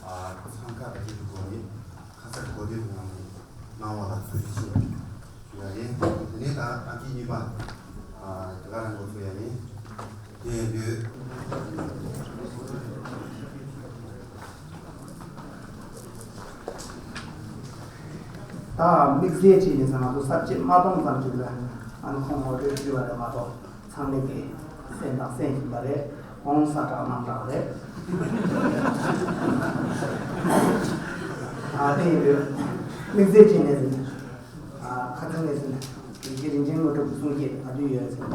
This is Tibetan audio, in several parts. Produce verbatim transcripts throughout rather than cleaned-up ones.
ཨ་ཁོ་ཚང་ཁ་བ་ཅིག་གི་སྒོ་ནས་ཁ་སར་གོ་བདེ་གནང་ནས་གནང་བ་ལ་ཐུགས་རྗེ་ཆེ་ཞུ་ཡ་ཡིན། དེ་ནས་ད་ཨ་ཅེ་གཉིས་པ་ཨ་དེ་ག་རང་འགོ་ཚུགས་ཡ་ཡིན། དེ་ཡིན་དུས། ད་དམིགས་བསལ་བྱས་ནས་ང་ཚོ་གསར་བརྗེ་མ་གཏོང་ཙམ་ཞིག་ལ་ཨ་ནི་ཁོང་ངོ་སྤྲོད་ཞུས་པ་རེད་མ་གཏོགས། ཚང་མས་ཀྱི་གསན་དང་གསན་བཞིན་པ་རེད། ཁོང་ས་གྲགས་གནམ་གྲགས་རེད། ཨ་དེ་ཡིན་དུས་དམིགས་བསལ་བྱས་ནས་ཟིན། ཨ་ཁ་ཚང་ནས་ཟིན། དེ་རིན་ཆེན་དངོས་གྲུབ་གསུང་སྐྱེས་ང་དུ་ཡོད་ཟིན།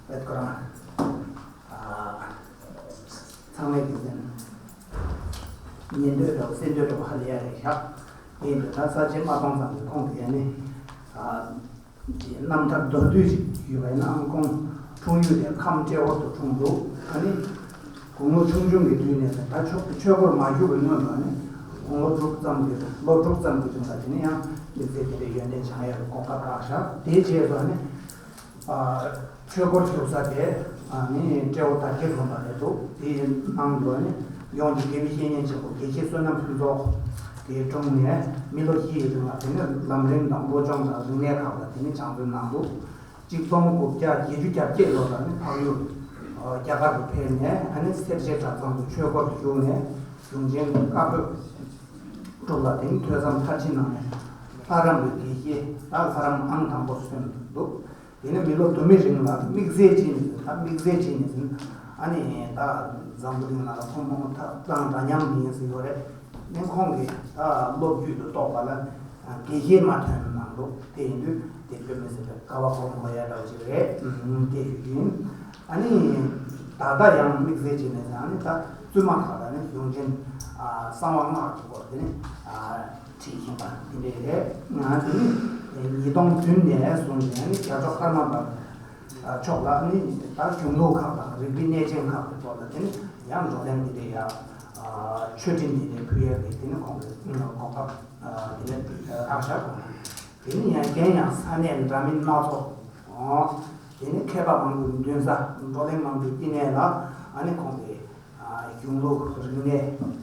བེད་ཁོ་རང་ཨ་ཚང་མས་ཀྱི་ཟིན། ཉན་འདོད་འདྲ་བོ་གསན་འདོད་འདྲ་བོ་ཧ་ལས་ཡ་རེད་ཤག་དེ་ཡིན་དུས་ད་གསར་བརྗེ་མ་གཏོང་ཙམ་གྱི་ཁོང་དེ་ཡ་ནི་ཨ། རྣམ་ཐར་མདོར་བསྡུས་ཤིག་ཞུས་པ་ཡིན་ན་ཨང་ཁོང་འཁྲུངས་ཡུལ་དེ་ཁམས་ཏྲེ་ཧོར་དུ་འཁྲུངས་འདུག་ཨ་ནི་དགུང་ལོ་ཆུང་ཆུང་གི་དུས་ནས་ད་ཆོས་ཆོས་སྒོར་མ་ཞུགས་པའི་སྔོན་དུ་ནི་དགུང་ལོ་དྲུག་ཙམ་གྱི་ལོ་དྲུག་ཙམ་གྱི་དུས་ལ་དེ་ནི་ཡང་དམིགས་བསལ་དེ་འདྲའི་ཡོན་ཏན་སྦྱང་ཡག་གི་གོ་སྐབས་རག་ཤག་དེའི་རྗེས་སུ་ནི་ཨ་ཆོས་སྒོར་ཞུགས་ས་དེ་ཨ་ནི་ཏྲེ་ཧོར་དར་རྒྱས་དགོན་པ་རེད་འདུག་དེའི་ནང་དུ་ནི་ཡོངས་ཀྱི་དགེ་བའི་བཤེས་གཉེན་ཆེན་པོ་དགེ་བཤེས་བསོད་ནམས་ཕུན་ཚོགས་དེའི་དྲུང་ནས་མི་ལོ་བཞི་ཡི་རིང་ལ་དེ་ནི་ལམ་རིམ་དང་བློ་སྦྱོང་དང་རིག་གནས་ཁག་ལ་དེ་ནི་སྦྱང་བརྩོན་གནང་འདུག་གཅིག་སྟོང་དགུ་བརྒྱ་བརྒྱད་ཅུ་གྱ་བརྒྱད་ལོ་ལ་ནི་འཕགས་ཡུལ་རྒྱ་གར་དུ་ཕེབས་ནས་ཨ་ནི་སེར་བྱེས་གྲྭ་ཚང་དུ་ཆོས་སྒོར་ཞུགས་ནས་གཞུང་ཆེན་བཀའ་པོད་དྲུག་ལ་དེ་ནི་ཐོས་བསམ་མཐར་ཕྱིན་གནང་ནས་ལྷ་རམས་པའི་དགེ་བཤེས་ད་ལྷ་རམས་ཨང་དང་པོར་སོན་འདུག་དེ་ནི་མི་ལོ་དུ་མའི་རིང་ལ་དམིགས་བསལ་ཅན་ནི་ད་དམིགས་བསལ་ཅན་ནི་ཟིན་ཨ་ནི་ད་འཛམ་བུ་གླིང་ནང་ལ་ཐོན་མོང་ཐབས་དང་འདྲ་མཉམ་མིན་ཟིན་ཡོད་རེད། ནི་ཁོང་གིས་ད་སློབ་བརྒྱུད་དུ་གཏོགས་པ་ལ་དགེ་བཤེས་མ་ཐོན་གནང་འདུག་དེ་ཡིན་དུས་དེ་དཔེ་མི་སྲིད་པའི་དགའ་བ་སྒོམ་དགོས་ཡ་འདྲ་བོ་ཅིག་རེད་དེ་ཞུ་རྒྱུ་ཡིན། ཨ་ནི་ད་ལྟ་ཡང་དམིགས་བསལ་ཅན་ནི་ཟིན་ཨ་ནི་ད་བཙུན་མ་ཁག་ལ་ནི་གཞུང་ཆེན་གསང་བ་སྔགས་ཀྱི་སྐོར་དེ་ནི། ཁྲིད་བཞིན་པ་དེ་འདྲས་རེད། ང་དེ་ནི་ཉིས་སྟོང་བདུན་ནས་བཟུང་ནས་ནི་རྒྱལ་མཆོག་ཀརྨ་པ་མཆོག་ལ་ནི་ད་གཞུང་ལུགས་ཁག་དང་རིག་པའི་གནས་ཆེན་ཁག་གི་ཐོག་ལ་དེ་ནི་ཡང་བགྲོ་གླེང་དེ་འདྲས་ཡ་ཆོས་འབྲེལ་དེ་འདྲས་ཕུལ་ཡ་གི་དེ་ནི་ཁོང་གི་གོ་སྐབས་དེ་ནི་ཨ་ཤ་གོང་དེ་ནི་ཡང་རྒན་ཡང་ས་གནས་འདྲ་མིན་སྣ་ཚོགས་དེ་ནི་མཁས་པ་མང་པོའི་འདུན་ས་བགྲོ་གླེང་མང་པོའི་བསྟི་གནས་ལ་ཨ་ནི་ཁོང་གི་གཞུང་ལུགས་རིག་གནས།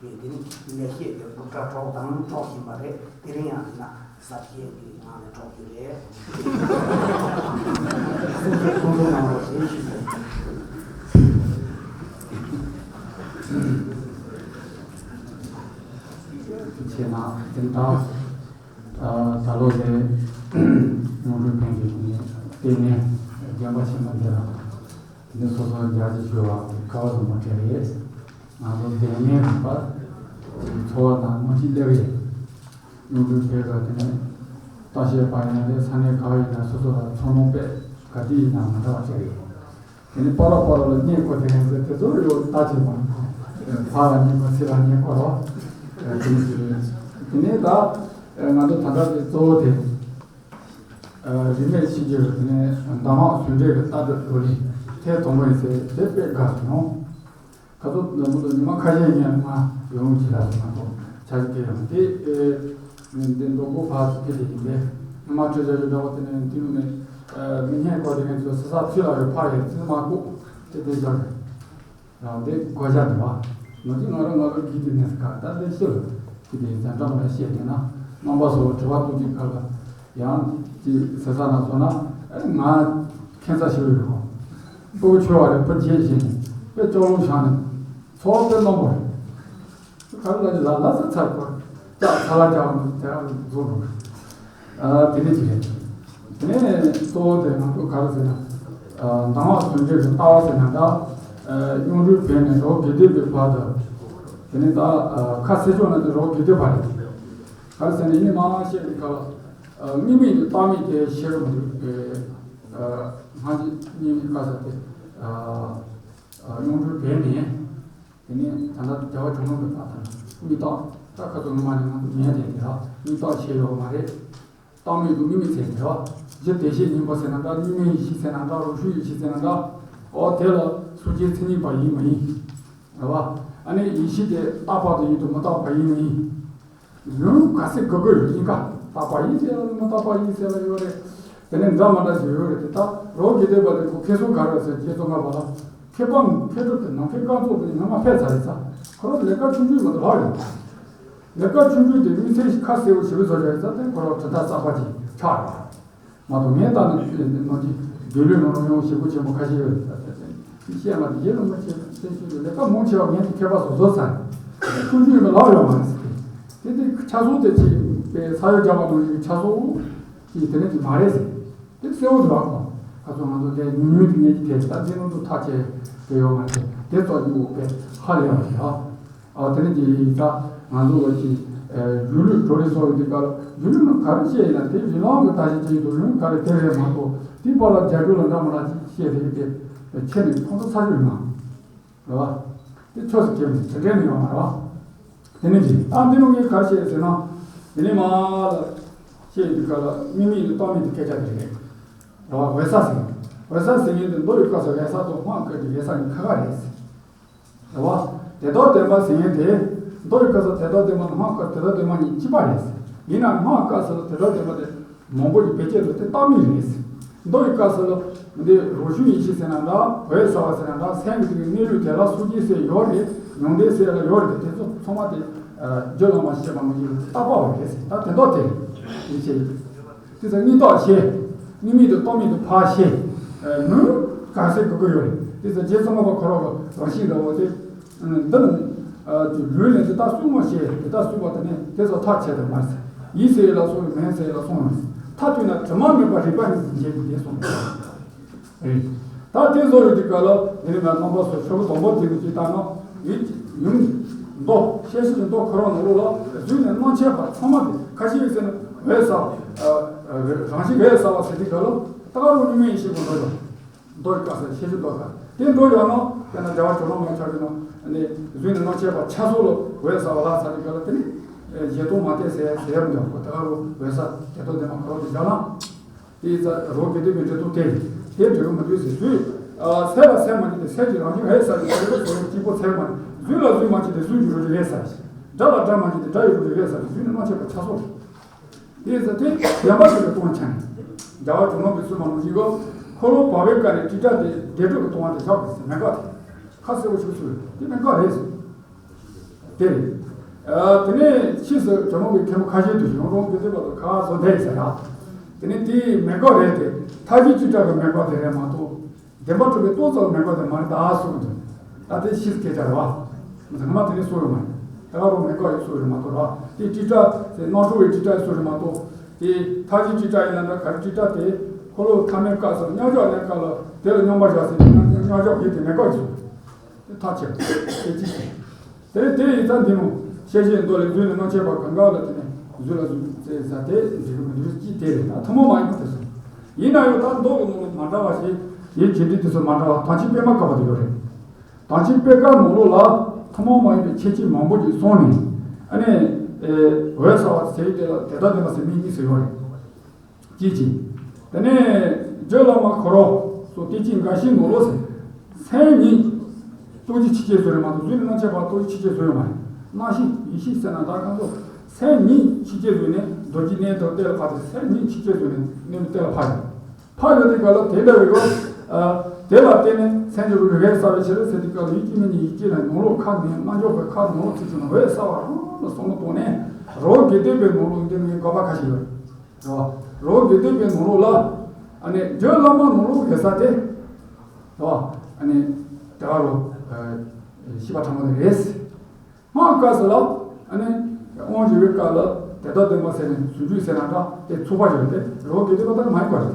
དེ་དེ་ནི་ལེགས་བཤད་ཀྱི་སྒྲུབ་གྲྭ་སྒྲོག་དང་སྒྲོག་བཞིན་པ་རེད། དེ་རིང་ཡང་ཡིན་ན་ཟབ་རྒྱས་ཀྱི་ངང་ནས་སྒྲོག་རྒྱུ་རེད། གསུང་ཆོས་གསུང་གསུང་གནང་རོགས་ཞེས་ཞུས་པས། ཆེ་ན་དེང་དྲག་ད་ལོ་དེ་ཡོངས་གྲུབ་ཕན་གྱི་ནི་ལྟེ་གནས་རྒན་པ་ཆེན་པོ་འདི་ལ་དེ་ནི་སོ་སོ་རྒྱ་ཆེ་ཞུ་བ་ཁ་བ་བཟང་པོ་སྤྲད་རེད། ང་ཚོ་དེ་ནས་རིམ་པ་འཚོ་བ་དང་སྔོན་གྱི་སླེབས་ཡས་ཡོངས་གྲུབ་བྱས་པ་དེ་ནས་ལྟ་བཤལ་པ་ཡིན་ན་རེད། ས་གནས་ག་ཡིན་ན་སོ་སོ་ལ་ཚོར་སྣང་དཔེ་ག་དུས་ཡིན་ན་མ་འདྲ་བ་སྤྲད་རེད། དེ་ནས་པ་ར་པ་ར་ལ་བསྙད་བཀོད་དེ་ཡང་ཚེ་དེ་ཚོ་ཡོད་ལྟ་བྱེད་པ་ཕ་ལ་བསྙད་བཀོད་ཚེ་ལ་བསྙད་བཀོད་རོགས་དེ་ནས་ཞུ་རེད། དེ་ནས་ད་ང་ཚོ་ད་ལྟ་དེ་གཙོ་བོ་དེ་རིས་མེད་ཕྱི་རྒྱལ་བ་དེ་ནས་གདམས་ངག་ཟུང་འབྲེལ་གྱི་ལྟ་གྲུབ་བགྲོ་གླེང་ཐེངས་དང་པོ་ཡིན་ཟེར་དེ་དཔེ་དགའ་སོང་། ཁ་ཐུག་ནང་མོ་དང་ཉི་མ་ཁ་ཤས་ཉན་ང་ཡོང་གི་ལ་ང་ཚོ་ཆ་ཞིག་གི་ཡོང་དེ་ཨེ་འདི་མདོ་སྒོ་ཕར་སུ་ཕེབས་ཏེ་ཡིན་པས་ཉི་མ་སྤྲོ་བྱ་ཡོད་འདྲ་བ་དེ་ནས་དེ་ནས་མི་སྙན་གོ་དེ་ངས་ཚོ་ས་ས་ཚུལ་ལ་ཡོད་ཕ་ཡོད་ཚུལ་མ་གོ་དེ་དེ་བཞག་རང་དེ་གོ་བྱ་དེ་བ་ང་ཚོ་ང་རང་ང་རང་གིས་དེ་ནས་ག་ད་དེ་ཤེས་ལ་དེ་དེ་ཛ་འདྲ་མ་ལ་ཤེས་དེ་ན་རྣམ་པ་སོགས་དྲི་བ་གཏོང་གི་ག་ལ་ཡང་དེ་ཟེར་ས་ན་སོང་ན་ཨེ་ང་ཁྱད་མཚར་ཞིག་ཡོད་གོ། སྤུ་གུ་ཆུང་བ་རེད། བུ་རྒྱས་བཞིན་དཔེ་སྐྱོ་སློང་བྱུང་ནས་ཚོར་བ་དཔེ་རྣོན་པོ་རེད། ག་རེ་ལབ་ཀྱི་ལ་ལ་ས་ཚར་གོ་ལྕགས་ཚ་ལ་རྒྱག་ནས་དེ་རང་རྫོགས་འགྲོ་གི་རེད། དེ་འདྲ་ཅིག་རེད། དེ་ནས་གཙོ་བོ་དེ་ང་ཚོ་ག་རེ་ཟེར་ན་གདམས་ངག་ཟུང་འབྲེལ་གྱི་ལྟ་བ་ཟེར་ན་ད་གཡུང་དྲུང་བོན་ནས་རོ་དགེ་ལྡན་པའི་བར་དུ་དེ་ནས་ད་ཁ་སེར་ཕྱོགས་ན་དེ་རོ་དགེ་ལྡན་པ་རེད། ག་རེ་ཟེར་ན་ཡིན་ནི་མ་ཤེས་པའི་སྐབས་ལ་དངོས་མེད་ཀྱི་རྟགས་མེད་དེ་ཤེས་རུ་མི་འདུག་སྔ་ཕྱི་གཉིས་ཀ་ས་དེ་གཡུང་དྲུང་བོན་ནས་དེ་ནས་ད་ལྟ་རྒྱལ་བ་བྱུང་རུང་གི་བར་དུ་དངོས་རྟགས་ད་ཁ་ཚོ་ངོ་མ་ནས་ང་ཚོ་ཉན་བསྡད་དེ་ལ་དངོས་རྟགས་ཤེས་ཡོད་མ་རེད། རྟགས་མེད་དུ་དངོས་མེད་ཟེར་དེ་བ་རྒྱུ་བདེ་གཤེགས་སྙིང་པོ་ཟེར་ན་འདྲ། གཉུག་མའི་ཡེ་ཤེས་ཟེར་ན་འདྲ། རང་བྱུང་ཡེ་ཤེས་ཟེར་ན་འདྲ། འོ་དེ་ལ་སངས་རྒྱས་མཚན་ཉིད་པ་ཡིན་མ་ཡིན། རེད་བ། ཨ་ནི་ཡེ་ཤེས་དེ་རྟག་པ་དེ་ཡིན་དུ་མི་རྟག་པ་ཡིན་མ་ཡིན། ལུང་ག་ཚད་དགོས་དགོས་ཡིན་ག་རྟག་པ་ཡིན་ཟེར་ལ་མི་རྟག་པ་ཡིན་ཟེར་ལ་ཡོད་རེད། དེ་ནས་འདྲ་མ་འདྲ་ཞིག་ཡོད་རེད་དེ། ད་རོ་དགེ་ལྡན་པ་དེ་ཁོ་མཁས་སོང་ག་རེ་ཟེར་རྗེ་ཙོང་ཁ་པ་ལ་མཁས་པ་མཁས་གྲུབ་དེ་ནམ་མཁའི་སྐར་ཚོགས་དེ་ཉི་མ་ཕེབས་ཚར་རེད་ས། ཁོ་རང་ལས་ཀ་ཆུང་ཆུང་མ་གཏོགས་ལྷག་ཡོད། ལས་ཀ་ཆུང་ཆུང་དེ་མི་ཚེ་ཁ་གསལ་པོ་ཞེ་པོ་བཟོ་བྱ་ཡིན་ཙང་དེ་ཁོ་རང་གྲུབ་མཐའ་གསར་པ་ཅིག་ཆགས་ཡོད། མ་གཏོགས་ངས་ལྟ་ན་ནང་གི་སྡོད་ལུས་ནང་ལ་ཡང་ཞེ་པོ་ཆེན་པོ་ཁ་ཤས་ཡོད། དེ་བཤད་མ་དེ་ཡིན་ལ་མ་བྱེད་ཚེ་ཤུལ་དུ་ལས་ཀ་མང་ཆེ་བ་ངས་དེ་མཁས་པ་བཟོ་བཟོ་ཚར། ཆུང་ཆུང་ཡིན་པ་ལག་ཡོད་མ་རེད་ཟེར། དེ་དེ་ཆ་ཚང་དེ་ཅིག་པའི་ས་ཡོམ་རྒྱག་པ་དང་ཡིན་ཆ་ཚང་ཅིག་དེ་ནས་ཅིག་མ་རེད་ཟེར། དེ་གསལ་བོ་འདུག་ཨ་ཁོ། ཁ་སང་ང་ཚོ་དེ་ཉུང་ཉུང་དེ་ངས་ཀྱི་དེ་ད་འཛིན་ལུགས་ཐག་བཅད་དེ་ཡོད་མ་རེད། དེ་ཙོག་གི་འོག་པས་ཧ་ལས་པ་རེད་ཨ། ཨ་དེ་ནས་དེ་ཡིན་ད་ང་ཚོ་ལ་ཅིག་གཞུང་ལུགས་གྲོས་རིགས་སོགས་ཡོད་དུས་སྐབས་ལ་གཞུང་ལུགས་ནང་ག་རེ་བཤད་ཡིན་ན་དེ་རི་ལང་གི་ད་ཞིག་ཅིག་འདུག་རི་ལང་ག་རེ་དེ་རེད་མ་གཏོགས་དེའི་བར་ལ་རྒྱ་གཞུང་ལ་འདྲ་མ་འདྲ་ཅིག་བཤད་རེད་དེ་ཁྱེད་ནས་ཁོང་ཚོ་ཚ་ཤོས་མ། རེད་བ། དེ་ཆོས་སུ་སྐྱེ་མི་དེ་འདྲའི་ནི་ཡོང་བ་རེད་བ། དེ་ནི་ཅི་ཨ་འདི་ནང་གི་གར་བཤད་ཟེར་ན། དེ་ནི་མ་ལ་བཤད་ཡོད་དུས་སྐབས་ལ་དམིགས་མེད་དུ་རྟོག་མེད་དུ་སྐད་ཆ་དེ་རེད། རེད་བ། འོད་གསལ་ཟེར། འོད་གསལ་ཟེར་མཁན་དེ་མདོ་ཡི་སྐབས་སུ་འོད་གསལ་དང་སྔགས་སྐབས་ཀྱི་འོད་གསལ་གཉིས་ཁ་ཁ་རེད། རེད་བ། དོན་དམ་བདེན་པ་ཟེར་མཁན་དེ། མདོ་ཡི་སྐབས་སུ་དོན་དམ་བདེན་པ་དང་སྔགས་སྐབས་དོན་དམ་བདེན་པ་གཉིས་གཅིག་པ་རེད། ཡིན་ནའང་སྔགས་སྐབས་སུ་དོན་དམ་བདེན་པ་དེ། མང་པོ་ཞིག་བེད་སྤྱད་འདུག་དེ་རྟག་མིན་རེད། མདོ་ཡི་སྐབས་སུ་ལ་འདི་རང་བྱུང་ཡེ་ཤེས་ཟེར་ན་འདྲ། འོད་གསལ་བ་ཟེར་ན་འདྲ། སེམས་ཀྱི་སྟེང་གི་གནས་ལུགས་དེ་ལ་སངས་རྒྱས་སྲས་ཡོད་རེད། མྱང་འདས་སྲས་ལ་ཡོད་རེད། དེ་ཚོ་ཚང་མ་དེ་རྒྱུད་བླ་མ་ཞེས་པ་མ་ཡིན་རྟག་པ་བ་རེད་ཟེར། ད་དེ་མདོ་དེ་ཡིན་ཞེས། དེ་ཚོ་གཉིས་རྟགས་ཤེས། གཉིས་མེད་དུ་རྟོག་མེད་དུ་ཕར་ཤེས། ནུས་ག་ཚད་དགོས་ཀྱི་ཡོད་རེད། དེ་ཚོ་རྗེ་ཙོང་ཁ་པ་ཁོ་རང་གི་རང་བཞིན་འདྲ་བོ་དེ། འདི་ནི་ལུས་ལས་འདི་ལྟར་གསུངས་མ་ཤེས། འདི་ལྟར་གསུངས་པ་དེ་ནི་དེ་ཚོ་ཐག་ཆད་དུ་མ་ཟད། ཡིད་ཟེར་ཡས་ལ་སོགས་པའི་མེད་ཟེར་ཡས་ལ་སོགས་མ་ཟད། མཐའ་གཏུགས་ན་དྲི་མ་མེད་པ་རིག་པ་ཉིད་ཀྱིས་འབྱེད་པའི་དེ་གསུངས་རེད། ད་དེ་བཟོ་ཡོད་དུས་སྐབས་ལ་འདི་ནི་ང་རྣམ་པ་ཚོ་ཆོ་ག་དང་པོ་དེ་ནི་ཅིག་ལྟར་ན་ཡིད་ཀྱི་ཡུམ་མདོ་ཤེས་བྱའི་མདོ་ཁོ་རང་ནང་ལོགས་ལ་རྫུས་ནས་སྣང་མཆེད་པ་ཚང་མ་དེ་ཁ་ཤས་ཡོད་ཟེར་ན་འོད་གསལ་བ། རང་བཞིན་འོད་གསལ་བ་ཟེར་དུས་སྐབས་ལ་ད་ག་རུ་གཉུག་མའི་ཡེ་ཤེས་ཀྱི་མདོ་དང་། མདོ་ཡི་སྐབས་སུ་ཤེས་བྱའི་མདོ་དང་དེ་འགྲོ་ཡོང་ན་དཔེར་ན་རྒྱལ་བ་ཇོ་ནང་མའི་ཕྱག་རྒྱ་ནང་ནི་རྫུས་ནས་སྣང་མཆེད་པ་ཆ་ཚང་ལ་འོད་གསལ་བ་ལ་ས་ནི་ག་ལ་དེ་ནི་བཞེད་དོན་མ་བསྟན་ཟེར་ཟེར་ཡང་མི་འདུག་ད་ག་རུ་འོད་གསལ་དེ་ལྟར་ལྡན་མ་ག་རུ་དེ་བཞག་ན། དེ་ཡི་རྩ་རོ་དགེ་ལྡན་པའི་འབྲེལ་ཐོག་དེ་དེ་འབྲེལ་བ་མི་འདུག་ཟེར་དུས། སེལ་ལ་སེལ་མ་བྱེད་དེ་སེལ་གྱི་རང་བཞིན་འོད་གསལ་གྱི་སེལ་ལ་སེལ་གཅིག་པོ་ཚད་མ་རེད། རྫུས་ལ་རྫུས་མ་བྱེད་དེ་རྫུས་ཀྱི་རོ་རེ་རེ་གསལ་ཞིང་། སྒྲ་ལ་སྒྲ་མ་བྱེད་དེ་སྒྲ་ཡི་རོ་རེ་རེ་གསལ་ཞིང་རྫུས་ནས་སྣང་མཆེད་པ་ཆ་ཚང་རེད། དེ་ཡིན་ཙང་དེ་བདེན་པ་ཞིག་ཏུ་སྟོན་ཆ་ནས། རྒྱལ་བ་ཇོ་ནང་གིས་གསུངས་པ་ནང་བཞིན་གྱི་འཁོར་ལོ་བར་པའི་བཀའ་ནས་དྲིལ་བསྒྲགས་དེ་བདེ་དྲོད་ཀྱི་ལྟུང་བ་དེ་བཞག་དགོས་ཟེར་མེད་དགག་དེ། ཁ་གསལ་པོ་ཞིག་གསུངས་ཡོད་དེ་མེད་དགག་རེད་ཟེར། དེ་རེད། དེ་ནས་ཕྱིས་སུ་ཇོ་ནང་གི་མཁན་པོ་ཁ་ཤས་དུ་ཡོང་རོང་གི་དེ་བར་དུ་ཁ་བཟོ་བསྡད་ཟེར་ཡ། དེ་ནས་དེ་མེད་དགག་རེད་དེ་མཐའ་བཞི་དྲིལ་བསྒྲགས་ཀྱི་མེད་དགག་དེ་རེད་མ་གཏོགས། བདེན་པ་གྲུབ་པའི་རྟོགས་ཙམ་མེད་པ་དེ་མ་རེད་ད་གསུངས་འདུག་ད་དེ་ཕྱིས་སྐད་ཆ་རེད་བ། ཚང་མ་དེ་ནས་གསུངས་ཡོད་མ་རེད། ད་ག་རུ་མེད་དགག་ཡིན་གསུངས་ཡོད་མ་གཏོགས་རེད་བ། དེ་དྲིལ་བསྒྲགས་ཟེར་སྣང་གྲོལ་བའི་དྲིལ་བསྒྲགས་གསུངས་ཡོད་མ་གཏོགས། དེ་མཐའ་བཞི་དྲིལ་བསྒྲགས་ཡིན་ན་འདྲ་ག་རེ་དྲིལ་བསྒྲགས་དེ་འཁོར་ལོ་ཐ་མའི་སྐབས་སུ་མཉམ་བཞག་གནས་སྐབས་ལ་དེ་ལ་མཉམ་པར་བཞག་ཟེར་མཉམ་བཞག་ཡིན་དེ་མེད་དགག་ཡིན་གསུངས། དེ་ཐག་ཆོད་དེ་ཅི་ཞིག་དེ་དེ་ཡིན་ཙང་འདི་ནང་ཤེས་བྱའི་མདོ་ལས་རྫུས་ནས་སྣང་མཆེད་པ་གང་ག་ལ་དེ་ནས་རྫུས་ལ་རྫུས་ཟེར་ས་དེ་འགྲིག་གི་མི་འདུག་ཅི་དེ་རེད་ད་ཐུན་མོང་མ་ཡིན་པ་དེ་སོང་། ཡིན་ན་ཡང་ད་མདོ་གི་ནང་ལ་མ་འདྲ་བ་ཞིག་ཡིན་གྱི་འདི་དེ་ཚོ་མ་འདྲ་བ་དང་ཕྱིན་པད་མ་བཀའ་པོ་དེ་ཡོད་རེད། དང་ཕྱིན་པད་མ་ནང་ལོགས་ལ་ཐུན་མོང་མ་ཡིན་པའི་ཁྱད་ཆོས་མང་པོ་ཞིག་སོང་ནས་ཨ་ནི་འོད་གསལ་བ་ཟེར་དེ་ལ་དེ་དག་ལྡན་པ་ཟེར་མིང་གཉིས་སུ་ཡོད་རེད། ཅེས་བྱས། དེ་ནས་རྒྱུད་བླ་མ་ཁོ་རང་སོགས་བསྟན་བཅོས་འགའ་ཞིག་ནང་ལོགས་སུ། སེམས་ཉིད་རྟོགས་བྱའི་ཆོས་ཅན་བཟོས་རེད་མ་གཏོགས་རྫུས་ནས་སྣང་མཆེད་པ་རྟོགས་བྱའི་ཆོས་ཅན་བཟོས་ཡོད་མ་རེད། སྣང་ཤེས་ཡེ་ཤེས་ཟེར་ན་ད་གང་ཚོ། སེམས་ཉིད་ཆོས་ཅན་བཟོས་ནས་མདོ་རྒྱུད་གནས་དང་གཏན་ལ་ཕབ་སྟེ་སེམས་ཉིད་ཆོས་ཅན་བཟོས་ནས་གནས་ལུགས་གཏན་ལ་ཕབ་ཡོད། ཕབ་ཡོད་དེ་ག་ལ་དེ་འདྲ་བའི་གོ། དེ་ལ་བརྟེན་ནས་སེམས་ཀྱི་རང་བཞིན་འོད་གསལ་བའི་ཕྱིར་ཟེར་དུས་སྐབས་ལ་ཡིད་ཀྱི་མིག་ནི་ཡིད་ཀྱི་ནང་ལོགས་ཁ་ནས་རྣལ་འབྱོར་པའི་ཁ་ནང་ལོགས་ཚུད་ཅིང་འོད་གསལ་བ་རང་ལ་བསམ་བློ་བཏང་ནས་རང་དགེ་ལྡན་པའི་ནང་ལོགས་འདི་ནི་དགོས་པ་ཁ་ཤས་ཡོད། རེད་བ། རང་དགེ་ལྡན་པའི་ནང་ལོགས་ལ། ཨ་ནི་རྒྱུད་བླ་མ་ནང་ལོགས་འོད་གསལ་དེ། རེད་བ། ཨ་ནི། དེ་ག་རུ། ཤེས་པ་ཕྲ་མོ་དེ་རེད། སྔགས་སྐབས་སུ་ལ། ཨ་ནི། དབང་བཞི་པའི་སྐབས་ལ་དེ་དག་ལྡན་པ་ཟེར་ནས་ཟུང་འཇུག་ཟེར་ན་འདྲ་དེ་ཚུགས་པ་ཞིག་རེད་དེ་རང་དགེ་ལྡན་པ་ལྟར་མ་ཡིན་པ་རེད་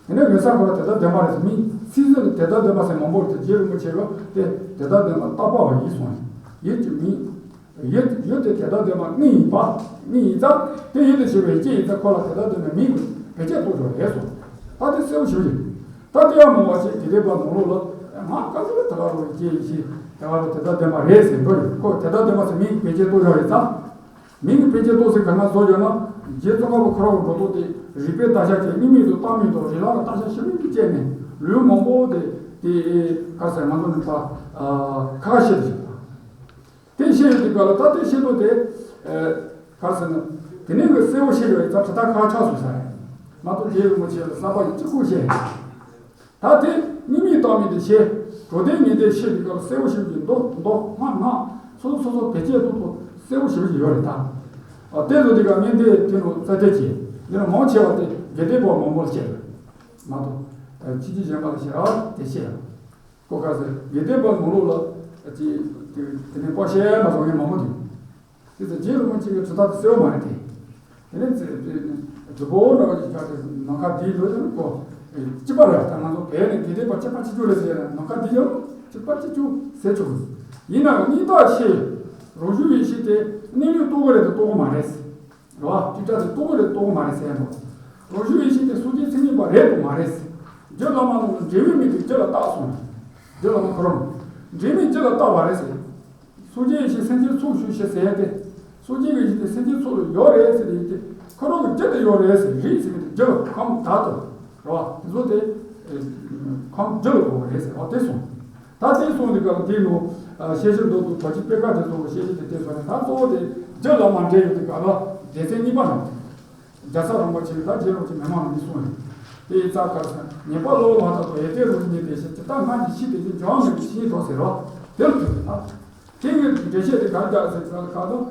དེ། དེ་ནས་འོད་གསལ་ཁོ་ལ་དེ་དག་ལྡན་པ་རེད་ཟེར་མིན་སྲིད་ཟིན་ལ་དེ་དག་ལྡན་པ་ཟེར་མང་པོ་རེད་དེ་རྗེ་རིན་པོ་ཆེ་གིས་དེ་དེ་དག་ལྡན་པ་རྟག་པ་བ་ཡིན་གསུངས་ནས་ཡིད་ཀྱི་མིང་། ཡུལ་ཡུལ་དེ་དེ་དག་ལྡན་པ་དངོས་ཡིན་པ། དངོས་ཡིན་ཙང་དེ་ཡུལ་དུ་ཞེས་པའི་རྐྱེན་ཡིན་ཙང་ཁོ་ལ་དེ་དག་ལྡན་པའི་མིང་གི་བེད་སྤྱད་གཏོང་ཆོག་རེད་སོ། ད་དེ་གསལ་བོ་ཞུ་ཡིན། ད་དེ་ཡང་མོ་བ་ཞིག་དེ་དེ་པ་ནང་ལོགས་ལ་ང་སྐབས་སུ་ལ་དེ་ག་རུ་རྐྱེན་ཡིན་ཞེས་དེ་ག་རུ་དེ་དག་ལྡན་པ་རེད་ཟེར་འགྲོ་ཡོད་ཁོ་དེ་དག་ལྡན་པ་ཟེར་མིང་གི་བེད་སྤྱད་གཏོང་ཆོག་རེད་ཙང་། མིང་གི་བེད་སྤྱད་གཏོང་ཟེར་ག་ན་བཟོ་ཡོད་ན་རྗེ་ཙོང་ཁ་པ་ཁོ་རང་གི་འགྲོ་ལྡོག་དེ་རིགས་པའི་བརྟག་བྱ་བྱས་དངོས་མེད་དུ་བཏང་མེད་དུ་རིགས་ལམ་ལ་བརྟག་བྱ་ཞིབ་མོ་བྱས་ནས་ལུས་མང་པོ་དེ་དེ་ག་ཟེར་ང་ཚོ་ནི་ད་ཁ་ཁ་བཤད་དུ་ཞིག་དང་། དེ་བཤད་ཡོད་དུས་སྐབས་ལ་ད་དེ་བཤད་དོན་དེ། ག་རེ་ཟེར་ན། དེ་ནས་གི་གསལ་བོ་བཤད་ཡོད་ཡིན་ཙང་དྲི་རྟགས་ཁ་ཆགས་སོང་ས་རེད། མ་གཏོགས་རྗེ་རིན་པོ་ཆེ་ལ་གསར་པ་ཡིན་གཅིག་པུ་བཤད་ཡིན། ད་དེ་གཉིས་མེད་རྟགས་མེད་དེ་བཤད། གྲོལ་བདེན་ངེས་བདེན་བཤད་དུས་སྐབས་ལ་གསལ་བོ་བཤད་ཀྱི་མདོ་མདོ་སྔགས་སྔགས་ སོ་སོ་སོ་བེད་སྤྱད་ཏོག་ཏོག་གསལ་པོ་ཞེ་པོ་ཅིག་ཡོད་རེད་ད། ཨ་དེ་ཚོ་དེ་ག་ངས་འདི་དེ་ལོ་རྩ་འགྲེལ་བྱས། འདི་ལ་མང་ཆེ་བ་དེ་དགེ་ལྡན་པ་མང་པོ་ལ་བཤད་ཡོད་མ་གཏོགས། ཨ་ཕྱི་རྒྱལ་གཞན་པ་ལ་བཤད་ཨ་དེ་བཤད་ཡོད། ཁོ་ག་ཚོད་དགེ་ལྡན་པ་ནང་ལོགས་ལ་ཅིག་དེ་དེ་ནས་པར་བཤད་མ་སོང་མཁན་མང་པོ་འདུག་དེ་ཚོ་རྗེ་རིན་པོ་ཆེ་གི་གྲུབ་མཐའ་དེ་གསལ་པོ་མ་རེད་དེ། དེ་ནས་ཙི་ཙི་ནས་སྒྲུབ་པོ་འདྲ་བ་ཅིག་ཆགས་ཏེ་ནམ་མཁའ་འདིའི་ལོ་ཡང་ཁོ་གཅིག་པ་རེད། ད་ང་ཚོ་བོད་ནས་དགེ་ལྡན་པ་གཅིག་པ་གཅིག་གྱུར་རེད་ཟེར་ན་ནམ་མཁའ་འདི་ཡང་གཅིག་པ་གཅིག་གྱུར་ཟེར་ཆོག་གི། ཡིན་ནའང་གཉིས་ཐག་ཆད་ཡོད། རང་བྱུང་ཡེ་ཤེས་དེ་གནས་ལུགས་རྟོགས་ཀྱི་རེད་དེ་རྟོགས་ཀྱི་མ་རེད། རེད་བ། དེ་འདྲ་དེ་རྟོགས་ཀྱི་རེད་རྟོགས་ཀྱི་མ་རེད་ཟེར་ཡ་འདུག་རང་བྱུང་ཡེ་ཤེས་དེ་སངས་རྒྱས་མཚན་ཉིད་པ་རེད་དང་མ་རེད་ཟེར། རྒྱུད་བླ་མ་རྣམས་ལ་འབྲས་བུའི་མིག་གིས་རྒྱུད་ལ་བལྟ་གསུངས། རྒྱུད་བླ་མ་ཁོ་རང་འབྲས་མིག་རྒྱུད་ལ་བལྟ་བ་རེད་ཟེར། སངས་རྒྱས་ཡེ་ཤེས་སེམས་ཅན་ཚོགས་བཞུགས་ཤིང་ཟེར་ཡ་དེ། སངས་རྒྱས་ཀྱི་ཡེ་ཤེས་དེ་སེམས་ཅན་ཚོགས་ལ་ཡོད་རེད་ཟེར་ཡ་དེ། ཁོ་རང་གི་རྒྱུད་དུ་ཡོད་རེད་ཟེར། རིགས་ཟེར་མི་དེ་རྒྱུད་ལ་ཁམས་དག་ཏུ་རེད་བ། དེ་ཚོ་དེ་ཁམས་རྒྱུད་ལ་གོ་བ་རེད་ཟེར་བ་དེ་གསུངས། ད་དེ་གསུངས་དུས་སྐབས་འདིའི་ནང་བཤད་ཤེས་མདོ་དང་བར་ཆད་པད་དཀར་དེ་ཚོ་བཤད་ཤེས་དེ་དེ་ཚོ་ནས་ད་གཙོ་བོ་དེ་རྒྱུད་བླ་མ་འདྲེས་ཡོད་དུས་སྐབས་ལ་སྡེ་ཚན་གཉིས་པ་ནང་། རྒྱལ་ཚབ་རིན་པོ་ཆེ་ད་རྗེ་རིན་པོ་ཆེ་མི་མང་ལ་མི་གསུང་རེད། དེ་ཡི་རྩ་ཁར་སོང་ཉེས་པ་ལོག་མ་དག་པ་ཡེ་ཏེ་རུ་ཉེ་དེ་ཤེས་ཇི་ལྟར་སྔར་གྱི་ཕྱིས་དེ་བཞིན་འབྱུང་བ་མེད་པའི་ཕྱིར་དོ་ཟེར་རོ། དེ་ལ་ཐུག་པས་ན། དེ་གི་འགྲེལ་བཤད་དེ་ག་རེ་རྒྱག་ཟེར་ན་ཁ་དོན།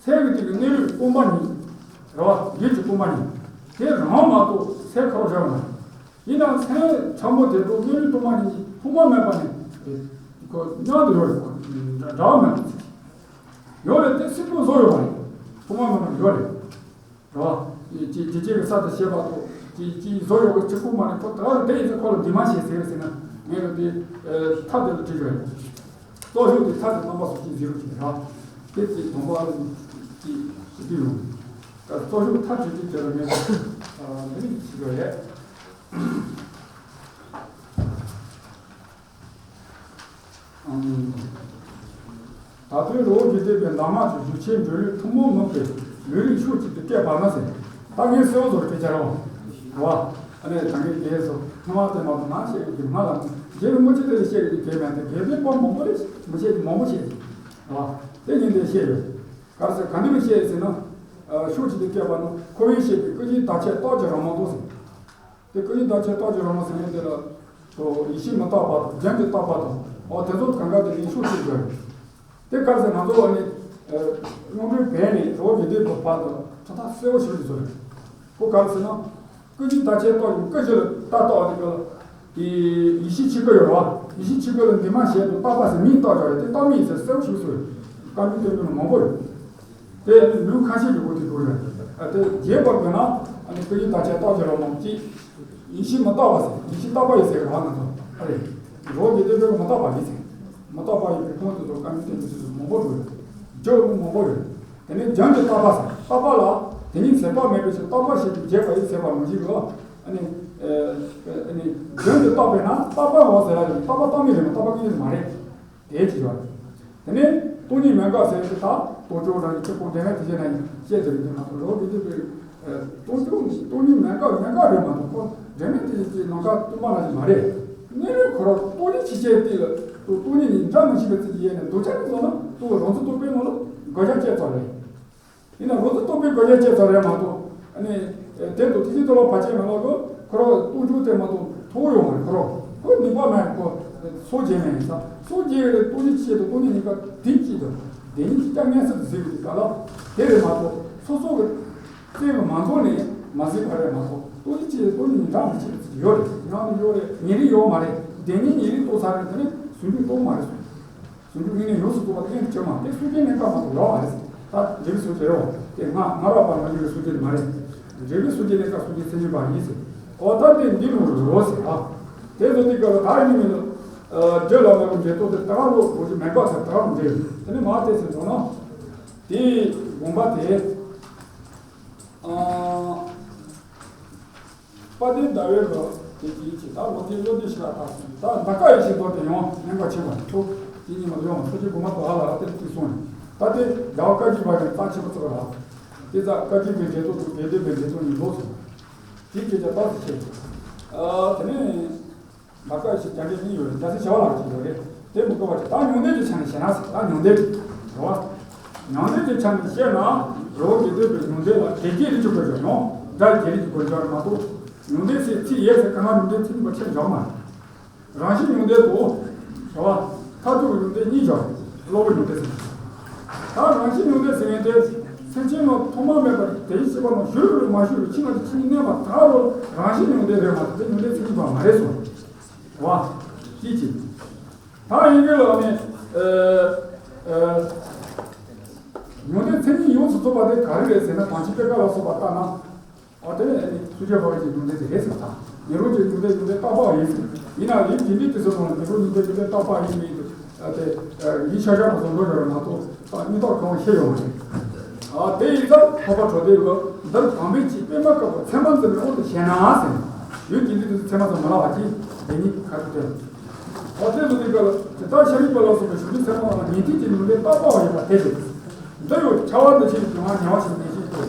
ཚེ་གི་དེ་གི་གནས་ལུགས་སྟོང་པ་ཉིད། རེད་བ། རྒྱུད་ཀྱི་སྟོང་པ་ཉིད། དེ་རང་མ་གཏོགས་ཚེ་ཁ་བ་བཞག་མ་རེད། ཡིན་ནའང་ཚེ་ཕྲ་མོ་དེ་ཚོ་གནས་ལུགས་སྟོང་པ་ཉིད་ཀྱི་ཐོག་མ་མེད་པ་ནས་ཁོ་མཉམ་དུ་ཡོད་རེད། ཁོ་འདྲ་བ་མེད་པ་ཚིག་ཡོད་རེད། དེ་སྲིད་པོ་བཟོ་ཡོད་མ་རེད། ཐོག་མ་མེད་པ་ནས་ཡོད་རེད། རེད་བ། ཅི་ཅི་ཅི་གི་ས་དང་ཤེས་པ་དང་ཅི་ཅི་བཟོ་ཡོད་པ་གཅིག་པུ་མ་རེད། ཁོ་ད་དེ་ཡིན་ཚེ་ཁོ་ལ་འདུས་མ་བྱས་ཟེར་ཟེར་ན་ངས་ལ་དེ་མཐའ་དེ་ལ་བྲིས་ཡོད་རེད། རྩོད་ཤུགས་དེ་མཐའ་དེ་རྣམ་པ་སོ་གཅིག་ཟེར་རོ་གཅིག་རེད་བ། དེ་ཅི་དང་པོ་ཨ་ཅི་ཅི་དུས་ཡོང་། རྩོད་ཤུགས་མཐའ་བྲིས་དུས་དེ་ལ་ངས་འདི་ནི་བྲིས་ཡོད་རེད། ད་དུང་རི་བོ་དགེ་ལྡན་པའི་གདམས་ངག་གི་བཞུགས་ཆེན་འགྲོ་ལུགས་ཐུན་མོང་མ་ཡིན་པའི་ལུས་རིགས་ཕྱོགས་གཅིག་ཏུ་བསྐྱེད་པ་ན་ཟེར། ད་ངས་གསལ་བོ་བཟོ་སྐད་ཆ་རོ། རེད་བ། ཨ་ནི་ད་ངས་དེ་ཚོ་སྔ་མ་དེ་མ་གཏོགས་ནང་བཤད་ཀྱི་སྔ་ལ་རྗེ་རིན་པོ་ཆེ་དེ་ལ་བཤད་ཀྱི་དེ་མེད་དེ་དགེ་ལྡན་པ་མང་པོ་རེད། མི་བཤད་ཀྱི་མང་པོ་བཤད་ཀྱི་རེད་བ། དེ་ཉིན་དེ་བཤད་ཡོད། ག་རེ་ཟེར་ག་འདི་ལ་བཤད་ཟེར་ན། ཕྱོགས་གཅིག་ཏུ་བསྐྱེད་པ་ན་ཁོ་བོས་བཤད་པའི་སྐུ་བཞིའི་དག་བྱེད་རྟགས་ཀྱི་རང་མ་དོ་ཟེར། དེ་སྐུ་བཞིའི་དག་བྱེད་རྟགས་ཀྱི་རང་མ་ཟེར་མཁན་དེ་ལ། ཡེ་ཤེས་མི་རྟག་པ་དང་རྒྱུན་གྱི་རྟག་པ་དང་འོ་དེ་ཚོ་གང་ག་དེ་ཡིན་ཤོག་ཅེས་བརྗོད་རེད། དེ་ག་རེ་ཟེར་ང་ཚོ་ཨ་ནི། གཡུང་དྲུང་བོན་ནས་རི་བོ་དགེ་ལྡན་པའི་བར་དུ་གྲུབ་མཐའ་གསལ་པོ་ཞིག་བཟོས་རེད། ཁོ་ག་རེ་ཟེར་ན། སྐུ་བཞིའི་དག་བྱེད་རྟགས་ཀྱི་སྐུ་བཞི་ལ་རྟགས་བཏགས་པ་དེ་ག་ལ། དེ་ཡེ་ཤེས་ཆོས་སྐུ་ཡོད་རེད་བ། ཡེ་ཤེས་ཆོས་སྐུ་ལ་འདུས་མ་བྱས་དང་རྟག་པ་ཟེར་མིང་བཏགས་བཞག་རེད། དེ་རྟགས་མིང་ཟེར་གསལ་པོ་ཞིག་བཟོས་རེད། བཀའ་འགྱུར་བསྟན་འགྱུར་ལ་མང་པོ་ཡོད། དེ་ལུས་ཁ་ཤས་ཀྱི་འོག་ཏུ་འགྲོ་རེད། ཨ་དེ་རྒྱས་པར་དགོས་ན་ཨ་ནི་སྐུ་བཞིའི་དག་བྱེད་རྟགས་ཀྱི་རང་མ་གཅིག་ཡེ་ཤེས་མི་རྟག་པ་ཟེར། ཡེ་ཤེས་རྟག་པ་ཡིན་ཟེར་གི་རེད་བ་ང་ཚོ། ཨ་རེད། རི་བོ་དགེ་ལྡན་པའི་མི་རྟག་པ་ཡིན་ཟེར། མི་རྟག་པ་ཡིན་པའི་ཁོངས་དེ་ཚོ་བཀའ་འགྱུར་བསྟན་འགྱུར་དེ་ཚོ་མང་པོ་འགྲོ་ཡོད། རྒྱུ་མང་པོ་ཡོད། དེ་ནས་རྒྱུན་གྱི་རྟག་པ་ཟེར། རྟག་པ་ལ་དེ་ཉིད་ཟད་པ་མེད་པའི་ཕྱིར་རྟག་པ་ཞེས་བརྗོད་པ་ཡི་ཟད་པ་མི་བྱེད་པའི། ཨ་ནི། ཨ་ནི་རྒྱུན་གྱི་རྟག་པས་ན་རྟག་པ་འོ་ཟེར་ལ་ཡང་རྟག་པ་རྟག་མིན་རེད་མ་རྟག་པ་ཀུན་ཡིན་མ་རེད། དེ་ཅི་ཡོད། དེ་ནས་སྟོང་ཉིད་མན་ངག་ཟེར་གྱི་ད་ལྟོ་ཅོག་རང་གི་ཚེ་གོང་དེ་ནས་དེ་བྱས་ན་ཡང་བཤད་དེ་རིགས་དེ་མ་གཏོགས་རོ་གི་དེ་བས། སྟོང་ཅོག་སྟོང་ཉིད་མན་ངག་མན་ངག་རེད་མ་གཏོགས་ཁོ་འབྲེལ་མེད་དེ་ཡིན་གྱི་ནམ་མཁའ་སྟོང་པ་ལ་ཞིག་མ་རེད། གནས་ལུགས་ཁོ་རང་སྟོང་ཉིད་ཕྱི་བྱས་དེ་ལ་ལྟོ་སྟོང་ཉིད་ཉིད་འདྲ་མི་ཤེས་པའི་ཚུལ་གྱིས་ཡས་ནས་འདོད་ཆགས་ཀྱི་བཟོ་ན་ལྟོ་རང་བཙན་རྟོག་པའི་ནང་ལ་དགོས་ཆ་བཅས་ཙམ་རེད། ཡིན་ན་རོ་ཙི་རྟོག་པའི་དགོས་ཆ་བཅས་ཙམ་རེད་མ་གཏོགས། ཨ་ནི། དེ་དང་ཐེག་ཆེན་རྟོགས་པ་ཕལ་ཆེར་མེད་ལ་གོ། ཁོ་རང་སྟོང་ཆུང་དེ་མ་གཏོགས་ཐོག་ཡོང་མ་རེད། ཁོ་རང་ཁོ་ནུས་པ་མེད་ཁོ། སོ་བརྗེ་མེད་ཡིན་ས། སོ་བརྗེ་གི་རེད། སྟོང་ཉིད་ཆེད་དུ་སྟོང་ཉིད་གཉིས་ཀ་དེ་གཅིག་ཏུ། དེ་ཉིད་ཀྱི་ཀྱང་མངོན་སུམ་དུ་གཟིགས་པའི་སྐབས་ལ། དེ་རེད་མ་གཏོགས་སོ་སོ་གི་རྩལ་གྱིས་མ་འགོངས་ནས་མ་གཟིགས་པ་རེད་མ་གཏོགས་སྟོང་ཉིད་ཆེད་དུ་སྟོང་ཉིད་གཉིས་འདྲ་མི་ཆེད་དུ་ཡོད་རེད། ཡང་ནི་ཡོད་རེད། ཉེ་རིང་ཡོད་མ་རེད། དེ་ཉིད་ཉེ་རིང་རྟོགས་ཚར་རེད། དེ་ནི་ཟུང་འཇུག་རྟོགས་མ་རེད་གསུངས། ཟུང་འཇུག་དངོས་གནས་ཡོངས་སུ་རྫོགས་པ་དེ་ཅི་མ་དེ་སངས་རྒྱས་གནས་སྐབས་མ་གཏོགས་ཡོད་མ་རེད་ཟེར། ད་འབྲས་བུའི་སངས་རྒྱས་རེད་བ། དེ་སྔ་སྔ་རབས་པ་མ་ཡིན་པའི་སངས་རྒྱས་དེ་མ་རེད། འབྲས་བུའི་སངས་རྒྱས་གནས་སྐབས་སངས་རྒྱས་མཚན་ཉིད་པ་ཡིན་ཟེར། འོ་ད་དེ་འདི་རུ་རོ་ཟེར་ཨ། དེ་ཚོ་དེ་སྐབས་ལ་ད་ཡིན་མིན་ལ། རྒྱུད་བླ་མའི་འགྲེལ་བསྟོད་དེ་ད་རུ་རོ་ཞིག་མེད་པ་ཟེར། ད་རུ་འགྲེལ་དེ་ནི་མ་དེ་ཟེར་འགྲོ་ན། དེའི་དགོངས་པ་དེ། ཨ། དཔལ་ལྡན་ཟླ་བའི་ལོ་དེ་དེའི་ཆེད་དུ་ལོ་དེའི་བློ་འདི་ཞིག་ལ་བཏགས་སོང་། ད་ད་ཀ་ཡེ་ཤེས་མདོ་དེ་ཡང་སྙན་པ་ཆེ་བ་ཐུགས་དེ་ཉིད་མ་ཡོང་སོ་སྐྱེ་དགུ་མ་དོ་ཧ་ལ་ཧ་དེ་དེ་སོང་། ད་དེ་རྒྱལ་བ་བཀའ་བརྒྱུད་པ་ཡང་རྩ་ཆེ་བ་ཚོ་ལ། དེ་ཙ་བཀའ་བརྒྱུད་པའི་འགྲེལ་བསྟོད་དང་དགེ་ལྡན་པའི་འགྲེལ་བསྟོད་གཉིས་ལོགས་སོ། དེ་སྐད་ཆ་རྟགས་སུ་བཤད། ཨ་དེ་ནས། མ་བཀག་ཞིག་རྒྱ་འགྲེལ་གཉིས་ཡོད་རེད། རྒྱལ་སྲས་བྱ་བ་ལྷ་གཅིག་ཡོད་རེད། དེ་མི་དགོས་པ་ཅིག་ད་མྱང་འདས་ཀྱི་ཆ་ནས་བཤད་ན་ཟེར། ད་མྱང་འདས་རེད་བ། མྱང་འདས་ཀྱི་ཆ་ནས་བཤད་ན་རི་བོ་དགེ་ལྡན་པའི་མྱང་འདས་ལ་དེ་སྐད་རིགས་ཀྱི་དགོས་བྱ་ནོ། སྒྲ་རྒྱལ་རིགས་ཀྱི་དགོས་བྱ་རེད་མ་གཏོགས། མྱང་འདས་ཟེར་ཚིག་ཡས་ཟེར་གང་ག་མྱང་འདས་ཚིག་གཉིས་པ་ཆད་འཇོག་མ་རེད། རང་བཞིན་མྱང་འདས་དང་། རེད་བ། མཐར་ཐུག་གི་མྱང་འདས་གཉིས་བྱ་བ་རེད། གློ་བུར་མྱང་འདས་ཟེར། ད་རང་བཞིན་ཉུང་ལྡན་ཟེར་མཁན་དེ་སེམས་ཅན་ལ་ཐོག་མ་མེད་པར་དེ་བཞིན་གཤེགས་པ་རྣམས་ཞུ་རུ་མ་ཞུ་རུ་ཕྱི་ནང་གི་ཕྱི་ཉིད་གནས་པ་ད་རུང་རང་བཞིན་ཉུང་ལྡན་རེད་མ་གཏོགས་དེ་ཉུང་ལྡན་མཚན་ཉིད་པ་མ་རེད་གསུངས། བ། ཅིའི་ཕྱིར། ད་ཡིན་གྱི་ལ་ནི། ཨ། ཨ། ཉུང་ལྡན་མཚན་ཉིད་ཡོངས་སུ་རྫོགས་པ་དེ་ག་རེ་རེད་ཟེར་ན། དྭངས་ཤིང་པད་དཀར་ལ་སོགས་པ་ལྟར་ན། ཨ། དེ་ནས་ནི་སུ་ཇཱ་བྷ་ཝ་གི་ཉུང་ལྡན་དེ་རེད་ཟེར་བ་དང་། ཉེ་རོང་གི་ཉུང་ལྡན་ཉུང་ལྡན་རྟག་པ་ཡིན་ཟེར། ཡིན་ན་ཡིན་གྱི་མིན་དེ་ཚོ་དང་ཉེ་རོང་ཉུང་ལྡན་ཉུང་ལྡན་རྟག་པ་ཡིན་མིན་དུ། ཨ། དེ། ཨ། ཡིན་ཤ་ཤ་ན་བཟོ་འགྲོ་ཡོད་རེད་མ་གཏོགས། ད་མིག་ཏོག་གང་ཤེས་ཡོང་བ་རེད། ཨ། དེ་ཡིན་ཙང་འཕགས་པ་གྲོལ་སྡེ་གིས་འདིར་དང་པོའི་ཆོས་པད་མ་དཀར་པོ་མཚན་མ་འཛིན་པའི་དབང་དུ་བྱས་ན་ཟེར། ཡུལ་དེ་འདི་དུ་མཚན་མ་ཙམ་མ་ལབ་པ་ཅིག་དེ་ཉིད་ཁ་ཐུག་སྟོན། ཨ། དེ་ལ་དེ་ག་ལ་དེ་ལྟར་ཤ་རིགས་པ་ལ་སོགས་པའི་གཞུང་ལུགས་ཚད་མ་ལ་ཉན་ཐོས་ཀྱི་ལུང་ལས་རྟག་པ་བ་ཡོད་པ་དེ་སྟེ། འདི་ཡང་ཕྲ་བ་འདི་ཕྱིར་དུ་ང་ཉེ་བ་ཞིག་ནས་ཤེས་ཏེ།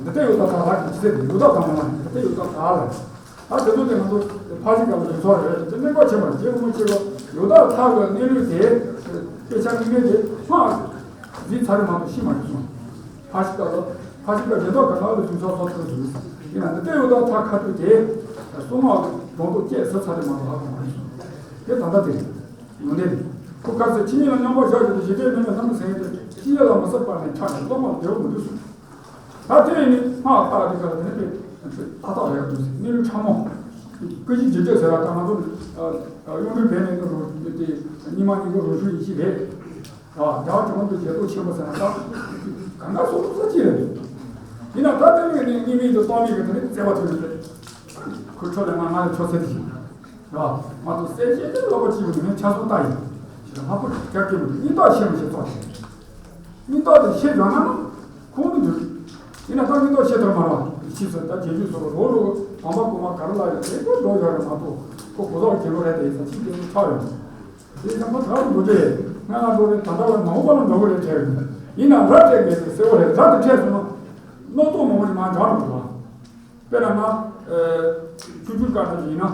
འདི་ལྟ་ཡོད་དག་ཐག་ལ་ཅི་ཟེར་ཏེ་ཡོད་དག་དང་མ་འདི་ལྟ་ཡོད་དག་ཐག་ལ། ད་དེ་ཚོ་དེ་ང་ཚོ་ཕར་ཞིག་ག་ལ་ཡོད་ཚོ་རེད་དེ་གནས་པ་ཆེ་བ་རྗེ་རིན་པོ་ཆེ་གིས་ཡོད་དག་ཐག་གི་གནས་ལུགས་དེ། དཔེ་ཆ་དངོས་གནས་དེ་སྔགས་ཟིན་ཚར་རེད་མ་གཏོགས་ཤེས་མ་རེད་གསུངས། ཕར་ཞིག་ག་ལ་ཕར་ཞིག་ག་མེ་ཏོག་ག་ལ་ལ་བྱུང་ས་སོགས་ཚོ་བྱུང་། ཡིན་ན་འདི་ལྟ་ཡོད་དག་ཐག་ཁ་ཐུག་དེ་གསུང་སྔགས་སྒྲོ་འདོགས་བཅད་ཟིན་ཚར་རེད་མ་གཏོགས་ཧ་གོ་མ་རེད་གསུངས། དེ་ད་ལྟ་དེ་རེད། ཡོན་ཏན་རེད། ཁོ་སྐབས་སུ་ཕྱི་ཉིད་ལ་མཉམ་པར་བཞག་བཞིན་དུ་ཞི་བདེ་མེད་པའི་ལྷ་མོ་ཟེར་མཁན་དེ་ཕྱི་ཡུལ་ལ་མ་སོགས་པ་ནས་ཆགས་ནས་སློབ་མར་བདེ་བོ་མི་འདུག་གསུངས། ད་དེ་ནི་སྔགས་བཏགས་དེ་ག་ལ་དེ་ནི་དཔེ་ཏག་ཏག་རེད་འདུག་ཟེར། གནས་ལུགས་ཕྲ་མོ། ཀུན་གཞི་འཇིག་བྲལ་ཟེར་བ་ད་ང་ཚོ་གཡུང་དྲུང་བོན་ནས་ཀྱི་རོ་དེ་རྙིང་མ་རྙིང་པ་རོ་ཤུལ་ཡེ་ཤེས་རེད། རྒྱལ་བ་བྱུང་དུ་རྒྱལ་པོ་ཆེན་པོ་ཟེར་ན་ད་གང་ག་སོ་སོ་ཅི་རེད། ཡིན་ན་ད་དེ་ནི་གནས་མིན་དུ་གཏོང་མི་གི་དེ་ནི་བརྩེ་བ་ཐོན་ཏེ། ཁོ་ཁྲོ་ལས་ང་ང་ལ་ཁྲོ་ཚད་དེ་བཞིན། ར། མ་གཏོགས་གསལ་བཤད་དེ་ལོག་པ་གཅིག་པུ་ནི་ངས་ཆ་ཚང་ལྟ་ཡིན། ཞེས་ལྷག་པར་དུ་སྐྱབས་སྐྱེ་བོ་དེ་གཉིས་ཐག་ཤེས་མི་ཤེས་ཙོག་བྱས། གཉིས་ཐག་དེ་ཤེས་བྱུང་ན་ཁོང་དུ་འགྱུར། ཡིན་ན་ད་གཉིས་ཐག་ཤེས་ཐུབ་མ་རེད་བ། ཕྱིས་སུ་ད་རྗེས་འཇུག་སོགས་རོ་རུ་དམ་པ་གོང་མ་ག་རེ་ལ་ཡང་དེ་ཀོ་འགྲོ་ཡོད་རེད་མ་གཏོགས་ཁོ་གོ་ལོག་གྱེན་ལོག་རེད་དེ་ཡིན་ཙང་ཕྱིས་དེ་ཚོ་ཆགས་ཡོང་། དེ་ཡིན་ཙང་ཁོ་ད་རུང་འགྲོ་རྒྱུ་རེད། སྔ་ན་འགྲོ་རེད། ད་ལྟ་བ་མ་འོངས་པ་ལ་འགྲོ་གི་རེད་བྱས་ཡོད། ཡིན་ན་ར་སྤྲད་མེད་དེ་གསལ་བོ་རེད། ར་དེ་འཕྲད་སོང་ན་རྣམ་རྟོག་མང་པོ་ཞིག་མར་འཇགས་འགྲོ་གི་རེད་བ། དཔེར་ན་ང་། ཨ། ཆུ་ཆུ་དཀར་ནག་ཡིན་ན།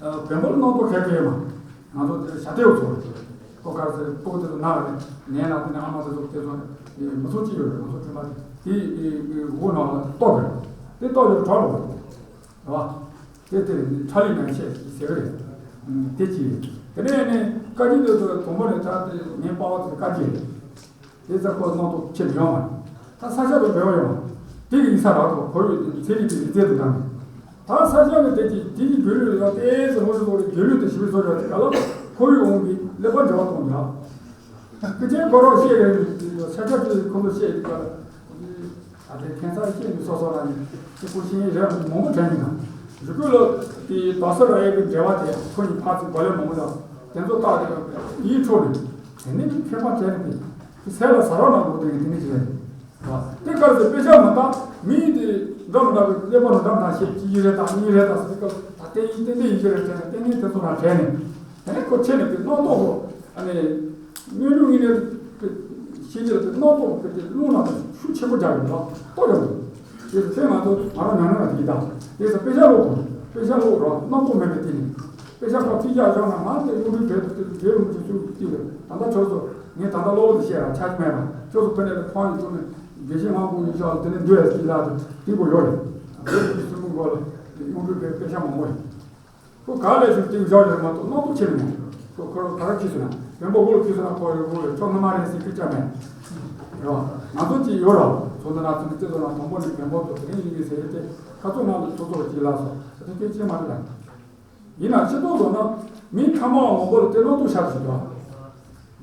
ཨ། བེམ་པོ་ལ་རྣམ་རྟོག་ག་གེ་ཡོད་མ། ང་ཚོ་དེ་ཞྭ་ཏོག་ཚོ། ཀོ་དཀར་ཟེར་ཀོ་དེ་ཚོ་ནག་རེད། ནས་ལ་དེ་ནས་ཨ་མ་དེ་ཚོ་དེ་ཚོ་མི་ཚོ་ཅི་ཡོད་རེད། ང་ཚོ་ཁྱིམ་པ་དེ་དེ་འོ་ནག་ལ་ལྟོགས་རེད། དེ་ལྟོགས་ཡོད་གྲོགས་རེད། རེད་བ། དེ་དེ་ཁྲ་ལི་ནང་བཤད་ཟེར་གི་རེད། དེ་ཅི་རེད། དེ་ནས་ནི་བཀའ་བརྒྱུད་དེ་ཚོ་དང་པོ་ནས་ད་དེ་ངའི་པ་ཕ་དེ་བཀའ་བརྒྱུད་རེད། དེ་ཚོ་ཁོ་རྣམ་རྟོག་ཆེར་ཡོང་བ། ད་ས་ཆ་དང་འབྲེལ་བ་ཡོང་བ། དེ་གི་ཡིག་ས་རག་ཐོག་ཁོར་ཡུག་དེ་ཚན་རིག་གི་ཡིག་རྩལ་དུ་བཏང་། ད་ས་ཆ་གི་དེ་གི་དེ་གི་སྒྱུ་ལུས་ཡང་ཏོག་ཙམ་ངོ་ཤེས་ཐོག་ལ་སྒྱུ་ལུས་དེ་ཞིབ་བཟོ་བྱ་དེ་ག་ལ་ཁོར་ཡུག་འོང་གི་ཀླད་པ་འབྲེལ་བ་གཏོང་བྱ། ཀི་ཅན་ཁོ་རང་བཤད་རེད། ས་ཆ་དེ་ཁོ་ཚོ་བཤད་དེ་ག་ལ། ད་ལྟའི་ཁྱད་མཚར་སྐྱེས་འདུག་སོ་སོ་རང་ཡིན། ཁྱེད་སྐུ་ཤིང་རེ་མང་པོ་དྲན་གྱི་དང་། རི་ཁུལ་ལ་དེ་དོ་སོ་ར་ཡེ་གི་འབྲེལ་བ་དེ་ཁོ་གཉིས་ཕར་ཚུར་གོ་ལེ་མང་པོ་དང་དེ་ཚོ་བཏགས་ཏེ་ཡིད་འཕྲོག་ནས་དེ་ནས་མཁས་པ་དྲན་ནས་དེ་སེམས་ལ་ཟ་རོགས་གནང་དགོས་དེ་དེ་ནས་ཅི་རེད། དེ་གར་ཚེ་དཔེ་ཆ་མ་བཏང་མིའི་དེ་འདྲ་མི་འདྲ་བའི་ཀླད་པ་ནང་འདྲ་མི་འདྲ་བཤད་གཅིག་གིས་རེད་དང་གཉིས་རེད་དང་ཟེར་སྐབས་ད་བསྟན་ཡིན་བསྟན་བསྟན་ཡིན་གྱི་རེད་དྲན་ནས་བསྟན་ངན་དེ་ཚོ་རང་དྲན་ནས། དེ་ནས་ཁོ་ཁྱེད་ནས་དེ་རྣམ་རྟོག་གོ། ཨ་ནི། གནས་ལུགས་དངོས་གནས་དེ་ཤེས་རྒྱུ་དེ་རྣམ་རྟོག་དེ་དེ་རླུང་ནང་དུ་ཤུགས་ཆེན་པོ་རྒྱག་ཡོད་ལ་རྟོག་ཡོད། དེ་ཚོ་དེ་ང་ཚོ་ང་རང་ཉམས་མྱོང་ལ་དེ་གི་དང་དེ་ཚོ་དཔེ་ཆ་ཀློག་དགོས། དཔེ་ཆ་ཀློག་རོགས་རྣམ་རྟོག་མེད་པའི་དེ་ནི། དཔེ་ཆ་ཁག་ཐིག་རྒྱག་བཞག་ན་ང་དེ་གཡུང་དྲུང་བོན་དུ་དེ་རྒྱལ་ལུང་གི་ཚུལ་གྱིས་ད་ལྟ་ཁྱོད་ཚོ་ངས་ད་ལྟ་གློག་ལ་བཤད་ར་ཆ་མེད་པ་ཁྱོད་ཚོ་ཕ་ནས་ལ་ཕང་ཡིན་ཚོ་ནས་དགེ་བཤེས་ངག་དགུ་ཡིན་ཤག་དེ་ནས་འདུལ་བའི་སྤྱི་ལ་དེ་དེ་གོ་ཡོད་རེད། བོད་ཀྱི་སྲིན་པོ་མགོ་ལ་གཡུང་དྲུང་བོན་དཔེ་ཆ་མང་པོ་ཡིན། ཁོ་ག་ལས་ཤུགས་གཏིང་འཇོག་ཡོད་མ་གཏོགས་རྣམ་རྟོག་ཆེ་མེད། ཁོ་ཁོ་ག་རེ་ཁྱི་སོང་ན་བོན་པོ་དབུ་ལ་ཁྱི་སོང་ན་ཁོ་ཡོད་དབུ་ལ་ཁྱོད་སྔ་མ་རེད་ཟེར་ཁྱི་ཅག་མེད། རེད་བ། ང་ཚོ་ཅིག་ཡོད་ར། ཚོ་འདི་ན་ཚོ་འདི་ཚོ་ན་དང་པོ་ནས་བོན་པོ་ཚོ་དེ་རིང་ཡིན་གྱི་ཟེར་ཏེ་ཁ་ཚོ་ནང་དུ་ཚོ་ཚོ་ཅིག་ལ་སོ་དེ་སྐད་ཆེ་མ་རེད་ལ། ཡིན་ན་ཕྱི་ཐོག་ཚོ་ན་མི་ཐ་མ་བ་མང་པོ་ལ་དེ་རྣམ་རྟོག་ཤར་ཟིན་ཀྱང་།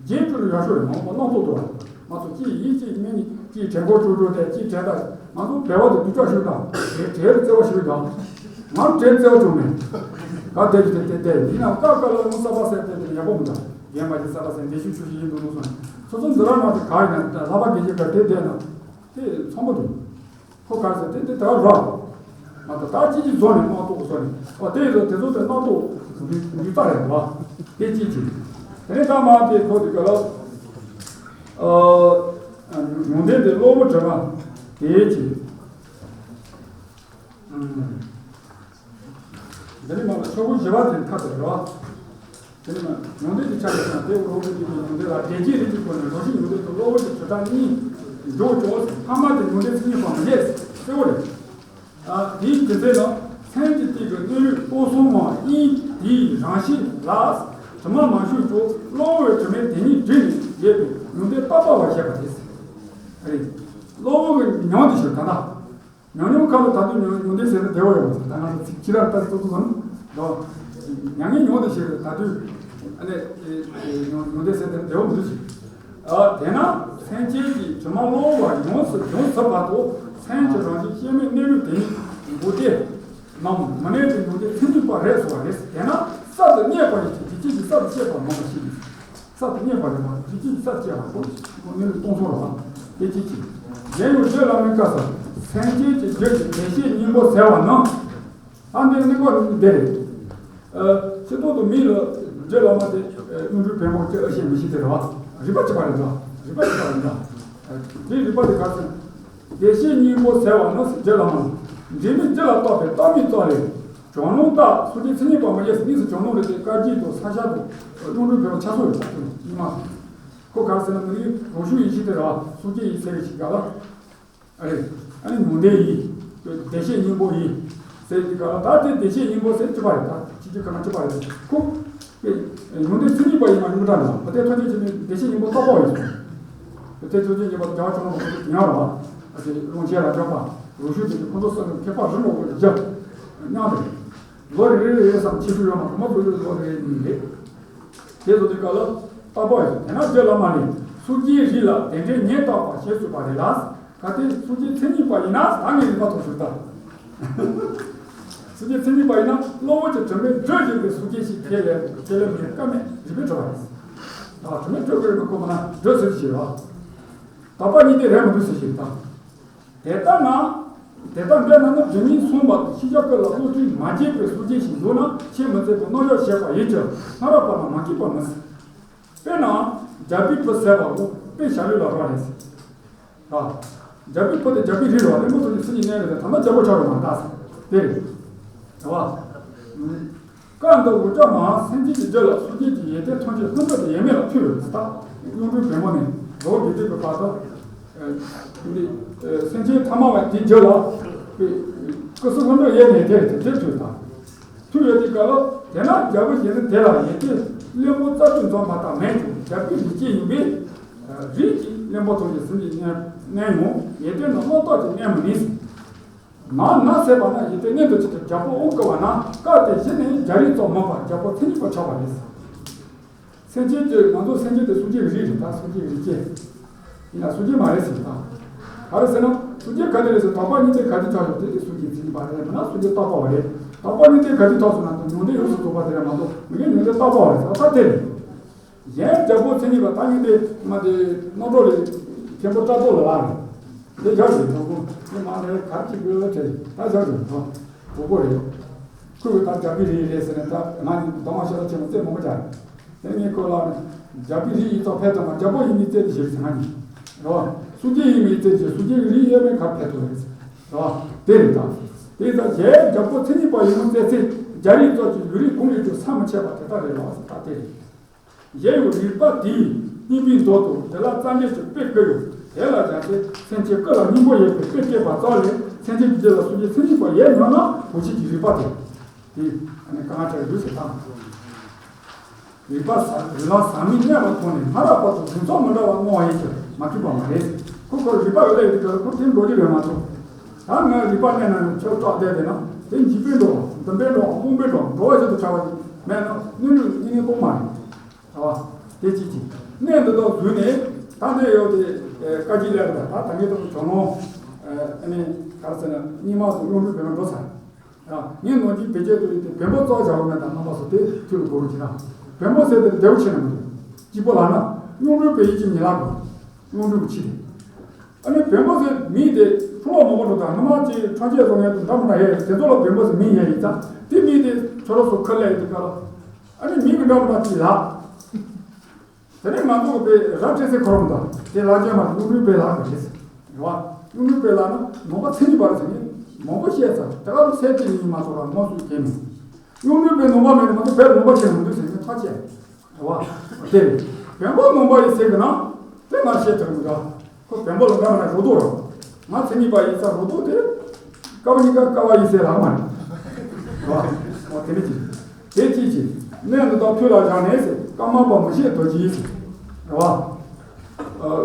རྗེས་འགྲོ་ལ་ཡར་ཤོར་རེད་མང་པོ་རྣམ་རྟོག་ཏུ་བ། ང་ཚོ་གཅིག་ཡིད་གཅིག་མིན་གཅིག་དྲན་འཁོར་ཅོ་ཅོ་དེ་གཅིག་དྲན་དང་ང་ཚོ་བལ་བ་དེ་སྡུག་ཅག་ཞིག་དང་དེ་དྲན་རྩེ་བ་ཞིག་དང་། ང་དྲན་རྩེ་བ་བྱུང་མེད། ག་དེ་ཅི་དེ་དེ་དེ་ཡིན་ནའང་ཀ་ཀ་ལ་ཡང་ས་པ་སེ་དེ་དེ་ཡག་པོ་མི་འདུག་རྒན་པ་ཅིག་ས་པ་སེ་འདི་ཤུ་ཆུ་ཞིག་ཡིན་འདུག་ནོ་སོང་སོ་སོ་འཛི་ར་ན་དེ་ག་ཡིན་ན་ལྷ་པ་དགེ་བཤེས་ཀ་དེ་བསྡད་ན་དེ་ཚང་མ་འདུག་ཁོ་ག་ཟེར་དེ་དེ་ད་ར། ང་ད་ལྟ་ཅི་ཅི་བཟོ་ནས་རྣམ་རྟོག་བཟོ་ནས་ཨོ་དེ་ཡོད་དེ་ཚོ་དེ་རྣམ་རྟོག་འདུས་རྩ་རེད་བ། དེ་ཅི་ཅི། དེ་ནས་ད་མ་དེ་ཁོ་དེ་ག་ལ། ཨ། ཡོན་ཏན་དེ་གློ་བུར་དྲི་མ་དེ་ཅི། འདི་ནི་མ་ལ་ཆོས་སྐུ་ཞི་བ་དེ་ཐབས་དེ་རེད་བ། དེ་ནི་མ་ཡོན་ཏན་གྱི་ཆ་ནས་ཀྱང་དེ་རོ་བོ་གི་ཡོན་ཏན་ལ་དེ་རྗེས་རིགས་ཀྱི་སྒོ་ནས་རང་བཞིན་ཡོན་ཏན་དུ་གློ་བུར་གྱི་དྲི་བྲལ་གཉིས་འཇོག་ཆོག་ཐ་མ་དེ་ཡོན་ཏན་མཚན་ཉིད་པ་མི་རེད་གསལ་བོ་རེད། ཨ། དེའི་རྒྱུ་མཚན་ནི་མཚན་གྱི་སྟེང་གི་གནས་ལུགས་སྟོང་གསུམ་མ་ཡིན་དེའི་རང་བཞིན་ལ་ དྲི་མ་མ་ཞུགས་ཀྱང་གློ་བུར་བའི་དྲི་མས་དེ་ཉིད་བསྒྲིབས་ནས་ཡོད་པས་ཉོན་ཏན་རྟག་པ་བར་བཤད་པ་རེད། རེད། གློ་བུར་གྱི་མྱོང་དེ་ཞིག་ག་ན། ཉོན་མོངས་ཁ་ལ་ད་དུང་ཉོན་ཉོན་ཏན་ཟེར་ན་བདེ་བོ་ཡོང་མ་སོང་། ད་ང་ཚོ་ཚིག་ཁྱི་ར་ལྟར་ཏོག་ཏོག་བཟང་། མྱ་ངན་མྱོང་དེ་ཞིག་ད་དུང་ཨ་ནི་ཉོན་ཉོན་ཏན་ཟེར་ན་བདེ་བོ་མི་འདུག་ཞིག་ཨ། དེས་ན་སེམས་ཅན་གྱི་དྲི་མ་གློ་བུར་བ་ཡོངས་སུ་ཡོངས་ཚུད་པ་དང་། སེམས་ཀྱི་རང་བཞིན་སྐྱེ་མེད་གནས་ལུགས་དེ་ཉིད་འགོག་བདེན་ནམ། མི་གནས་པའི་ཉོན་ཏན་མཚན་ཉིད་པ་རེད་ཟེར་བ་རེད། དེས་ན་གསར་དུ་རྙེད་པ་ཡིན་ཞིང་དེ་སྐྱེས་ཀྱི་གསར་དུ་སྐྱེས་པ་མང་པོ་ཞིག་གསར་དུ་རྙེད་པ་རེད་པ། དེ་སྐྱེས་ཀྱི་གསར་དུ་སྐྱེས་པ་ཁོ་གནས་ལུགས་སྟོང་ཟད་རེད་པ། དེ་སྐྱེས་ཀྱི། གཞན་ཡང་རྒྱུད་བླ་མའི་བཀའ་སར། སེམས་ཅན་གྱི་རྒྱུད་ཀྱི་བདེ་གཤེགས་སྙིང་པོ་ཟེར་བ་ནི། ཨ་འདི་གནས་སྐབས་འདི་རེད། ཨ། སྤྱིར་བཏང་དུ་མི་ལ་རྒྱུད་བླ་མ་དེ་ཨ་གཡུང་དྲུང་བེམ་པོ་ཅི་ཨ་ཤེས་མི་ཤེས་དེ་རེད་པ། རིག་པ་གཅིག་པ་རེད་འདུག་རིག་པ་གཅིག་པ་རེད་འདུག་ཨ་དེའི་རིག་པ་དེ་ག་ཟེར། བདེ་གཤེགས་སྙིང་པོ་ཟེར་བ་ནི་རྒྱུད་བླ་མ་ལ། འབྲལ་མེད་རྒྱུད་ལ་གཏོགས་པའི་རྟག་མའི་རྩ་ལས། གྱང་རླུང་ལྟར་སངས་རྒྱས་མཚན་ཉིད་པ་མ་ཡིན། གཉིས་སུ་གྱང་རླུང་རེད་དེ། བཀའ་བརྒྱད་དང་ས་སྐྱ་དང་གཡུང་དྲུང་བེམ་པོ་ཆ་ཚང་ཡོད་པ་དེ་ཉི་མ། ཁོ་ག་ཟེར་ན་མི་རིགས་རང་བྱུང་ཡེ་ཤེས་དེ་རེད་པ། སངས་རྒྱས་ཡིན་ཟེར་བའི་ཞིག་ག་ལ། ཨ་རེད། ཨ་ནི་ཉོན་ཏན་ཡིན། བདེ་གཤེགས་སྙིང་པོ་ཡིན། ཟེར་གྱི་ག་ལ་ད་དེ་བདེ་གཤེགས་སྙིང་པོ་ཟེར་གྱི་པ་རེད། ད་ཅི་ཅི་ག་ན་གྱི་པ་རེད། ཁོ། ཉོན་ཏན་མཚན་ཉིད་པ་ཡིན་པ་སྙོམས་འཇུག་ལ་མ་དེ་ཐོན་སྐྱེད་བྱས་ནས་བདེ་གཤེགས་སྙིང་པོ་རྟག་པ་ཡིན། དེ་ཐོན་སྐྱེད་བྱས་པ་རྒྱ་ཆུང་ངུ་ཡང་ར་བ། ཨ་ཅེ་རླུང་ཆེ་ལ་འཇོག་པ་རུ་ཤུལ་དེ་ཁོ་ཚོ་སོགས་ཀྱི་མཁས་པ་རི་ལོ་བོ་རྒྱབ། མཉམ་དུ། ལོ་རེ་རེ་རེ་བསམ་ཆེ་ཤོས་ཡོད་མ་གཏོགས་མ་བུ་ལོ་རེ་རེ་གཉིས་རེད། དེ་ཚོ་དེ་ག་ལ་རྟག་པ་ཡིན། དེས་ན་རྒྱུད་བླ་མ་ལས་སངས་རྒྱས་རིགས་ལ་དེ་འདྲའི་ཉེར་བརྟག་པ་ཞེས་གསུངས་པ་རེད་ལ། གལ་ཏེ་སངས་རྒྱས་མཚན་ཉིད་པ་ཡིན་ན་ད་ངས་རིག་པ་ཐོག་ཞུ་ད། སངས་རྒྱས་མཚན་ཉིད་པ་ཡིན་ན་གློ་བུར་གྱི་དྲི་མས་བསྒྲིབས་བཞིན་པའི་སངས་རྒྱས་ཤིག་ཁས་ལེན་ཁས་ལེན་མེད་ཀ་མེད་རིག་པའི་གྲོགས་རེད། ད་དྲི་མས་བསྒྲིབས་དགོས་རེད་པ། ཁོ་མ་ན་བསྒྲིབས་ཟེར་གྱི་རེད་པ། དག་པ་གཉིས་ལྡན་རེད་མི་འདུག་ཟེར་གྱི་རེད་ད། དེ་ལྟ་ན། དེ་ལྟར་འདྲ་ན་ནི་དེ་ཉིད་སོང་བ་དང་ཤེས་བྱ་ཀུན་ལ་བློ་གྲོས་མ་སྐྱེས་པའི་སངས་རྒྱས་ཤིག་འདུག་ན་ཆེས་མི་འཚལ་བའི་རྣམ་གཞག་བྱས་པ་ཡིན་ཀྱང་སྔ་རབས་པ་རྣམས་མ་སྐྱེས་པར་མི་སྲིད། དཔེར་ན། རྒྱལ་པོའི་བུ་ཟེར་བ་འོ་དཔེ་བྱ་ལུས་ལ་རག་ལས་ཟེར། ཨ། རྒྱལ་པོའི་བུ་དེ་རྒྱལ་པོའི་རིགས་རེད་པ། གླིང་པོ་ཐོན་སྐྱེད་སངས་རྒྱས་མངོན་རེད་དེ། ད་ལྟ་རྒྱལ་པོ་ཆགས་རེད་མ་ད་ཟེར། དེ་རེད། རེད་པ། སྐབས་འདིར་འུ་ཅག་མ་སེམས་ཅན་གྱི་རྒྱུད་ལ་སངས་རྒྱས་ཀྱི་ཡོན་ཏན་ཐམས་ཅད་ལྷུན་གྲུབ་ཏུ་ཡེངས་མེད་ལ་ཐུག་ཡོད་པས་ད། གཡུང་དྲུང་བེམ་པོ་ནས་རྫོགས་དགེ་ལྡན་པའི་བར་དུ། ཨ་འདི་ཨ་སེམས་ཅན་ཐ་མལ་པ་དེའི་རྒྱུད་ལ་སྐུ་གསུང་ཐུགས་ལ་ཡེངས་མེད་དེ་དེ་དེ་ཐུག་ད། ཐུག་ཡོད་དེ་ག་ལ། དེས་ན་རྒྱལ་པོ་ཞིག་ནི་དེ་ལ་ཡོན་ཏན་བློན་པོ་རྩ་བཅུ་འཛོམས་པ་དག་མེད་ཀྱང་རྒྱལ་པོའི་རིགས་ཅན་ཡིན་པས། རིགས་ཀྱི་བློན་པོ་ཐམས་ཅད་སངས་རྒྱས་མངོན་ཡོང་ཡོན་ཏན་ནི་བློ་རྟོག་ཅིང་མངོན་མི་ནུས། མ་ན་ཟེར་བ་ན་ཡོན་ཏན་མངོན་དུ་བྱེད་དུ་རྒྱལ་པོ་དབང་བསྐུར་བ་ན་སྐབས་དེ་བཞིན་ནས་རྒྱལ་རིགས་ཙམ་མིན་པར་རྒྱལ་པོ་མཚན་ཉིད་པ་ཆགས་པ་རེད། སེམས་ཅན་གྱི་ང་ཚོ་སེམས་ཅན་དེ་སངས་རྒྱས་ཀྱི་རིགས་རེད་ད། སངས་རྒྱས་ཀྱི་རིགས་ཅན། ཡིན་ན་སངས་རྒྱས་མ་རེད་ཟེར་ད། ག་རེ་ཟེར་ན་སངས་རྒྱས་ག་དེ་རེད་ཟེར། དག་པ་གཉིས་ལྡན་ག་དེ་ཆགས་ཡོད་དེ་དེ་སངས་རྒྱས་མཚན་ཉིད་པ་རེད། མིན་ན་སངས་རྒྱས་རྟག་པ་བ་རེད། དག་པ་གཉིས་ལྡན་ག་དེ་ཆགས་སོང་ན་དེ་ཉོན་ཏན་ཡོངས་སུ་རྫོགས་པ་དེ་རེད་མ་གཏོགས་མི་དགེ་ཉོན་ཏན་རྟག་པ་བ་རེད་ཟེར་བ་ད་དེ་རེད། གཞན་རྒྱལ་པོ་མཚན་ཉིད་པ་ད་ངས་དེ་མ་དེ་རྣམ་གྲོལ་ལས་མཁན་པོ་བཀྲ་ཐོག་ལ་ལགས་རེད། དེ་བཞག་རེད་དང་པོ། དེ་མ་རེད་ག་ཅིག་དགོས་ལ་དེ་ད་བཞག་རེད་དང་གོ་གོ་རེད། ཁོས་ད་རྒྱལ་པོའི་རིགས་རེད་ཟེར་ནས་ད་ང་གདོང་མ་ཤོར་ལ་ཆེན་མོ་རྩེད་མོ་མ་བྱ་རེད། དེ་ངས་ཁོ་ལ་རྒྱལ་པོའི་རིགས་ཡིན་ཙང་ཕེབས་དང་མ་རྒྱལ་པོ་ཡིན་མིན་རྩེད་དེ་ཞིག་ང་གཉིས་རེད་བ། སངས་རྒྱས་ཡིན་མིན་རྩེད་ཞིག་སངས་རྒྱས་ཀྱི་རིགས་ཡོད་མེད་ག་ཕེབས་ཐུབ་རེད་རེད་བ། དེ་རེད་ད། དེ་ད་གཞན་རྒྱལ་པོ་མཚན་ཉིད་པ་ཡིན་མིན་རྩེད་ཚེ་རྒྱལ་རིགས་ཙོགས་ཀྱི་ཡུལ་རིགས་གང་ཡོད་ཀྱང་ས་མི་ཆད་པ་དེ་ལྟ་རེད་ལ་ད་དེ་རེད། གཞན་ཡང་རིགས་པ་དེས་སྙིང་པོའི་མདོ་དང་དེ་ལ་རྩ་འགྲེལ་གྱི་དཔེ་བཀོད་ཡོད། དེ་ལ་བཞག་སྟེ་སེམས་ཅན་ཀུན་ལ་སྙིང་པོ་ཡོད་པའི་དཔེ་བཀོད་པ་ཙམ་ལས་སེམས་ཅན་གྱི་རྒྱུད་ལ་སངས་རྒྱས་མཚན་ཉིད་པ་ཡོད་སྙམ་ན་གོང་ཆེན་གྱི་རིགས་པ་དེ། དེ་ཨ་ནི་གང་ལྟར་ཡོད་ཟེར་དང་། རིགས་པ་ཟ་རིགས་ལམ་ཟག་མེད་གནས་པ་མཐོང་ནས་སྔ་རབས་པ་དང་གཟུགས་ཚོགས་མི་འདྲ་བ་མངོན་པ་ཡིན་ཀྱང་མ་གྲུབ་པ་མ་རེད། ཁོ་ཁོར་རིགས་པ་ཡོད་ལ་ཡོད་དུས་ཁོ་དེ་འགྲོ་རྒྱུ་རེད་མ་གཏོགས། ད་ངའི་རིགས་པ་གནས་ན་ཡང་ཆོས་སྐྲག་བསྡད་པས་ན་དེ་འཇིགས་པའི་འགྲོ་བ་འདུན་པའི་འགྲོ་བ་རྨོངས་པའི་འགྲོ་བ་འགྲོ་བ་ཞིག་ཏུ་བྱ་བ་ཞིག་མེད་ན་གནོད་ལུགས་གཉིས་ནི་སྤོང་མ་རེད། རེད་བ། དེ་གཅིག་གཅིག་གནས་འདི་དག་བཟུང་ནས་ད་འདི་ཡོད་དེ་བཀའ་བརྒྱུད་ལས་རེད། ད་ད་ངས་དང་གྲོགས་ནོ་ཨ་ནི་ག་རེ་ཟེར་ན་རྙིང་མ་དང་གཡུང་དྲུང་བོན་པོ་འགྲོ་ཚར། ཡང་ངས་ནང་གི་བེད་སྤྱོད་དུ་ཡིན་ཏེ་བོན་པོ་རྩ་བ་བཞག་པ་མེད་ད་རྣམ་པ་སོ་དེ་ཐུགས་ལ་གོ་རུ་ཅི་རང་། བོན་པོ་ཟེར་དེ་བདེ་བོ་ཆེ་ན་མི་འདུག་གཅིག་པོ་ལ་ན་གཡུང་དྲུང་བོན་ཡིད་ཀྱི་ཉི་ལ་གོ། གཡུང་དྲུང་གི་ཆི་དེ། ཨ་ནི་བོན་པོ་ཟེར་མིང་དེ་ཁྲོ་བ་མང་པོ་འགྲོ་དང་སྔ་མ་ཅིག་ཁྲ་ཆས་བཟོ་མཁན་དུ་འདྲ་མི་འདྲ་ཧེ་དེ་ཚོ་ལ་བོན་པོ་ཟེར་མིང་ཡང་ཡིན་ཙང་དེ་མིང་དེ་ཁྱོད་རང་ཚོ་ཁུར་ལས་ཡིན་དུས་སྐབས་ལ་ཨ་ནི་མིང་གི་འདྲ་མི་འདྲ་ཅིག་ལ། དེ་ནས་ང་ཚོ་གི་པའི་རབ་འབྲི་སའི་ཁོ་རང་དང་དེ་ལ་རྒྱ་མ་གཡུང་དྲུང་བོན་ལ་གི་རེད་ཟེར་བ། གཡུང་དྲུང་བོན་ལ་ན་ནང་པ་མཚན་ཉིད་པ་རེད་ཟེར་ནས་མང་པོ་བཤད་ཚར། དེ་ག་ལ་ཟས་ཅི་ཡིན་མ་གཏོགས་ར་ངོ་སུ་གལ་མེད། གཡུང་དྲུང་བོན་ནང་པ་མེད་ན་ང་ཚོ་བོད་ནང་པ་ཆེ་ན་མི་འདུག་ཟེར་ནས་ཐག་བཅད་རེད་བ། དེ་རེད། བོན་པོ་ནང་པ་ཡི་ཟེར་གི་ན་དེ་ང་བཤད་ཐུབ་མི་འདུག་ཁོ་བོན་པོ་ལ་འདྲ་མ་འདྲ་རོ་ཏོ་རེད། ང་མཚན་ཉིད་པ་ཡིན་ཙང་རོ་ཏོ་དེ་ཀ་བ་གཉིས་ཀ་ཀ་བ་ཡིན་ཟེར་ལག་མ་རེད་བ། དེ་ནི་ཅི་དེ་ཅི་ཅི། གནས་འདི་དག་ཐོས་ལ་བཞག་ནས་ཟེར། བཀའ་མ་པ་མི་ཤེས་རྡོ་རྗེ་ཟེར། རེད་བ། ཨ།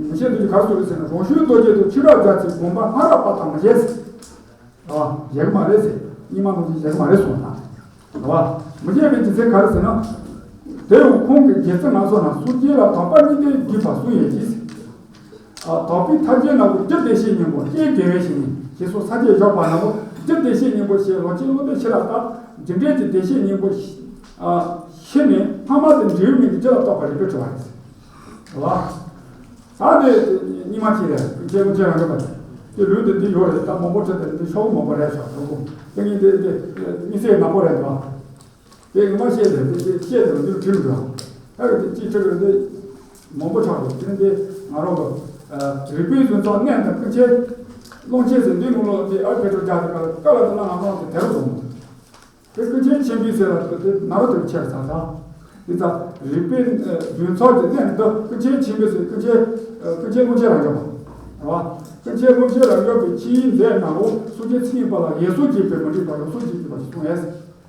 མི་ཤེས་རྡོ་རྗེ་ག་རེ་གསུངས་རེད་ཟེར་ན། རང་བྱུང་རྡོ་རྗེ་དང་ཆོས་གྲགས་རྒྱལ་མཚན། དགོངས་པ་སྔ་རབས་པ་དང་མི་འགལ་ཟེར། རེད་བ། འགལ་གྱི་མ་རེད་ཟེར། རྙིང་མ་རྡོ་རྗེ་འགལ་གྱི་མ་རེད་གསུངས་ད། རེད་བ། མི་འགལ་མིན་གྱི་ཚེ་ག་རེ་ཟེར་ན། དེ་ཡང་ཁོང་གི་རྗེ་བཙུན་ལ་སོགས་ན་སངས་རྒྱས་ལ་དག་པ་གཉིས་ལྡན་བརྒྱུད་པ་གསུང་ཡས་ཀྱིས། ཨ། དག་པའི་ཐབས་ཀྱི་ནང་གི་རྒྱུ་བདེ་གཤེགས་སྙིང་པོ། རྐྱེན་དགེ་བའི་བཤེས་གཉེན་ཞེས་སོགས་ས་བཅད་བཞག་པ་ནང་ལོ། རྒྱུ་བདེ་གཤེགས་སྙིང་པོ་ཞེས་ལོ་ཆེན་བློ་ལྡན་ཤེས་རབ་དང་རྒྱུ་འབྲས་ཀྱི་བདེ་གཤེགས་སྙིང་པོ། ཨ། ཤེས་ནས་སྔ་མ་དང་འབྲས་བུ་མིན་གྱི་རྒྱུ་ལ་གཏོགས་པ་རིགས་པས་གྲུབ་པ་རེད། རེད་བ། ད་དེ་རྙིང་མ་གཅིག་རེད། ཀུན་མཁྱེན་ཀློང་ཆེན་རབ་འབྱོར་པ་དེ་ལུས་དེ་འདི་ཡོད་རེད། ད་མང་པོ་ཚོ་དེ་འདི་ཤོག་མང་པོ་རེད་ཤག་དང་པོ་དེ་ངས་དེ་དེ་དམིགས་བསལ་ནག་པོ་རེད་འདུག་དེ་ངོ་མ་བཤད་དེ་དེ་དེ་བཤད་དེ་འདི་བྲིས་འདུག་ད་གི་དེ་གཅིག་ཁྲི་རེད། དེ་མང་པོ་ཆགས་འདུག་དེ་འདི་ང་རང་གི་རིག་པའི་ཟིན་ཚོགས་གནས་དང་ཀུན་མཁྱེན་ཀློང་ཆེན་ཟེར་འདི་ནང་ལོགས་དེ་ཨ་ཕེ་ཏྲོ་རྒྱག་དེ་ག་ལ་དཀའ་ལ་དེ་ལ་ང་རང་དེ་དེ་རུ་སོང་། དེ་ཀུན་མཁྱེན་ཆེན་པོའི་ཟེར་ལ་དེ་ན་རོ་དེ་ཆེར་ཚ་ཚ། དེ་ཙ་རིག་པའི་ཟིན་ཚོགས་ཀྱི་གནས་འདི་ཀུན་མཁྱེན་ཆེན་པོའི་ཟེར། ཀུན་མཁྱེན་ཀུན་མཁྱེན་ཀློང་ཆེན་རབ་འབྱོར་པ། རེད་བ། ཀུན་མཁྱེན་ཀློང་ཆེན་རབ་འབྱོར་པའི་ཕྱིའི་མཛད་ནའོ། སངས་རྒྱས་མཚན་ཉིད་པ་ལ་ཡེ་སོགས་བྱས་པས་མི་འགྲིག་པ་ཡོངས་སུ་གཅོད་པ་ཞིག་གསུངས་ཡས།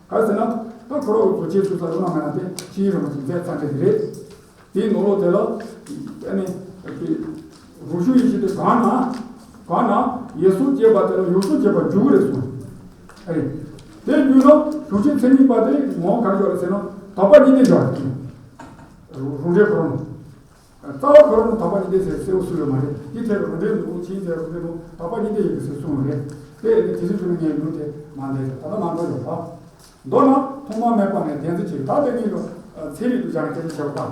ག་རེ་ཟེར་ན། ད་ཁོ་རང་གི་རྫོགས་ཆེན་ཚུལ་ས་ཡོད་ན་མེད་ན་དེ་ཕྱིའི་རིན་པོ་ཆེ་མཛད་རྩ་འགྲེལ་དེ་རེད། དེའི་ནང་ལོགས་དེ་ལ། ཨ་ནི། རང་བྱུང་ཡེ་ཤེས་དེ་གང་ན། གང་ན་ཡེ་སོགས་བྱས་པ་དེ་ལ་ཡོངས་སུ་གཅོད་པར་འགྱུར་རེད་གསུངས། ཨ་རེད། དེ་བརྒྱུད་ན་གཟུགས་ཅན་མཚན་ཉིད་པ་དེ་ངོ་བོ་ག་རེ་ཡོད་རེད་ཟེར་ན། དག་པ་གཉིས་ལྡན་ཡོད་རེད། རང་འབྲས་ཁོ་རང་། རྩ་བ་ཁོ་རང་དག་པ་གཉིས་ལྡན་ཟེར་གསལ་བོ་གསུངས་ཡོད་མ་རེད། དེ་ཐད་ཀྱི་རང་འབྲས་འདུག་ཕྱིའི་མཛད་རང་འབྲས་འདུག་དག་པ་གཉིས་ལྡན་ཡོད་ཀྱི་ཟེར་གསུངས་ཡོད་རེད། དེ་ནི་དེ་ཚོའི་ཁྲོད་ནས་ངས་ལུང་དེ་མ་འདས་ད་ལྟ་མ་འགྲོ་ཡོད་པ། མདོར་ན་ཐོག་མ་མེད་པ་ནས་བདེན་འཛིན་བྱེད། ད་དེ་གཉིས་ལ་ཚན་རིག་ཏུ་སྦྱར་ནས་སྐད་ཆ་བཤད་པ་དང་།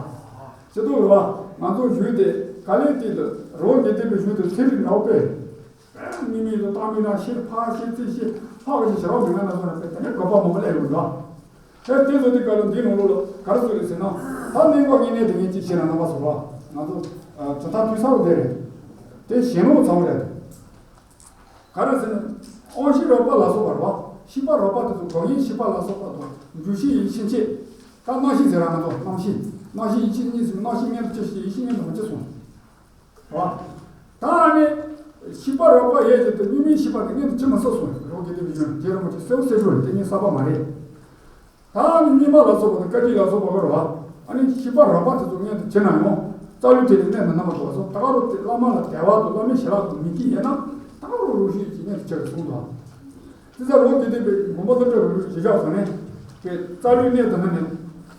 སྤྱི་ཚོགས་ལ་ང་ཚོ་གཞུང་དེ་ག་ལེ་དེ་དུ་རོགས་འདི་དེ་པའི་གཞུང་དུ་ཚན་རིག་འདྲ་བོ་དཔེ། མི་མི་ལ་བཏང་མི་ན་ཤེས་ཕ་ཤེས་ཚིག་ཤེས་ཕ་གི་ཤེས་ཞེ་རོགས་མི་ང་ན་སོང་ན་དཔེ་དེ་ནས་དགོས་པ་མང་པོ་སླེབས་ཡོང་འདུག་ཨེ་དེ་ཚོ་དེ་ག་ལ་འདི་ནང་ལོགས་ལ་ག་རེ་ཚོད་རེད་ཟེར་ན། ད་གནས་འགོག་དངོས་གནས་དེ་ངས་ཅིག་བཤད་ན་རྣམ་པ་ཚོ་ལ་ང་ཚོ་གྲུབ་མཐའ་ཐོས་ས་བོ་དེ་རེད། དེ་ཞེན་ལོག་ཚ་བོ་རེད། ག་རེ་ཟེར་ན། དབང་ཤེས་རགས་པ་ལ་སོགས་པ་རེད་བ། ཤེས་པ་རགས་པ་དེ་ཚོ་དགོས་ངེས་ཤེས་པ་ལ་སོགས་པ་དང་འཇུག་ཤེས་ཡིད་ཤེས་ཕྱེད། ད་རྣམ་ཤེས་ཟེར་ར་ང་ཚོ་རྣམ་ཤེས། རྣམ་ཤེས་ཡིད་ཤེས་གཉིས་ཟེར། རྣམ་ཤེས་མངོན་དུ་བྱས་ཤེས་ཡིད་ཤེས་མངོན་དུ་མ་བྱས་སོང་། རེད་བ། ད་ནི་ཤེས་པ་རགས་པ་ཡོད་ཀྱི་དེ་དངོས་མེད་ཤེས་པ་དེ་མངོན་དུ་བྱེད་མི་སྲིད་གསུངས། རོགས་ཀྱི་དེ་མི་ཡོད་རྗེ་རིན་པོ་ཆེ་གསལ་པོ་གསལ་པོ་རེད། དེ་ངས་གསར་པ་མ་རེད། ད་ནི་རྙིང་མ་ལ་སོགས་པ་དང་བཀའ་བརྒྱུད་ལ་སོགས་པ་གོ་རེད་བ། ཨ་ནི་ཤེས་པ་རགས་པ་དེ་ཚོ་མངོན་དུ་བྱེད་ན་ཡང་རྩ་ལུས་དེ་ནི་གནས་དང་རྣམ་པར་གྲོལ་བ་སོགས་ད་ག་རུ་དེ་བླ་མ་ལ་དད་པ་དང་བླ་མའི་ཞལ་ལག་དང་མི་སྐྱིད་ཡོད་ན་ད་ག་རུ་རང་ཤེས་ཀྱི་གནས་སུ་བྱ་བའི་གསུང་དང་། དེ་ཚ་རོགས་ཀྱི་དེ་པའི་མགོན་པོ་ཀླུ་སྒྲུབ་རིན་པོ་ཆེ་ཞབས་སོ་ནས་དེ་རྩ་ལུས་གནས་དང་ནི་ནས་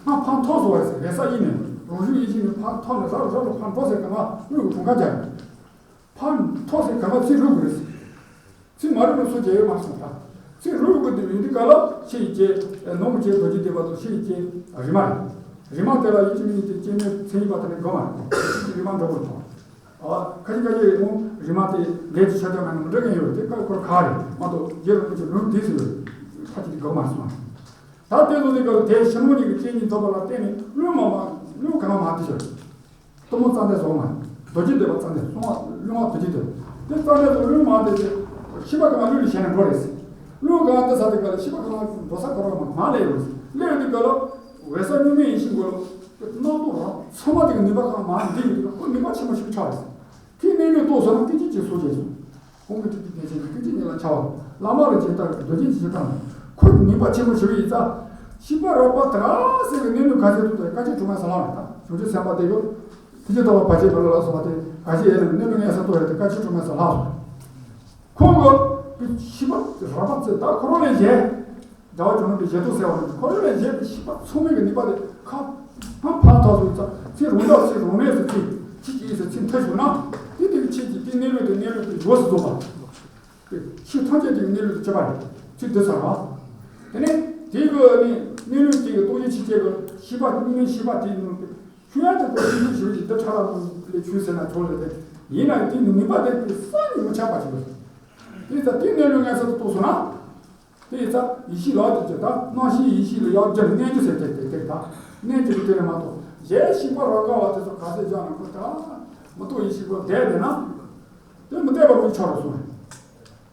སྔ་ཕར་མཐོ་སོང་བ་རེད་ཟེར། རེ་ས་ཡིན་ནས་རང་བྱུང་ཡེ་ཤེས་ནི་ཕར་མཐོ་ནས་རབ་རབ་ལ་ཕར་མཐོ་ཟེར་གང་ལ་དངུལ་གི་གྲངས་ཀ་རྒྱག་ཕར་མཐོ་ཟེར་གང་ལ་ཚིག་རུས་དགོས་རེད་ཟེར། ཚིག་མ་རུས་ལ་སུ་བྱས་ཡོད་མ་སོང་ད། ཚིག་རུས་དགོས་དེ་ཡིན་དུས་ག་ལ་ཤེས་ཡི་ཅེ་ནོར་མི་ཅེ་རྡོ་རྗེ་སྡེ་པ་དང་ཤེས་ཡི་ཅེ་རིག་མ་རེད། རིག་མ་དེ་ལ་ཡིད་ཀྱི་མི་ཡིན་ཏེ་སྐྱེ་མེད་མཚན་ཉིད་པ་དེ་ནི་དགོས་མ་རེད། ཤེས་ཀྱི་རིག་མ་འགྲོ་དགོས་དང་། ཨ། ཁ་ཅིག་ཁ་ཅིག་ཡིན་རུང་རིག་མ་དེ་ལས་ཀྱི་ཆ་ཆ་མེད་ན་མི་འགྲོ་མཁན་ཡོད་རེད། དེ་ཀ་ཁོར་ཁ་རེད་མ་གཏོགས་རྗེ་རིན་པོ་ཆེ་ལུང་དེ་ཟེར་བའི་ཁ་ཅིག་དེ་དགོས་མ་སོང་། ད་དེ་ཚོ་དེ་ག་ལ་དེ་ཕྱི་ནང་གཉིས་ཀྱི་སྐྱེ་གཉིས་ཐོབ་པ་ལ་བརྟེན་ནས་བློས་མ་མ་བློས་གང་མ་དེ་ཤོར། གཏུམ་མོ་རྩ་འདས་སོང་མ། རྡོ་རྗེ་སྡེ་པ་རྩ་འདས་སོང་བ་བློས་མ་རྡོ་རྗེ་སྡེ་པ། དེ་རྩ་འདས་སོང་བློས་མ་དེ་ཚེ་ཤེས་པ་གང་བློས་ལ་ཞེན་ནས་འགྲོ་རེད་ཟེར། བློས་གང་དེ་ས་དེ་ག་ལ་ཤེས་པ་གང་འགྲོ་ས་ག་རོ་མ་མ་ལས་ཡོད་ཟེར། ལས་ཡོད་དེ་ག་ལ་འོད་གསལ་གཉུག་མའི་ཡེ་ཤེས་གོ་ལ་སྣང་སྟོང་རང་ཚང་མ་དེ་ག་ནུས་པ་གང་མ་འདི་ཡོད་དེ་ག་ཁོ་ནུས་པ་ཆེན་པོ་ཞིག་ཆགས་རེད་ཟེར། དེ་གནས་ལུགས་རྟོགས་སོང་ན་སྐད་ཅིག་ཅིག་སོ་བྱས་སོང་། ཁོང་གི་ཐུགས་ཀྱི་བདེ་ཆེན་གྱི་ཀུན་གྱི་ཉིད་ལ་འཆར་བ། བླ་མ་ལ་ཇི་ལྟར་རྡོ་རྗེ་ཇི་ལྟར་ཁོ་ནུས་པ་ཆེན་པོ་ཞེ་པོ་ཡིན་ཙང་། ཤེས་པ་རགས་པ་དག་ཟེར་བའི་གནས་ལུགས་ག་ཚད་ཐུབ་ཐུབ་བཀའ་ཆོས་སྒྲོལ་མའི་ཟབ་ལྷག་རེད་ད། བྱང་ཆུབ་སེམས་དཔའ་དེ་གོ། ཐུགས་རྗེ་ཐོབ་པ་བར་ཆད་བྲལ་ལ་སོགས་པ་དེ་ག་ཞིག་ཡིན་ནམ་གནས་ལུགས་མངོན་གསལ་རྟོགས་ཡོད་དེ་བཀའ་ཆོས་སྒྲོལ་མའི་ཟབ་ལྷག་སོ། ཁོང་གི་ཤེས་པ་རགས་པ་ཚད་ད་ཁོ་རང་ལས་གཞན། རྒྱལ་བ་ཇོ་ནང་པའི་ཞལ་ཐུགས་གསལ་བ་ནི་ཁོ་རང་ལས་གཞན་པའི་ཤེས་པ་ཚང་མའི་གི་ནུས་པ་དེ་ཁ་ཕར་ཕར་ཐག་སོང་ཙང་ཚེ་རང་ཐག་ཚེ་རང་མེད་ཟེར་ཚེ་ཅི་ཅི་ཟེར་ཚེ་མཐའ་བཞུགས་ན་དེ་དེ་གི་ཆེད་ཀྱི་དེ་གནས་ལུགས་དེ་གནས་ལུགས་དེ་ཡོངས་སུ་རྫོགས་པ། ཆོས་ཐམས་ཅད་དེ་གི་གནས་ལུགས་དེ་ཆོས་པ་རེད་ཚེ་འདི་ཚར་བ། དེ་ནས་དེ་གི་ནི་གནས་ལུགས་དེ་གི་རྟོགས་བྱེད་ཆོས་ཅན་གི་ཤེས་པ་གཉིས་ཤེས་པ་དེ་ནང་དུ་ཆོས་ཡང་དེ་ཁོ་ཆོས་ཉིད་ཞི་བ་ཞིག་འདི་ཁྲ་ལ་ནང་ལས་ཆོས་ཟེར་ན་ཆོག་ལས་དེ་ཡིན་ན་ཡང་དེ་ནི་ནུས་པ་ལྡན་པའི་ས་ནི་མི་ཆགས་པ་ཞིག་རེད། དེ་ཙང་དེ་གནས་ལུགས་མངོན་གསལ་དུ་རྟོགས་སོང་ན། དེ་ཡི་ཚ་ཡེ་ཤེས་ལ་དེ་ཅི་ད་རྣམ་ཤེས་ཡེ་ཤེས་ལ་ཡར་རྒྱུ་ནི་རྣལ་འབྱོར་ཟེར་ཏེ་དེ་དེ་ད་རྣལ་འབྱོར་གྱི་དེ་ལས་མ་གཏོགས་གཞན་ཤེས་པ་རང་ག་བ་དེ་ཚོ་ག་ཚད་སྦྱངས་ན་ཁོ་ད་མི་རྟོག་ཡེ་ཤེས་པོ་བསྡད་བསྡད་ན་དེ་མི་བསྡད་པ་མི་ཆོག་རུ་སོང་།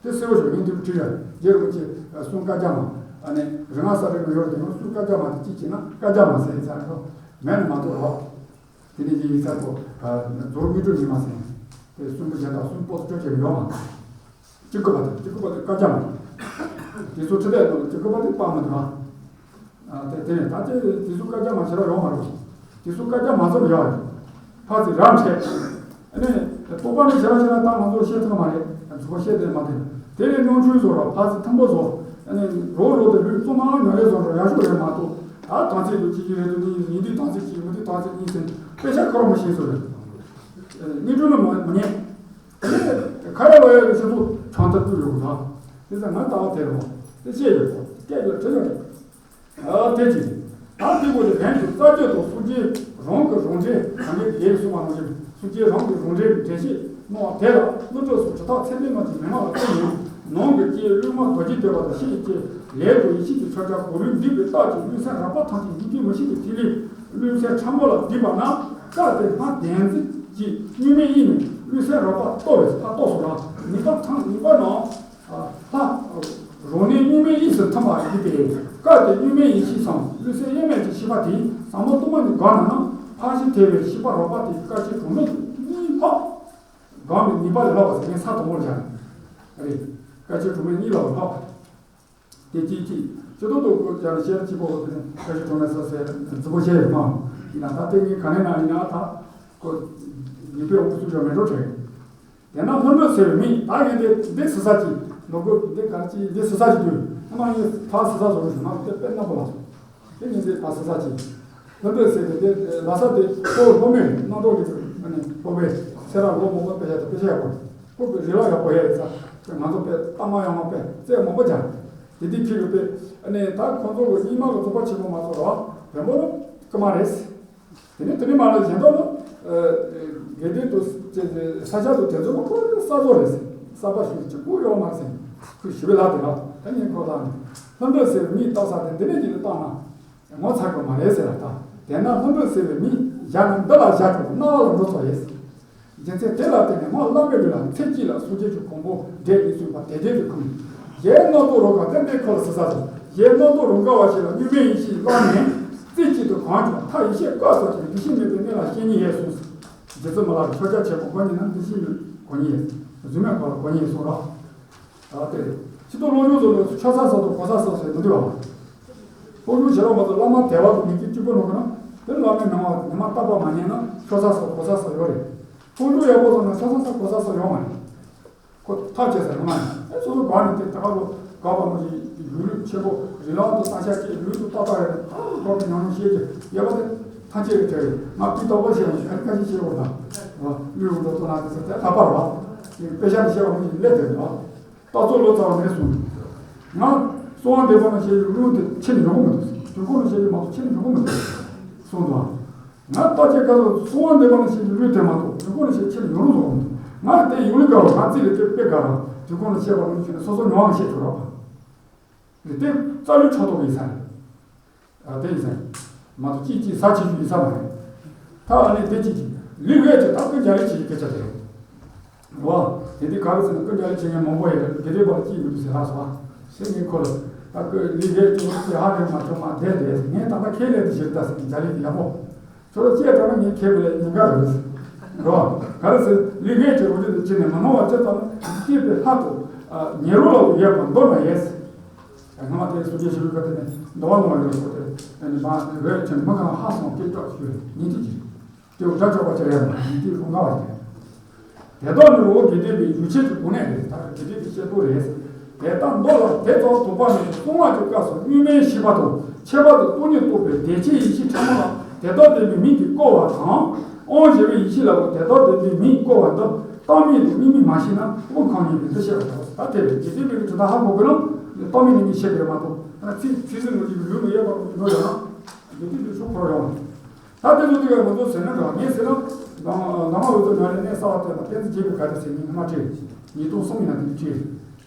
དེ་གསལ་བོ་ཞིག་ཡིན་དུས་བྲིས་ཡ་རྗེ་རིན་པོ་ཆེ་གསུང་བཀའ་རྒྱ་མ་ཨ་ནི་རིག་སྔགས་གསལ་རིག་ལ་ཡོད་དེ་ཡང་གསུང་བཀའ་རྒྱ་མ་དེ་གཅིག་བྱས་ན་བཀའ་རྒྱ་མ་ཟེར་ཡི་ཚ་རེད་མེད་ན་མ་གཏོགས་རོགས། དེ་ནས་ཡིན་ས་ཐོག་རྫོགས་རིམ་དངོས་གྲུབ་ཉི་མ་ཟེར། དེ་གསུམ་པོ་གཞན་དག་གསུམ་པོ་སྤྲོད་བྱེད་ཡོད་མ། གཅིག་དགུ་པ་དང་གཅིག་དགུ་པ་དེ་བཀའ་རྒྱ་མ། དེ་ཚོ་ཁྲི་སྟེགས་ནང་ལ་གཅིག་དགུ་པ་དེ་དཔག་མི་འདུག་ཨ། དེ་དེ་ནས་ད་ལྟའི་དེ་ཚོ་བཀའ་རྒྱ་མ་བྱེད་རོགས་ཡོང་མ་རེད། དེ་ཚོ་བཀའ་རྒྱ་མ་ཚོམ་ཡོད་རེད། ཕར་ཚུར་ར་འཕྲད། ཨ་ནི་རྟོག་པ་ནི་བྱེད་ར་བྱེད་ར་ད་ང་ཚོ་བཤད་ཐུབ་མ་རེད། ཚོ་བཤད་དེ་མ་དེ་དེ་ལས་སྣང་ཆུང་བཟོ་ར་ཕར་ཚུར་ཐུམ་པ་བཟོ། ཨ་ནི་རོ་རོ་དེ་ལུས་གཙོ་མ་ཉོ་རེ་བཟོ་ར་ཡག་ཤོས་རེད་མ་གཏོགས། ད་དམ་ཚིག་ལུ་ཅི་ཅི་རེད་དུ་ནི་ཡིན་དུས་དམ་ཚིག་ཅི་མི་དུས་དམ་ཚིག་གཉིས་ཟིན་དཔེ་ཆ་ཁོ་ར་མི་ཤེས་བཟོ་རེད། སྙིང་དྲུང་ལ་མ་མ་ཉན། ཁ་ཡ་ལོ་ཡ་ལུ་ཤི་ཚུ་ཆང་ཐབས་བསྐུལ་ཡོད་གོ་ད། དེ་ཚ་ང་ལྟ་བ་དེ་རེད་མོ། དེ་ཅི་ཡོད་གོ་སྐད་ཡོད་དྲི་ཡོད་རེད། ཨ་དེ་ཅི། ད་དེ་གོ་དེ་བན་དུ་རྩ་རྒྱུད་དང་སུ་ཅི་རང་གི་རང་འདྲེན་གང་གི་དེ་སུ་མ་ནང་བཞིན་སུ་ཅི་རང་གི་རང་འདྲེན་འདྲེན་ཤེས་གནང་བ་དེ་ལ་བློ་གྲོས་སུ་ཇི་ལྟར་ཚད་ལྡན་མ་ཅིག་མི་མང་ལ་བསྟན་ཡོད། ནང་གི་སྐྱེས་བློས་མ་རྡོ་རྗེ་བསྟོད་པ་དང་ཤེས་ཀྱི་ལས་དང་ཡེ་ཤེས་ཀྱི་མཆོད་བྱ་གོ་རིམ་འདུས་པའི་རྟགས་ཀྱིས་བློས་སེམས་རགས་པ་ཐམས་ཅད་ཡིད་ཀྱི་མི་ཤེས་ཀྱི་ཐིག་ལེ་བློས་སེམས་ཕྲ་མོ་ལ་བསྡུས་པ་ན་སྐབས་དེ་སྔར་བདེན་འཛིན་གྱི་གཉུག་མའི་དབྱིངས་ནས་བློས་སེམས་རགས་པ་རྟོགས་པའི་ཕ་རྟོགས་སོ་ལ་ནུས་པ་ཐང་ནུས་པ་ནང་ལྷ། རང་གནས་གཉུག་མའི་དབྱིངས་སུ་ཐིམ་པ་ཡིན་ཏེ། སྐབས་དེ་གཉུག་མའི་ཡེ་ཤེས་སམ་བློས་སེམས་དབྱེར་མེད་ཀྱི་ཤེས་པ་དེས་ཟབ་མོ་སྟོང་པ་ཉིད་སྒོམ་ན་ན་ཕར་ཕྱིན་ཐེག་པའི་ཤེས་པ་རགས་པ་དེ་སྐད་ཅིག་གྲངས་མེད་གཉིས་ལྷག་སྒོམ་པའི་ནུས་པ་ལས་ལྷག་པ་ཟེར་མཁན་ས་དང་པོར་བཞག་རེད། སྐད་ཅིག་གྲངས་མེད་གཉིས་ལྷག་ལྷག་དེ་གཅིག་གཅིག་སྤྱི་ལྡོག་ཏུ་བཀོད་བྱ་ནི་ཤེས་རབ་གཅིག་པོ་དེ་ནི་སྐད་ཅིག་གྲངས་མེད་ས་ཟེར་རྫི་པོ་ཤེས་ཡོད་མ་ཡིན་ན་ད་ལྟའི་ངས་ག་ནས་ན་ཡིན་ན་ད་ཁོ་ཉིན་པའི་འོང་སུ་ཅོ་མེ་འགྲོ་བྲལ། དེ་ན་ལྷུན་གྲུབ་ཟེར་བའི་མིང་ད་ངས་འདི་འདི་སི་ས་ཅིག་ལོ་གོ་འདི་ག་ཅིག་འདི་སི་ས་ཅིག་དུས་ཨ་མ་ངས་ཕ་སི་ས་བཟོ་རུ་ཞུ་ན་དེ་དཔེ་རྣམ་པ་ལ་སོང་། དེ་ངས་འདི་ཕ་སི་ས་ཅིག་ལྷུན་གྲུབ་ཟེར་དེ་དེ་ལ་ས་དེ་ཁོ་སློབ་མའི་རྣམ་གྲངས་ཀྱི་ཨ་ནི་སློབ་པའི་ཚེ་རབས་ལོ་མང་པོ་དཔེ་ཆ་དེ་དཔེ་ཆ་ཡག་པོ་ཁོ་གི་རི་ལ་ཡག་པོ་ཡ་ཡི་ས་དེ་ང་ཚོ་དཔེ་གཏའ་མ་ཡང་མ་དཔེ་རྩེད་མང་པོ་སྦྱངས། དེ་དུས་ཁྱེད་ཀྱི་དཔེ་ཨ་ནི་ད་ཁོང་ཚོ་གི་རྙིང་མ་གི་རྫོགས་པ་ཆེན་པོ་མ་ཚོགས་ར་བ་བོན་པོ་ལ་ཀི་མ་རེད། དེ་ནས་དེ་ནས་མ་ལ་གཞན་དག་ནི། དགེ་ལྡན་དུ་ས་ཆ་དུ་དེ་ཚོ་ཁོ་ས་བཟོ་རེད་ཟེར། ས་པ་ཞིག་གཅིག་པུ་ཡོང་མ་ཟེར། ཁོས་ཞུ་བའི་ལག་དེ་ལ་ད་ཉིན་ཁོ་ལ་ནི་ལྷུན་གྲུབ་ཟེར་མིང་བཏགས་ས་དེ་འདི་ནས་ཀྱི་བཏགས་ན་ངོ་ཚ་གི་མ་རེད་ཟེར་ལ་ད། དེས་ན་ལྷུན་གྲུབ་ཟེར་བའི་མིང་བཞག་ན་འདི་ལ་བཞག་ཀྱང་རྣ་བ་ལ་འགྲོ་ཚོ་ཡིན། རྒྱུ་མཚན་དེ་ལ་བརྟེན་ནས་སྔོན་བླ་མའི་ལུགས་ལ་ཚེ་གཅིག་ལ་སངས་རྒྱས་ཀྱི་གོ་འཕང་འདྲེན་ནས་གསུངས་པ་དེ་དེ་དུ་ཁུམས། གཞན་རྣམ་རྟོག་རང་ག་ཏན་ཏན་ཁོ་ལ་སི་ས་དང་གཞན་རྣམ་རྟོག་རང་ག་བ་ཞིག་ལ་གཉུག་མའི་ཡེ་ཤེས་བླངས་ནས་རྩེ་གཅིག་ཏུ་གང་བྱུང་མཐའ་ཡེ་ཤེས་བཀག་སོགས་ཀྱི་འདུ་ཤེས་མེད་པའི་གནས་ལ་བཤེས་གཉེན་ཡས་གསུངས། རྗེ་བཙུན་མི་ལ་ཕྱོགས་ཆ་ཆེན་པོ་གོ་ཉིད་ན་འདུ་ཤེས་མེད་གོ་ཉིད་ཡས། རྫུན་མེད་ཁོ་ལ་གོ་ཉིད་ཡས་གསུངས་རོགས། ཨ་དེ། ཕྱི་དོ་སློབ་སྦྱོང་ཚོ་ལ་ཆོས་ས་ས་དང་གོ་ས་ས་ཟེར་མི་འདུག་བ། སློབ་སྦྱོང་བྱེད་རོགས་མ་ཚོ་བླ་མ་དད་པ་དང་མི་སྐྱིད་གཅིག་པོ་ནོ་གི་ན་དེ་བླ་མའི་མི་མ་ཉི་མ་རྟག་པ་མ་ཉན་ན་ཆོས་ས་ས་གོ་ས་ས་ཡོད་རེད། སློབ་སྦྱོང་ཡག་པོ་སོང་ན་ཆོས་ས་ས་གོ་ས་ས་ཡོད་མ་རེད། ཁོ་ཐག་བཅད་ས་ཡོད་མ་རེད། ཨེ་སོ་སོ་ག་ནས་དེ་ད་ག་རུ་ག་པ་མ་ཞིག་ཡུལ་ལུགས་ཆེན་པོ་རི་ལང་དུ་ས་ཆ་སྐྱེས་ཡུལ་དུ་ཏག་ཏག་རེད། ཨ་གོ་གི་ཉམས་མྱོང་ཤེས་ཀྱི་ཡོད་པ་དེ་ཐག་བཅད་རེད་དྲན་རེད། ང་དེ་ཏོག་པ་ཤེས་མ་ཤེས་ཁ་ཁ་ཤས་ཤེས་བར་དང་། ལུས་འགྲོ་ཏོ་ན་དེ་ཚོ་དེ་ལྷག་པར་བ། དཔེ་ཆ་ནས་བཤད་པ་མི་ཞིག་སླེབས་དེ་ལ། ལྟ་ཚུལ་ལོ་ཙཱ་བ་མེད་གསུངས། ང་གསང་བ་འདུས་པ་ན་ཞེས་པའི་གླུ་དེ་ཁྱེར་ནས་ཡོང་གི་མི་འདུག་དུས་འཁོར་ལ་བཤད་པའི་མ་གཏོགས་ཁྱེར་ནས་ཡོང་གི་མི་འདུག་གསུངས་འདུག་ང་རྟག་ཆད་ཀ་ལོ་གསང་བ་འདུས་པ་ན་ཞེས་པའི་གླུ་དེ་མ་གཏོགས་དུས་འཁོར་ལ་བཤད་ཁྱེར་ནས་ཡོང་རུང་ཡོང་གི་མི་འདུག་ང་དེ་ཡོང་ལེ་དགའ་བ་ང་རྩིས་ལས་དེ་དཔེ་དགའ་ར་དུས་འཁོར་ལ་བཤད་པ་ལ་ཁྱེར་ནས་སོ་སོ་མྱོང་བ་བཤད་ཆོག་རོགས། རེད་དེ་རྩ་ལུས་ཕྲག་དོག་ཡིན་ས་རེད། ཨ་དེ་ཡིན་ས་རེད། མ་གཏོགས་ཅིག་ཅིག་ཟ་ཆེ་ཆུང་ཡིན་ས་མ་རེད། ད་ཨ་ནི་དེ་ཅིག་ཅིག་ལུས་ངེས་ཀྱི་ད་ཀུན་རྒྱ་ལས་ཆེ་ཆུང་སྐད་ཆ་དེ་རེད། རོ། དེ་དུས་ག་རེ་ཟེར་ན་ཀུན་རྒྱ་ལས་ཆེ་ཆུང་མང་པོ་ཡོད་རེད། དགེ་ལྡན་པ་ལ་ཅིག་མི་འདུག་ཟེར་ལྷག་སོང་ཨ། ཟེར་ངས་ཁོ་ལ་ད་ཀུན་ལུས་ངེས་ཀྱི་ཧ་རེ་མ་ཐོན་མ་བསྡད་རེད། ངས་ད་ལྟ་ཁས་ལེན་དུ་ཞིག་ད་ཟེར་རྒྱ་ལས་ཡག་པོ། ཁྱོད་ལ་སྐྱེས་དྲགས་ན་ངས་ཁས་མི་ལེན་ཉེན་ཁ་ཡོད་རེད། རོ། ག་རེ་ཟེར་ལུས་ངེས་ཀྱི་རོ་རྒྱུ་དེ་ཅི་ནས་མ་ནོར་བ་ཅི་ཙམ་སྐྱེས་པའི་ལྷ་དང་། ཉེ་རོ་ལ་ཡོད་པ་མདོར་ན་ཡོད། སྔ་མ་དེ་སུ་ཅན་ཞིག་ལུས་ཀ་དེ་ནས་འདོ་བ་ནོར་ཡོད་ཁོ་དེ་ནི་མ་རེད་ཅན་མི་གང་ཧ་སོང་སྐད་གྲགས་ཞུ་ཉིན་དེ་ཅི་དེ་འོ་དགྲ་ཆོག་པ་ཅི་རེད་ཡང་ཉིན་དེ་རུང་ང་བ་ཅི་རེད། དེ་དག་ནི་རོ་དགེ་ལྡན་པའི་ཡུལ་ཆེན་གྱི་སྒོ་ནས་རེད། ད་དགེ་ལྡན་པའི་བཤད་སྒོ་རེད། དེ་ལྟར་མདོ་ལ་དེ་ཙམ་དོགས་པ་མེད་དུ་གསང་བ་གི་སྐབས་སུ་གཉུག་མའི་ཤེས་པ་དང་ཁྱད་པར་དུ་སྟོང་ཉིད་རྟོགས་པའི་བདེ་ཆེན་ཡེ་ཤེས་ཕྲ་མོ་ལ་དེ་དག་ལྡན་པའི་མིང་གིས་བསྐོར་བ་དང་། དབང་བཞི་པའི་ཡེ་ཤེས་ལ་དེ་དག་ལྡན་པའི་མིང་བསྐོར་བ་འདི་བཏང་མིང་དང་དམིགས་མིང་མ་ཤེས་ན་དབུ་གང་ཉིད་མིན་འདུ་ཤེས་པ་དང་། ད་དེ་བས་དགེ་ལྡན་པའི་གྲུབ་མཐའ་ཧ་གོ་དགོས་ན་བཏང་མིང་དམིགས་མིང་ཤེས་དགོས་མ་གཏོགས་ཚིག་ཚིག་ཟིན་ལོ་རྒྱུས་ལུས་མི་ཡོད་པ་འགྲོ་ཡོང་ན་དགེ་ལྡན་པའི་ཕྱོགས་འཁོར་ཡོང་། ད་དེ་ཚོ་དེ་ག་ང་ཚོ་ཟེར་ན་འདྲ་ངས་ཟེར་ན་ནང་ནང་མ་འོས་ཚོ་ཉོ་རེ་གནས་ས་བ་དེ་ལ་ཏན་ཏན་བྱེད་དགོས་ག་དེ་ཟེར་ཉིན་ཁ་མ་བྲིས་ཉིས་སྟོང་གསུམ་ཡིན་ན་དེ་བྲིས་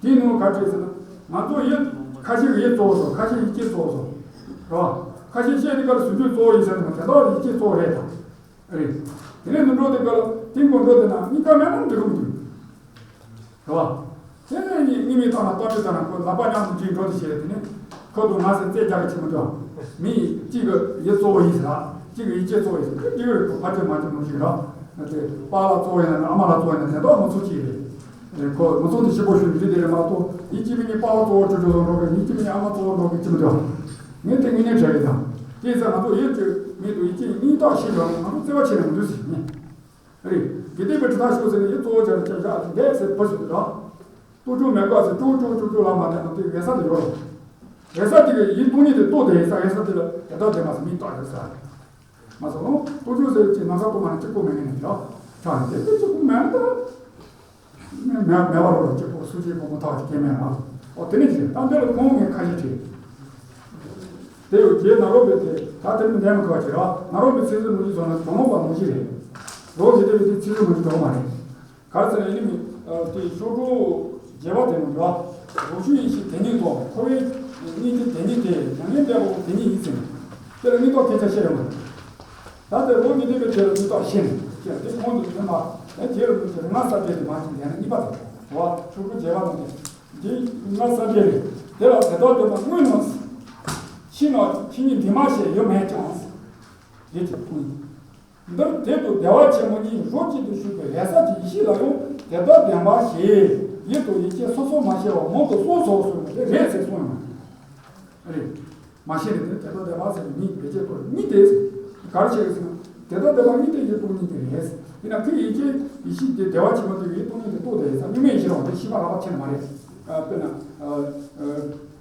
དེའི་ནང་ག་བྲིས་ཟེར་ན་ང་ཚོ་ཡིད་ཁ་ཤས་ཀྱི་ཡིད་གཙོ་བོ་བཟོ་ཁ་ཤས་ཡིད་སྐྱེས་གཙོ་བོ་བཟོ་རེད་བ། ཁ་ཤས་བཤད་དེ་ག་ལ་ཟུང་འཇུག་གཙོ་བོ་ཡིན་ཟེར་ན་དེ་དག་ཡིད་སྐྱེས་གཙོ་བོ་རེད་དང་། རེད། དེ་ནས་འདི་འགྲོ་དེ་ག་ལ་དེ་མགོ་འགྲོ་དེ་ན་གཉིས་ཀ་མེད་ན་འགྲིག་གི་མི་འདུག་རེད་བ། དེ་ནས་གཉིས་གཉིས་མི་བཏང་ན་ལྟ་མི་བཏང་ན་ཁོ་ལག་པ་མཉམ་དུ་འཇིག་འགྲོ་དེ་བྱས་དེ་ནས་ཁོ་དང་ང་སེ་རྩེ་རྒྱག་གི་ཆེ་མི་འདུག་མི་གཅིག་གི་ཡིད་གཙོ་བོ་ཡིན་ཟེར་གཅིག་གི་ཡིད་ཆེས་གཙོ་བོ་ཡིན་ཟེར་ཁོ་འགྲིག་རེད། ཁོ་ཕ་ཆེ་མ་ཆེ་མི་ཤེས་ར། དེ་པཱ་ལགས་གཙོ་བོ་ཡིན་ན་ཨ་མ་ལགས་གཙོ་བོ་ཡིན་ན་དེ་དག་མི་ཚོགས་གཅིག་རེད། ཁོ་མི་ཚོགས་དེ་ཞིབ་པོ་ཞུ་འདི་དེ་རེད་མ་གཏོགས་ཡིད་ཀྱི་མི་གཉིས་པཱ་ལགས་གཙོ་བོ་ཆུ་ཆུ་བཟོ་འགྲོ་གི་ཡིད་ཀྱི་མི་གཉིས་ཨ་མ་གཙོ་བོ་འགྲོ་གི་ཅི་མི་འདུག་ངས་དེ་དངོས་གནས་དྲན་གི་དང་། དེ་ཡིན་ཙང་ང་ཚོ་ཡིད་ཀྱི་མིག་དང་ཡིད་ཀྱི་གཉིས་རྟགས་ཤེས་བྱ་ལ་ང་ཚོ་བརྩེ་བ་ཆེ་ནས་མི་འདུག་ཟེར་ནས། རེད། དགེ་ལྡན་པའི་དྲི་རྟགས་ཤོག་ཟེར་ནས་ཡིད་གཙོ་བོ་བྱས་ནས་ཅང་བཞག་ཅིང་འདས་ཟེར་བུ་ཟེར་དུ་ར། ལྟོ་ཅོག་མེད་དགག་ཟེར་ཅོག་ཅོག་ཅོག་ཅོག་ལ་མ་བསྟན་པ་དེ་འོད་གསལ་དེ་ཡོད་རེད། འོད་གསལ་དེ་གི་ཡིད་སྟོང་ཉིད་དེ་རྟོགས་དེ་ཡིན་ས། འོད་གསལ་དེ་ལ་དེ་དག་ལྡན་པ་ཟེར་མིང་བཏགས་ཡོད་ས། མ་སོང་ལོ་ལྟོ་ཅོག་ཟེར་གྱི་ན་ས་སྟོང་མ་ནས་གཅིག་པོ་མེད་ངེས་ནས་ཡོད། ཆ་ནས་དེ་དེ་གཅིག་པོ་མེད་ད། མེད་མེད་པ་རོ་རོ་གཅིག་པོ་སུ་གཅིག་པོ་མ་ཐག་གི་སྐྱེ་མེད་ལ། ཨོ་དེ་ནས་ཅི་ད་འདི་ལ་ཁོང་ངས་ཁ་ཞེ་དྲིས། དེ་ཡོད་རྗེས་ནཱ་རོ་པའི་དེ་ད་དེ་མི་འདས་མི་ཁ་བ་བྱེད་ར། ནཱ་རོ་པའི་ཚིག་ཟིན་མུ་ཇི་སོང་ན་གྲོང་ལོག་པ་མུ་ཇི་རེད། རོ་ཞེ་དེ་བའི་དེ་ཚིག་ཟིན་མུ་ཇི་གྲོང་མ་རེད། ག་རེ་ཟེར་ན་ཡིན་མི་དེ་ཤོག་གྲུ་བརྒྱད་པ་དེ་མི་འདུག་རོ་ཤུལ་ཡེ་ཤེས་དེ་ཉིད་དོ། འཁོར་བའི་གཉིས་ཀྱི་དེ་ཉིད་དེ་མྱ་ངན་འདས་པ་དེ་ཉིད་ཡིན་ཟེར། དེ་ལ་གཉིས་ཐོག་སྐད་ཆ་བཤད་ཡོང་བ། ད་དེ་ལོ་ཉི་ཤུ་པའི་དེ་ལ་མི་རྟག་ཤེས་ནས་ཀྱང་དེ་ཁོང་དུ་ཐོན་པ། ཨེ་དེ་ལ་མི་ཚེ་ལྔ་བསགས་པའི་དེ་མ་ཅིག་ལས་ན་གཉིས་པ་དང་བ་ཆུ་བུ་བྱེ་བ་དང་དེ་ལྔ་བསགས་པའི་རེད། དེ་ལ་དེ་དག་དེ་མ་དངོས་ནང་ཕྱི་ནང་ཕྱི་ཉིད་འདི་མ་ཞེས་ཡོད་མེད་ཀྱང་། དེ་ཅིག་ཁུངས་འདིར་དེ་དུ་བདེ་བ་ཆེན་པོ་གཉིས་རོ་གཅིག་ཏུ་ཞུགས་པའི་རེ་ས་ཀྱི་ཡེ་ཤེས་ལ་ཡང་དེ་དག་ལྡན་པ་ཞེས་ཡིད་དུ་ཡིད་ཆེས་སོ་སོ་མ་ཤེས་པ་མང་དུ་གསུངས་སོ་གསུངས་པ་དེ་རེད་ཟེར་གསུངས་ཡོང་བ་རེད། མ་ཤེས་ནས་དེ་དེ་དག་བདེ་བ་ཟེར་ནས་མིང་བེད་སྤྱད་གཏོང་གཉིས་ཏེ། ག་རེ་བྱེད་ཟེར་ན། དེ་དག་བདེ་བ་གཉིས་ཏེ་ཡིད་སྟོང་ཉིད་དེ་རེད། ཡིན་ན་ཁོའི་ཡིད་ཆེས་ཡིད་ཤེས་དེ་བདེ་བ་ཆེན་པོ་དེ་ཡིད་སྟོང་ཉིད་དེ་རྟོགས་དེ་ཡིན་ཙང་གཉུག་མའི་ཡེ་ཤེས་རང་དེ་ཤེས་པ་རགས་པ་ཆེ་ནི་མ་རེད། དཔེར་ན།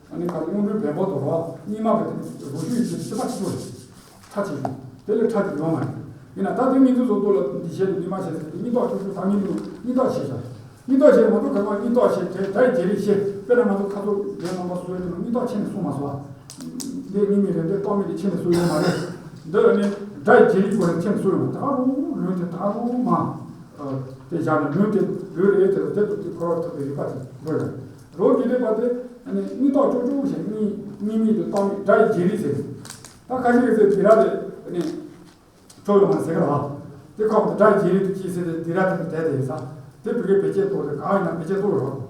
ཨ་ནི་ག་ཚོད་སྔོན་འགྲོའི་བེམ་པོ་དོར་བ་གཉིས་མ་གི་དེ་རོ་ཤུལ་ཡིད་ཆེས་ཤེས་པ་ཆེ་ཆུང་རེད། ཕྲ་ཆེ་ཆུང་། དེ་ལས་ཕྲ་ཆེ་ཡོང་མ་རེད། ཡིན་ན་ད་དེ་གཉིས་ཚོ་བཟོ་ལྟོ་ལ་འདི་བཤད་དུ་གཉིས་མ་བཤད་ཟེར་དེ་གཉིས་ཐོག་ཆུང་ཆུང་ཐག་ཉེ་མོ་གཉིས་ཐོག་བཤད་བྱ། གཉིས་ཐོག་བཤད་མ་གཏོགས་ག་མ་གཉིས་ཐོག་བཤད་དེ་ད་རྗེས་རིགས་བཤད། དཔེར་ན་ང་ཚོ་ཁ་ཐོག་རྒན་རྣམ་པ་སུ་ཡོད་དེ་ལ་གཉིས་ཐོག་ཆེ་ནས་གསུངས་མ་སོང་བ། འདི་གཉིས་མི་རེད། འདི་ཐོག་མི་རེད། ཆེ་ནས་གསུངས་ཡོད་མ་རེད། འདི་ནི་ད་རྗེས་རིགས་སྐོར་ནས་ཆེ་ནས་གསུངས་ཡོད་མ་རེད། ད་རུང་ལུང་དེ་ད་རུང་མ། དེ་བཞག་ནས་ལུང་དེ་ལུང་རེད་དེ་དེ་ཐོག་དེ་ཁོ་ར་ཐུབ་པའི་རིག་པ་དེ་དགོས་རེད། རོ་གི་ལས་པ་དེ་ནི་གཉིས་ཐོག་ཆུང་ཆུང་ཞིག་གཉིས་གཉིས་མི་དེ་ཐོག་མི་ད་རྗེས་རིགས་ཟེར། ད་ཁ་ཤས་ཀྱིས་ཟེར་དེ་ར་དེ་ནི། ཁྲོ་ཡོང་བ་ཟེར་གི་རེད་བ། དེ་ཁོག་ཏུ་དགྲ་ཡི་རིགས་དུ་སྐྱེས་ཟེར་ཏེ་དེ་ར་དེ་དེ་དེ་ས། དེ་བུ་གའི་བེད་སྤྱད་གཏོང་རེད། གང་ཡིན་ན་བེད་སྤྱད་གཏོང་རོགས།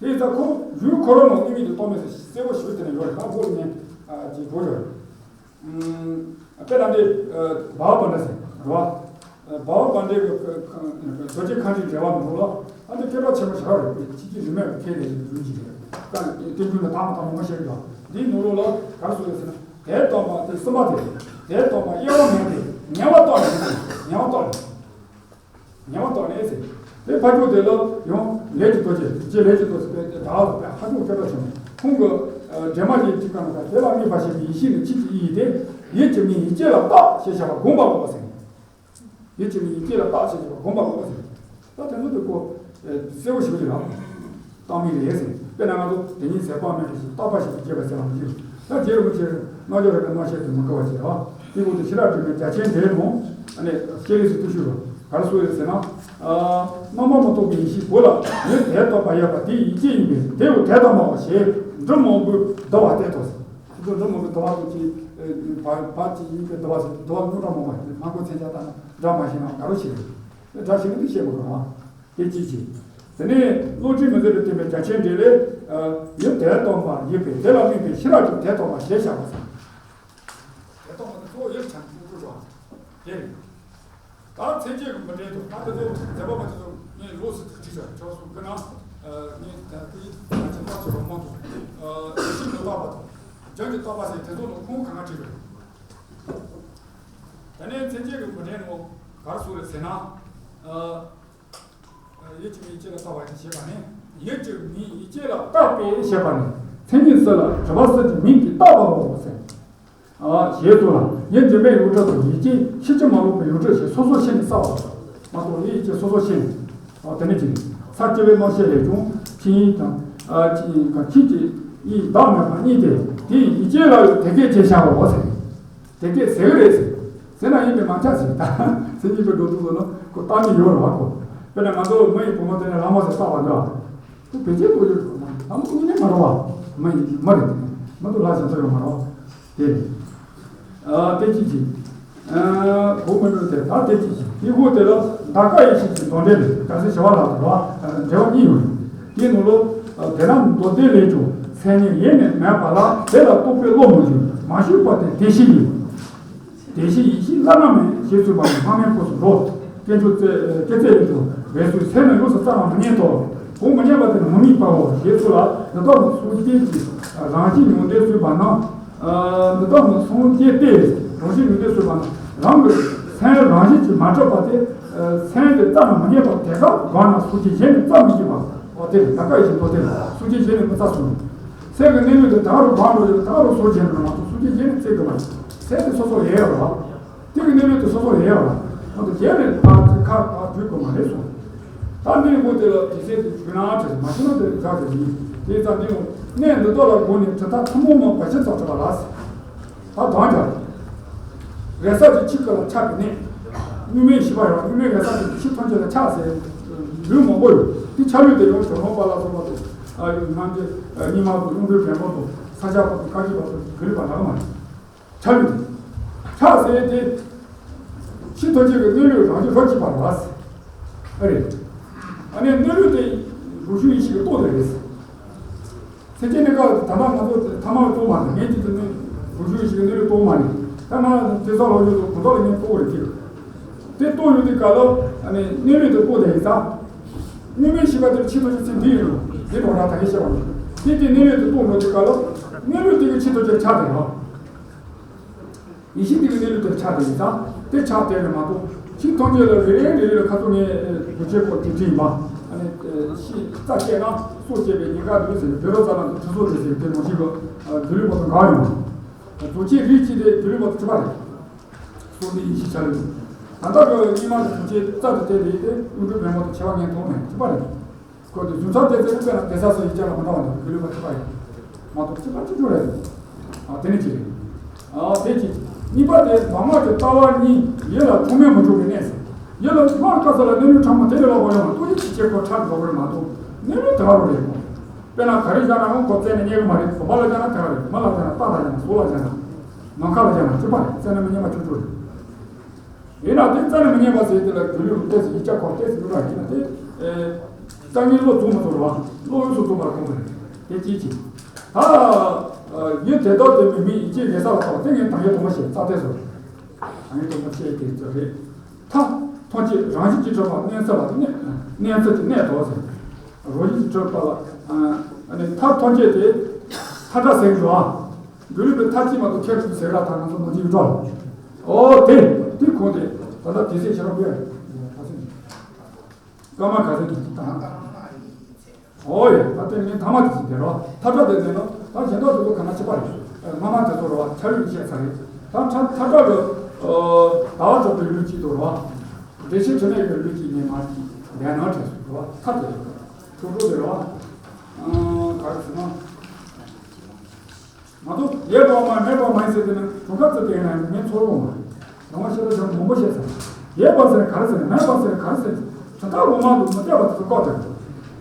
དེ་ཡིན་ཙང་ཁོ་ཡུལ་ཁོ་རང་ནང་དངོས་མེད་དུ་གཏོང་མེད་ཟེར་གསལ་པོ་ཞུ་དེ་ནས་ཡོད་རེད། ད་བོད་ནས་ཀྱི་བོད་ཡོད་རེད། དཔེར་ན་འདི་བ་བ་འདྲ་ཟེར་རེད་བ། བ་བ་འདྲའི་གི་རྡོ་རྗེ་ཁ་འདྲའི་འགྲེལ་བ་ནང་ལོགས་ལ་ཨ་འདི་སྐད་གྲགས་ཆེན་པོ་ཞིག་རེད། ཕྱི་རྒྱལ་རིས་མེད་ཀྱི་ཁྱེད་ལས་ཡིན་གྱི་རེད། ད་བསྟན་འགྱུར་ནས་དག་མ་དག་མང་པོ་བཤད་ཀྱི་འདུག་འདིའི་ནང་ལོགས་ལ་ག་རེ་གསུངས་ཡོད་ཟེར་ན། དེ་སྟོང་པ་དེ་གསུམ་པ་དེ། དེ་སྟོང་པ་དབྱེ་བ་མེད་དེ། ཉེ་བར་རྟོགས་ནས། ཉེ་བར་རྟོགས་ནས། ཉེ་བར་རྟོགས་ནས་ཟེར། དེ་ཕ་ཁྱོད་དེ་ལ་ཡང་ལས་ཀྱི་རྡོ་རྗེ། རྗེ་ལས་ཀྱི་རྡོ་རྗེ་པས་དེ་ད་ལ་པས་ཧ་ཅང་སྐད་གྲགས་ཆེན་པོ། ཁོང་གི་འདྲེས་མ་ཞིག་གཅིག་ག་ན་ད་དེ་ལ་དམིགས་པ་ཞེས་པའི་ཡེ་ཤེས་ནི་ཆོས་ཀྱི་དབྱིངས་ཡིན་ཏེ། ཡིད་ཀྱི་མིང་ཡིད་ཅན་ལ་རྟག་ཞེས་བྱ་བ་བསྒོམ་པ་ལོག་པ་ཟེར། ཡིད་ཀྱི་མིང་ཡིད་ཅན་ལ་རྟག་ཞེས་བྱ་བ་བསྒོམ་པ་ལོག་པ་ཟེར། ད་དེ་ཚོ་དེ་ཀོ། གསལ་པོ་ཞིག་རེད་ལ། རྟག་མིང་རེད་ཟེར། དཔེར་ན་ང་ཚོ་དེ་ཉིད་ཟད་པ་མེད་པའི་ཞིང་རྟག་པ་ཞིག་ཏུ་སྐྱེས་པ་ཟེར་བ་མི་འགྱུར། ད་རྗེ་རིན་པོ་ཆེ་རྣལ་འབྱོར་རིག་པའི་རྣམ་བཤད་དུ་མི་དགོས་པ་ཞིག་རེད་བ། དེའི་འོག་ཏུ་ཤེས་རབ་དྲི་མེད་རྒྱ་ཆེན་འགྲེལ་ནང་། ཨ་ནི་སྐྱེས་རིགས་སུ་བརྟུལ་ཞུགས་རོ། ག་རེ་གསུངས་ཡོད་ཟེར་ན། རྣམ་པར་མི་རྟོག་པའི་ཡེ་ཤེས་བུ་ལ་ཡུལ་དེ་རྟོགས་པ་ཡོད་པ་དེའི་ཡིད་ཅན་ཡིན་པས་དེའུ་དེ་ལྟ་མ་བ་ཞེས་འབྲུ་མང་པོས་བསྡུ་བ་གཏད་དོ་ཟེར། འབྲུ་མང་པོས་བསྡུ་བ་དང་གཅིག་བར་བར་གཅིག་ཡིན་པས་བསྡུ་བ་ཟེར། བསྡུ་བ་དངོས་གྲུབ་མང་པོ་ཡིན། མ་གོ་མཚན་བྱ་ལྟ་ན་སྒྲ་མ་ཞིག་ན་དགའ་རོ་ཞིག་རེད། སྒྲ་ཞིག་ན་འདི་བཤད་མི་དགོས་ར། དེ་གཅིག་བྱས། དེ་ནས་བློ་གྲོས་མི་ཟད་པའི་བསྟན་པའི་རྒྱ་ཆེན་འགྲེལ་ལས། ཡུལ་དེ་ལྟ་བ་ཡིན་པས་དེ་ལ་དམིགས་པའི་ཤེས་རབ་ཀྱིས་དེ་ལྟ་བ་ཞེས་བྱ་བ་དང་། དེ་ལྟ་བ་དེ་གཙོ་བོ་ཡུལ་ཆེན་པོ་ཀུན་འགྲོ་བ་དེ་རེད། ད་མཚན་བཅས་ཀྱི་མི་འགྲེལ་དུ་ད་དེ་ཚོ་མཛད་པ་པ་དེ་ཚོ་ངས་ལོགས་སུ་བྲིས་བྱ་ཆོག་གསུངས་ཀྱི་ན། ངས་ད་དེ་ང་ཚོ་མ་ཚོ་རོ་མང་དུ་ཡེ་ཤེས་མི་རྟག་པ་དང་། རྒྱུན་གྱི་རྟག་པ་ཟེར་དེ་ཚོ་ནང་ཁུངས་གང་ག་བྲིས་པ་རེད། དེ་ནས་མཚན་བཅས་ཀྱི་མི་འགྲེལ་ནང་ག་རེ་གསུངས་རེད་ཟེར་ན། ཡིད་ཀྱི་མིང་ཡིད་ཅན་ལ་བཏགས་པ་ཞེས་བྱ་བ་ནི། ཡིད་ཀྱི་མིང་ཡིད་ཅན་ལ་བཏགས་པས་ཞེས་པ་ནི། མཚན་ཉིད་སུ་ལ་གྲུབ་པ་སུ་གྱི་མིང་གིས་བཏགས་པའོ་ཟེར། ཞེས་སོགས་ལ་ཡིད་འགྱུ་མེད་ཡོངས་གྲུབ་དང་ཡིད་ཀྱི་ཕྱིན་ཅི་མ་ལོག་པའི་ཡོངས་གྲུབ་ཞེས་སོ་སོར་ཕྱེ་ནས་བསགས་པ་མ་གཏོགས་ཡིད་ཀྱི་སོ་སོར་ཕྱེ་ནས། དེ་ནི་ཅི། ས་སྐྱེ་བའི་རྣམ་བཤད་ལས་ཀྱང་ཕྱིན་དང་། ཕྱིན་གྱི་དབྱིངས་བདག་མེད་པ་གཉིས་ཏེ། དེའི་ཡིད་ཅན་ལ་ཡང་དེ་སྐད་ཅེས་བྱའོ་ཟེར། དེ་སྐད་ཟེར་གི་རེད་ཟེར། ཟེར་ན་ཡིན་པས་མ་ཆགས་ཟེར། ད་སེམས་ཉིད་པའི་འགྲོ་དུས་ལ་ཁོ་བཏགས་མིང་ཡོད་རེད་བ་ཁོ། དཔེར་ན་ང་ཚོ་མི་ཡི་བུ་མོ་དེ་ནས་ལྷ་མོ་ཟེར་བཏགས་པ་འདྲ། ཁོ་བེད་སྤྱད་གཏོང་ཡོད་རེད་བ། ལྷ་མོ་དངོས་གནས་མ་རེད་བ། མི་ཡི་མི་རེད་དེ། མི་འདུག་ལྷ་གཞན་དག་ཡོད་མ་རེད་བ། དེ་རེད། དེ་གཅིག་གིས། གོ་མི་འགྲོ་དེ་ད་དེ་གཅིག་གིས་དེའི་འོག་དེ་ལ་འདའ་ཀ་ཡེ་ཤེས་ཀྱི་མདོ་འགྲེལ་རེད། ག་ཚོད་བྱ་བ་ལ་རེད་བ། འགྲེལ་བ་གཉིས་ཡོད་རེད། དེའི་ནང་ལོ། དེ་རྣམས་མདོ་སྡེ་ལས་ཀྱང་མཚན་ཉིད་ཡེ་ནས་མེད་པ་ལ་དེ་ལ་རྟོག་པའི་བློ་མི་འཇུག་མ་ཞུགས་པ་དེ་དེ་བཞིན་ཡིན། དེ་བཞིན་ཡིད་བཞིན་བླ་ན་མེད་ཞེས་གསུངས་པ་ནི་སྔ་མའི་སྐབས་སུ་འགྲོ། དཀོན་མཆོག་སྐྱེད་ཚལ་ལས་ཀྱང་འོད་སྲུང་ཚེ་ནི་ཡོངས་སུ་བཙལ་བ་མི་རྙེད་དོ། གང་མི་རྙེད་པ་དེ་ནི་མི་དམིགས་པའོ་ཞེས་སོགས་ལ་འདི་དག་ནི་གསུང་རྒྱན་གྱི་རང་བཞིན་མྱང་འདས་གསུངས་པ་ན། འདི་དག་ནི་སངས་རྒྱས་ཏེ། རང་བཞིན་མིན་ཏེ་ཟེར་བ་ན་རང་གི་སེམས་རང་བཞིན་གྱིས་མ་གྲུབ་པ་སྟེ། སེམས་དེ་རྩ་ནས་མི་རྙེད་པ་དེ་དག་གང་ན་སངས་རྒྱས་གཞན་ནི་རྩ་མི་འགྱུར་བ། འོ་དེ་ལ་ད་ཀ་ཡེ་ཤེས་མདོ་སྡེ་ལ་སངས་རྒྱས་གཞན་ནི་མི་རྩ་གསུངས། སེམས་ཀྱི་གནས་ལུགས་དེ་ད་རུང་གང་རུང་ཡོད་ད་རུང་སངས་རྒྱས་ནི་མ་གཏོགས་སངས་རྒྱས་གཞན་ནི་རྩ་གི་མ་རེད། སེམས་དེ་སོ་སོ་ཡོད་ཡོད་རེད་བ། དེ་གི་གནས་ལུགས་དེ་སོ་སོ་ཡོད་ཡོད་རེད། ཁོ་ཚོ་གཞན་ནི་ཕར་ཅིག་ཁ་ཕར་བརྒྱུད་དགོས་མ་རེད་གསུངས། ད་འདིའི་སྒོ་དེ་ལ་དེ་སེམས་དེ་བརྒྱུད་ན་བྲེལ་མ་བྱུང་ན་དེ་དགག་དེ་ཡིན། དེ་ཙམ་འདི་ཡང་གནས་འདི་དག་ལ་དགོངས་ནས་དྲི་ཟར་ཐུན་མོང་མ་བར་ཆད་ཙམ་གྲུབ་པ་ལ། ད་དོན་དག་རེ་ས་ཀྱི་ཆིག་གི་ལ་ཆགས་པའི་གནས། གཉུག་མའི་ཤེས་པ་ཡང་གཉུག་མའི་རེ་ས་ཀྱི་ཆིག་ཐམས་ཅད་ལ་ཆགས་ཟེར་ལུས་མང་པོ་ཡོད། དེ་ཆགས་ལུས་དེ་ཡང་ཇོ་མོ་པ་ལ་སོགས་པ་དང་། ཨ་ཡུལ་རྣམ་རྒྱལ་རྙིང་མ་དང་གཡུང་དྲུང་བེམ་པོ་དང་ས་སྐྱ་པ་དང་བཀའ་བརྒྱུད་པ་དང་གུ་ལུ་པ་ལ་མ་རེད། ཆགས་ལུས་དེ། ཆགས་ཟེར་དེ། ཆིག་ཐམས་ཅད་ཀྱི་གནས་ལུགས་རང་བཞིན་རོ་གཅིག་པ་རེད་བ། ཨ་རེད། ཨ་ནི་གནས་ལུགས་དེ་རང་བྱུང་ཡེ་ཤེས་ཀྱི་རྟོགས་དེ་རེད། སེམས་ཅན་གནས་སྐབས་ད་ལྟ་ང་ཚོ་ཐ་མ་ལ་རྟོགས་མ་རེད། ངས་ཅིག་དེ་ནི་རང་བྱུང་ཡེ་ཤེས་ཀྱི་གནས་ལུགས་རྟོགས་མ་རེད། ད་ང་དེ་ཚོ་ལོ་ཡོད་དུ་གོ་ཐོག་ལ་ངས་རྟོགས་རེད་ཅིག་དེ་རྟོགས་ཡོད་དུས་སྐབས་ལ་ཨ་ནི་གནས་ལུགས་དེ་རྟོགས་དེ་ཡིན་ཙང་། གཉུག་མའི་ཤེས་པ་དེར་ཆིག་ཐམས་ཅད་ཚེ་འདི་ཡིན་ནོ། འདི་དོན་དག་ད་གིན་བཤད་པ་ནི། དེ་དེ་གནས་ལུགས་དེ་རྟོགས་འགྲོ་དུས་སྐབས་ལ་གནས་ལུགས་དེ་གི་ཆིག་ཐམས་ཅད་ཆགས་དེ་རེད། ཡེ་ཤེས་དེ་གི་གནས་ལུགས་དེར་ཆགས་དེ་ཡིན་ཙང་དེ་ཆགས་དེ་རེད་མ་གཏོགས་ཆིག་ཐམས་ཅད་ལ་རེ་རེ་རེ་རེ་ལ་ཁ་ཐུག་ནས་བུ་ཆེ་པོ་དེ་དྲིས་ཡིན་པ། ཨ་ནི་ཤི་རྩ་བཅད་ན་སྲོག་བཅད་པའི་ཉེན་ཁ་འདུག་ཟེར་བོད་རོ་རྩ་ན་དུ་ཁྲི་སོགས་དེ་ཟེར་དེ་ནང་བཞིན་གི་དུས་ལུས་མ་གཏོགས་འགའ་ཡོང་། རྫོགས་ཆེན་རིགས་གཅིག་དེ་དུས་ལུས་མ་གཏོགས་གཅིག་པ་རེད། སོ་ནི་ཡིན་ཞེས་བྱ་ལུགས། ད་ལྟ་གི་སྙིགས་མ་གི་དུས་ཆེན་རྩ་དུ་བལྟས་ཏེ་ཡིན་ཏེ་གཡུང་དྲུང་བེམ་པོ་དང་ཆེ་བ་ངན་མཐོང་མེད་གཅིག་པ་རེད། ཁོ་དེ་གཞུང་ཚབ་དེ་ཚེ་དཔེར་ན་དེ་ས་སོ་ཡི་ཅག་ལ་མི་འདྲ་བ་འདུག་གི་ལུས་པ་གཅིག་པ་རེད། མ་གཏོགས་གཅིག་པ་གཅིག་གྱུར་རེད། ཨ་དེ་ནི་གཅིག་རེད། ཨ་དེ་གཅིག་གཉིས་པ་དེ་མ་ངག་གི་ལྟ་བ་གཉིས་ཡིད་ལ་ཐོགས་མེད་མི་འཇུག་པའི་གནས་སུ། ཡིད་ལ་སྔར་བཀའ་སྩལ་ལ་གནས་ལུགས་ཕྲ་མོ་དེ་ལས་ལྷག་པ་ཡོང་བ་ལྟོ་ཡིད་ཆེས་བྱེད་ཁོ་ཁྲག་འགྲོ་གི་རེད་མ་གཏོགས་གནས་ལུགས་དེ་ག་རུ་རེད་མོ། དཔེར་ན་ག་རེ་བཞག་ན་རང་གོ་བཙལ་ནས་རྙེད་གི་མ་རེད། བུམ་པ་ལ་བཞག་ན་དེ་ག་རེད། མི་ལ་བཞག་ན་རྟ་ལ་བཞག་ན་སོ་ལ་བཞག་ན། ནམ་མཁའ་ལ་བཞག་ན་གཅིག་པ་རེད། བཙལ་ན་མི་རྙེད་པ་ཆུང་ཆུང་རེད། ཡིན་ན་དེ་རྩ་ནས་མི་རྙེད་པ་ཟེར་དེ་ལ་སྒྱུ་ལུས་ལ་ཏོག་ཙམ་ཡིད་ཆ་ཁོག་ཏོག་ཙམ་ཡོད་ར་ཡིན་ན་དེ། རྩ་ངན་བློ་རྫོགས་མ་ཐུབ་ར་བློ་ཡོངས་སུ་རྫོགས་པར་གོམས་པ་རེད། དེ་གཅིག་གཅིག་ད། ཡུལ་དེ་དག་ཏུ་མི་དམིགས་ཡིད་ཀྱི་རེ་ས་ལ་བཏགས་ཏེ་ངས་དང་ཡོད་དུ་མ་ཤེས་རྩ་དེ་སོ། དང་ཡོད་དུ་མ་ཤེས་དེ་ཚོ་རེད། མཐའ་ཐམས་ཅད་རང་བཞིན་གྱིས་གྲུབ་པ་གནས་ཚུལ་ལ་གནས་གནས་ཚུལ་གྱི་གནས་དོ་ཟེར། རང་བཞིན་གྱིས་གྲུབ་པ་ལ། ཨ་ནི་མཐའ་ཐམས་ཅད་དེ། མཐའ་བྲལ་ཟེར་གྱི་འདུག་ཨ། སྒྱུ་ལུས་པའི་མཐའ་གཅིག་མ་གཏོགས་ཁྱད་པར་ཟེར་ར་ད་ང་ཚོ་ནང་བཞིན་འགྲོ། ཨོ་དེ། དེ་ཁོང་དེ། ད་ལྟ་དེ་སྲིད་ཤེས་རབ་ཡོད། སྐར་མ་ག་ཚོད་ཀྱི་དང་། ཨོ་ཡ་ད་དེ་ངས་ཐ་མ་དེ་ཞིག་དེ་རོ། མཐའ་བྲལ་དེ་ནས་ནོ། ད་གཞན་དག་དེ་ཚོ་ག་ན་ཆེ་བ་རེད། སྔ་མ་དེ་ཚོ་རོ་བ་ཆ་ཡུལ་བཤད་ཚར་རེད། ད་མཐའ་མཐའ་བྲལ་གི། ཟླ་བ་གྲགས་པའི་ལུས་གཅིག་ཏུ་རོ། འགྲེལ་བཤད་དྲི་མེད་ཀྱི་ལུས་གཅིག་ཉིད་མ་གཅིག་ལྡན་ན་བྲལ་སོང་རོ། མཐའ་དེ་རོ། ཐུགས་སྤྲོ་དེ་རོ། ག་རེ་ཟེར་ན། མ་གཏོགས་ཡོད་པ་མ་མེད་པ་མ་ཡིན་ཟེར་དེ་ནི་གྲུབ་མཐའ་བརྩི་བའི་ནང་ངའི་ཚོར་བ་མ་རེད། རང་དབང་ཤེས་རབ་སྦྱངས་མང་པོ་བཤད་ཚར། ཡོད་པ་ཟེར་ག་རེ་ཟེར་མེད་པ་ཟེར་ག་རེ་ཟེར་དྲི་ཐག་ལོ་མ་འདུག་མི་བལྟས་པ་དེ་ཚོ་བཀག་དེ་རེད།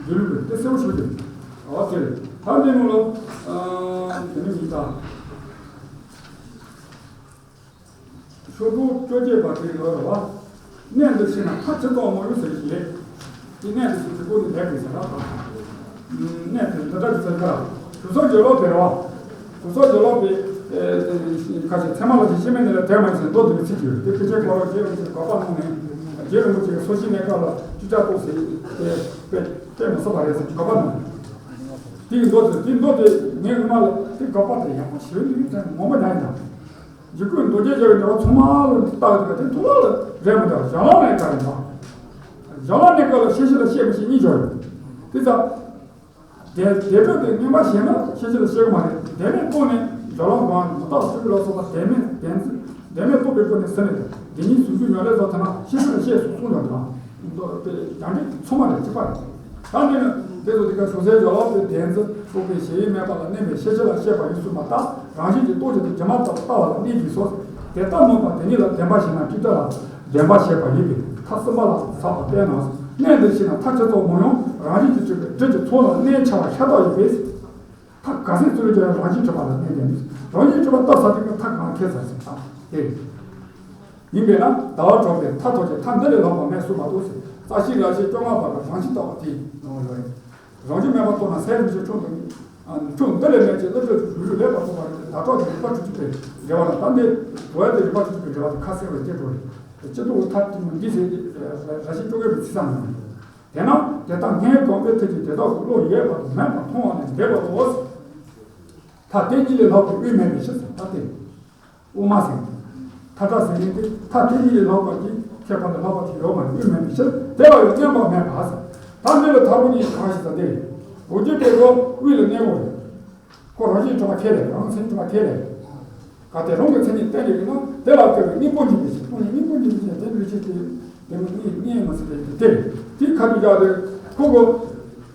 སྒྱུ་ལུས་པས་དེ་གསལ་པོ་ཞུ་རྒྱུ། འོ་དེ་རེད། ད་འདི་ནང་ལ། དེ་ནི་མི་ད། ཤོག་གྲངས་བཅོ་བརྒྱད་པ་དེ་ཡོད་རེད་བ། གནས་འདི་ཕྱིན་ན་མཐའ་ཆེ་ཐོག་མ་ཡོང་ཟེར་ཞིག་ལས། དེ་གནས་འདི་ཕྱིན་དེ་ཀོ་ནི་ལས་དགོས་ཟེར་ར། གནས་དེ་འདི་འདྲ་གི་ཟེར་ག་ར། གྲུབ་ཚོགས་སྦྱོར་ལོག་དེ་རེད་བ། གྲུབ་ཚོགས་སྦྱོར་ལོག་པའི། ཁ་ཤས་ཚད་མ་ལ་ཞིག་ཤེས་མེད་ནི་ལ་དེ་མ་ཡིན་ཟེར་མདོ་དེ་ཚིག་གི་ཡོད་དེ་ཕལ་ཆེར་ཁོ་རང་རྗེ་རིན་པོ་ཆེ་དགག་པ་གནང་ནས། རྗེ་རིན་པོ་ཆེ་གི་སོ་ཤི་གནས་སྐབས་ལ་ཅི་ལྟར་རྟོགས་ཟེར་དེ་དཔེ་དཔེ་མི་སྲིད་པ་རེད་ཟེར་དགག་པ་གནང་། དེའི་མདོ་དེ་དེའི་མདོ་དེ་ངའི་སྔོན་མ་ལ་དེ་དགག་པ་དེ་ཡག་པོ་ཞེ་པོ་འདུག་ཟེར་ངོ་མ་ཉན་ཡིན་ན། འཇིགས་སྐུལ་མདོ་རྒྱུད་རྒྱལ་བའི་འགྲེལ་པ་ཚང་མ་ལ་བལྟ་བ་དེ་དེ་ཐུགས་ལ་རེད་མི་འདུག་ཞལ་ལག་ནས་ག་རེ་འདུག་ཞལ་ལག་ནས་ག་ལ་ཤེས་བྱ་ལ་ཤེས་མི་ཤེས་གཉིས་སྦྱོར་ཡོད། དེ་ཙམ། དེ་དེ་འཕྲོས་དེ་རྔན་པ་བཞེས་ན་ཤེས་བྱ་ལ་ཤེས་གི་མ་རེད། དེ་ནས་ལྟོས་ནས་ཞལ་ལག་གང་མི་རྟག་སྤྲུལ་སྐུ་ལ་སོགས་པ་དེ་མིན་བདེན་རྫུན་བདེན་མེད་རྟོགས་པའི་སྒོ་ནས་ཟིན་ནས་དེ་ཉིད་ཟུང་འཇུག་ཉམས་ལེན་སོགས་ཐ་ན་ཤེས་བྱ་ལ་ཤེས་སུ་གསུངས་ཡོད་དང་། མདོ་དེ་རྒྱ་འགྲེལ་ཚང་མ་ལ་གཅིག་པ་རེད། ད་འདི་ནི་དེ་ཚོ་དེ་ག་བྱུང་སའི་སྦྱོར་བ་པའི་བདེན་རྫུན་རྟོགས་པའི་གཞལ་ཡས་མེད་པ་ལ་གནས་པའི་ཤེས་བྱ་ལ་ཤེས་པ་ཡིན་གསུངས་པ་ལྟར་རང་བཞིན་གྱིས་རྟོགས་བྱེད་དུ་སྒྱུ་མ་ལྟ་བུ་ལྟ་བ་ལ་གནས་ཀྱི་སོ། དེ་ལྟར་སྨོས་པ་དེ་ཉིད་ལ་བདེན་པ་ཞེས་ན་ཅི་ལྟར་ལ་བདེན་པ་ཞེས་པ་ཡིན་པས་མཐའ་གསུམ་པ་ལ་ཟབ་པ་བསྟན་ནོ། གནས་འདིར་ཕྱིན་ན་མཐའ་ཆེ་ཚོགས་མང་ཡང་རང་བཞིན་གྱིས་གྲུབ་པའི་སྒྲིབ་ཀྱི་ཚོགས་ལ་གནས་འཆའ་བ་ཤ་སྟག་ཡིན་པས། མཐའ་ག་ཚད་རྩོད་ཀྱང་རང་བཞིན་གྲུབ་པ་ལ་གནས་བསྟན་ནས་རང་བཞིན་གྲུབ་པ་ལྟ་ས་དེ་གི་མཐའ་གང་ཁེལ་ས་ཟིན་ཐང་དེ། ཡིན་པས་ན་ཟླ་བ་གྲགས་པའི་མཐའ་ཐོབ་ཀྱི་མཐའ་འདི་ལས་ལྷག་པ་མེད་གསུངས་པ་ལྟོས་ཟེར། རྩ་ཤེ་ར་ཤེ་བཅོ་ལྔ་པ་གི་རང་བཞིན་ལྟ་བ་དེ་ནང་ལོགས་ཡིན། རང་བཞིན་མེད་པར་རྟོགས་ན་སའི་རིན་ཆེན་ཁྱུང་དང་། ཁྱུང་འདི་ལས་མེད་ཅེས་བསླུ་བྲིད་ཀྱི་བོད་ལུགས་ལེགས་པར་རྟོགས་པ་རེད་དེ་ཟླ་གྲགས་ཀྱི་རིག་པ་བཅུ་གཅིག་པའི་འགྲེལ་པ་ལ་ད་འདི་འགྲོ་བ་དེ་རིག་པ་བཅུ་གཅིག་པའི་འགྲེལ་པ་དེ་ཁ་གསལ་བའི་སྐྱེ་འགྲོ་རེད། སྤྱི་ལྡོག་ཐབས་ཀྱི་མི་འདི་ཟེར་ཏེ་ར་ཤེ་བཅོ་བརྒྱད་པའི་ཚིག་བཟང་ངོ་། དེས་ན་དེ་དག་སྔོན་གོམས་པའི་མཐུ་གྱིས་དེ་དག་གི་བློ་ཡོད་པ་དང་མེད་པ་མཐོང་བ་ནི་འདོད་པ་ལོ། མཐའ་ མཐའ་དེ་གཉིས་ལས་ལྷག་པའི་དབུས་མེད་པའི་ཕྱིར་ཟེར། མཐའ་དེ། དབུ་མ་ཟེར་མཁན་དེ། མཐའ་བྲལ་ཟེར་མཁན་དེ། མཐའ་དེ་གཉིས་ལས་ལྷག་པ་གི་ཁྱད་པར་ལས་ལྷག་པ་ཞིག་ཡོད་མ་རེད། དབུས་མེད་པའི་ཕྱིར། དེ་ལ་ཡང་མཉམ་པ་མེད་པ་ཟེར། ད་འདི་ལ་མཐའ་རུ་གཉིས་གང་ཞིག་ཟེར་དེ་རེད། འོ་བརྒྱུད་པའི་སྒོ་དབུས་ལ་གནས་པ་རེད། ཁོ་རང་བཞིན་གྲུབ་པ་ཁས་ལེན། རང་མཚན་གྲུབ་པ་ཁས་ལེན། གལ་ཏེ་རང་གི་མཚན་ཉིད་བསྟན་ཡོད་ན། དེ་ལ་ལྟོས་པའི་གཉེན་པོ་འབྱུང་བའི་ཕྱིར། སྟོང་ཉིད་གཉེན་པོ་འབྱུང་བའི་ཕྱིར། དེ་འདྲ་ཕྱིར་ཏེ། དེ་མི་གཉིས་གཉིས་མ་ཟད་པའི་དེ་རེད། དེའི་ཁ་ཐུག་བཞག་སྟེ་ཁོ་གོ།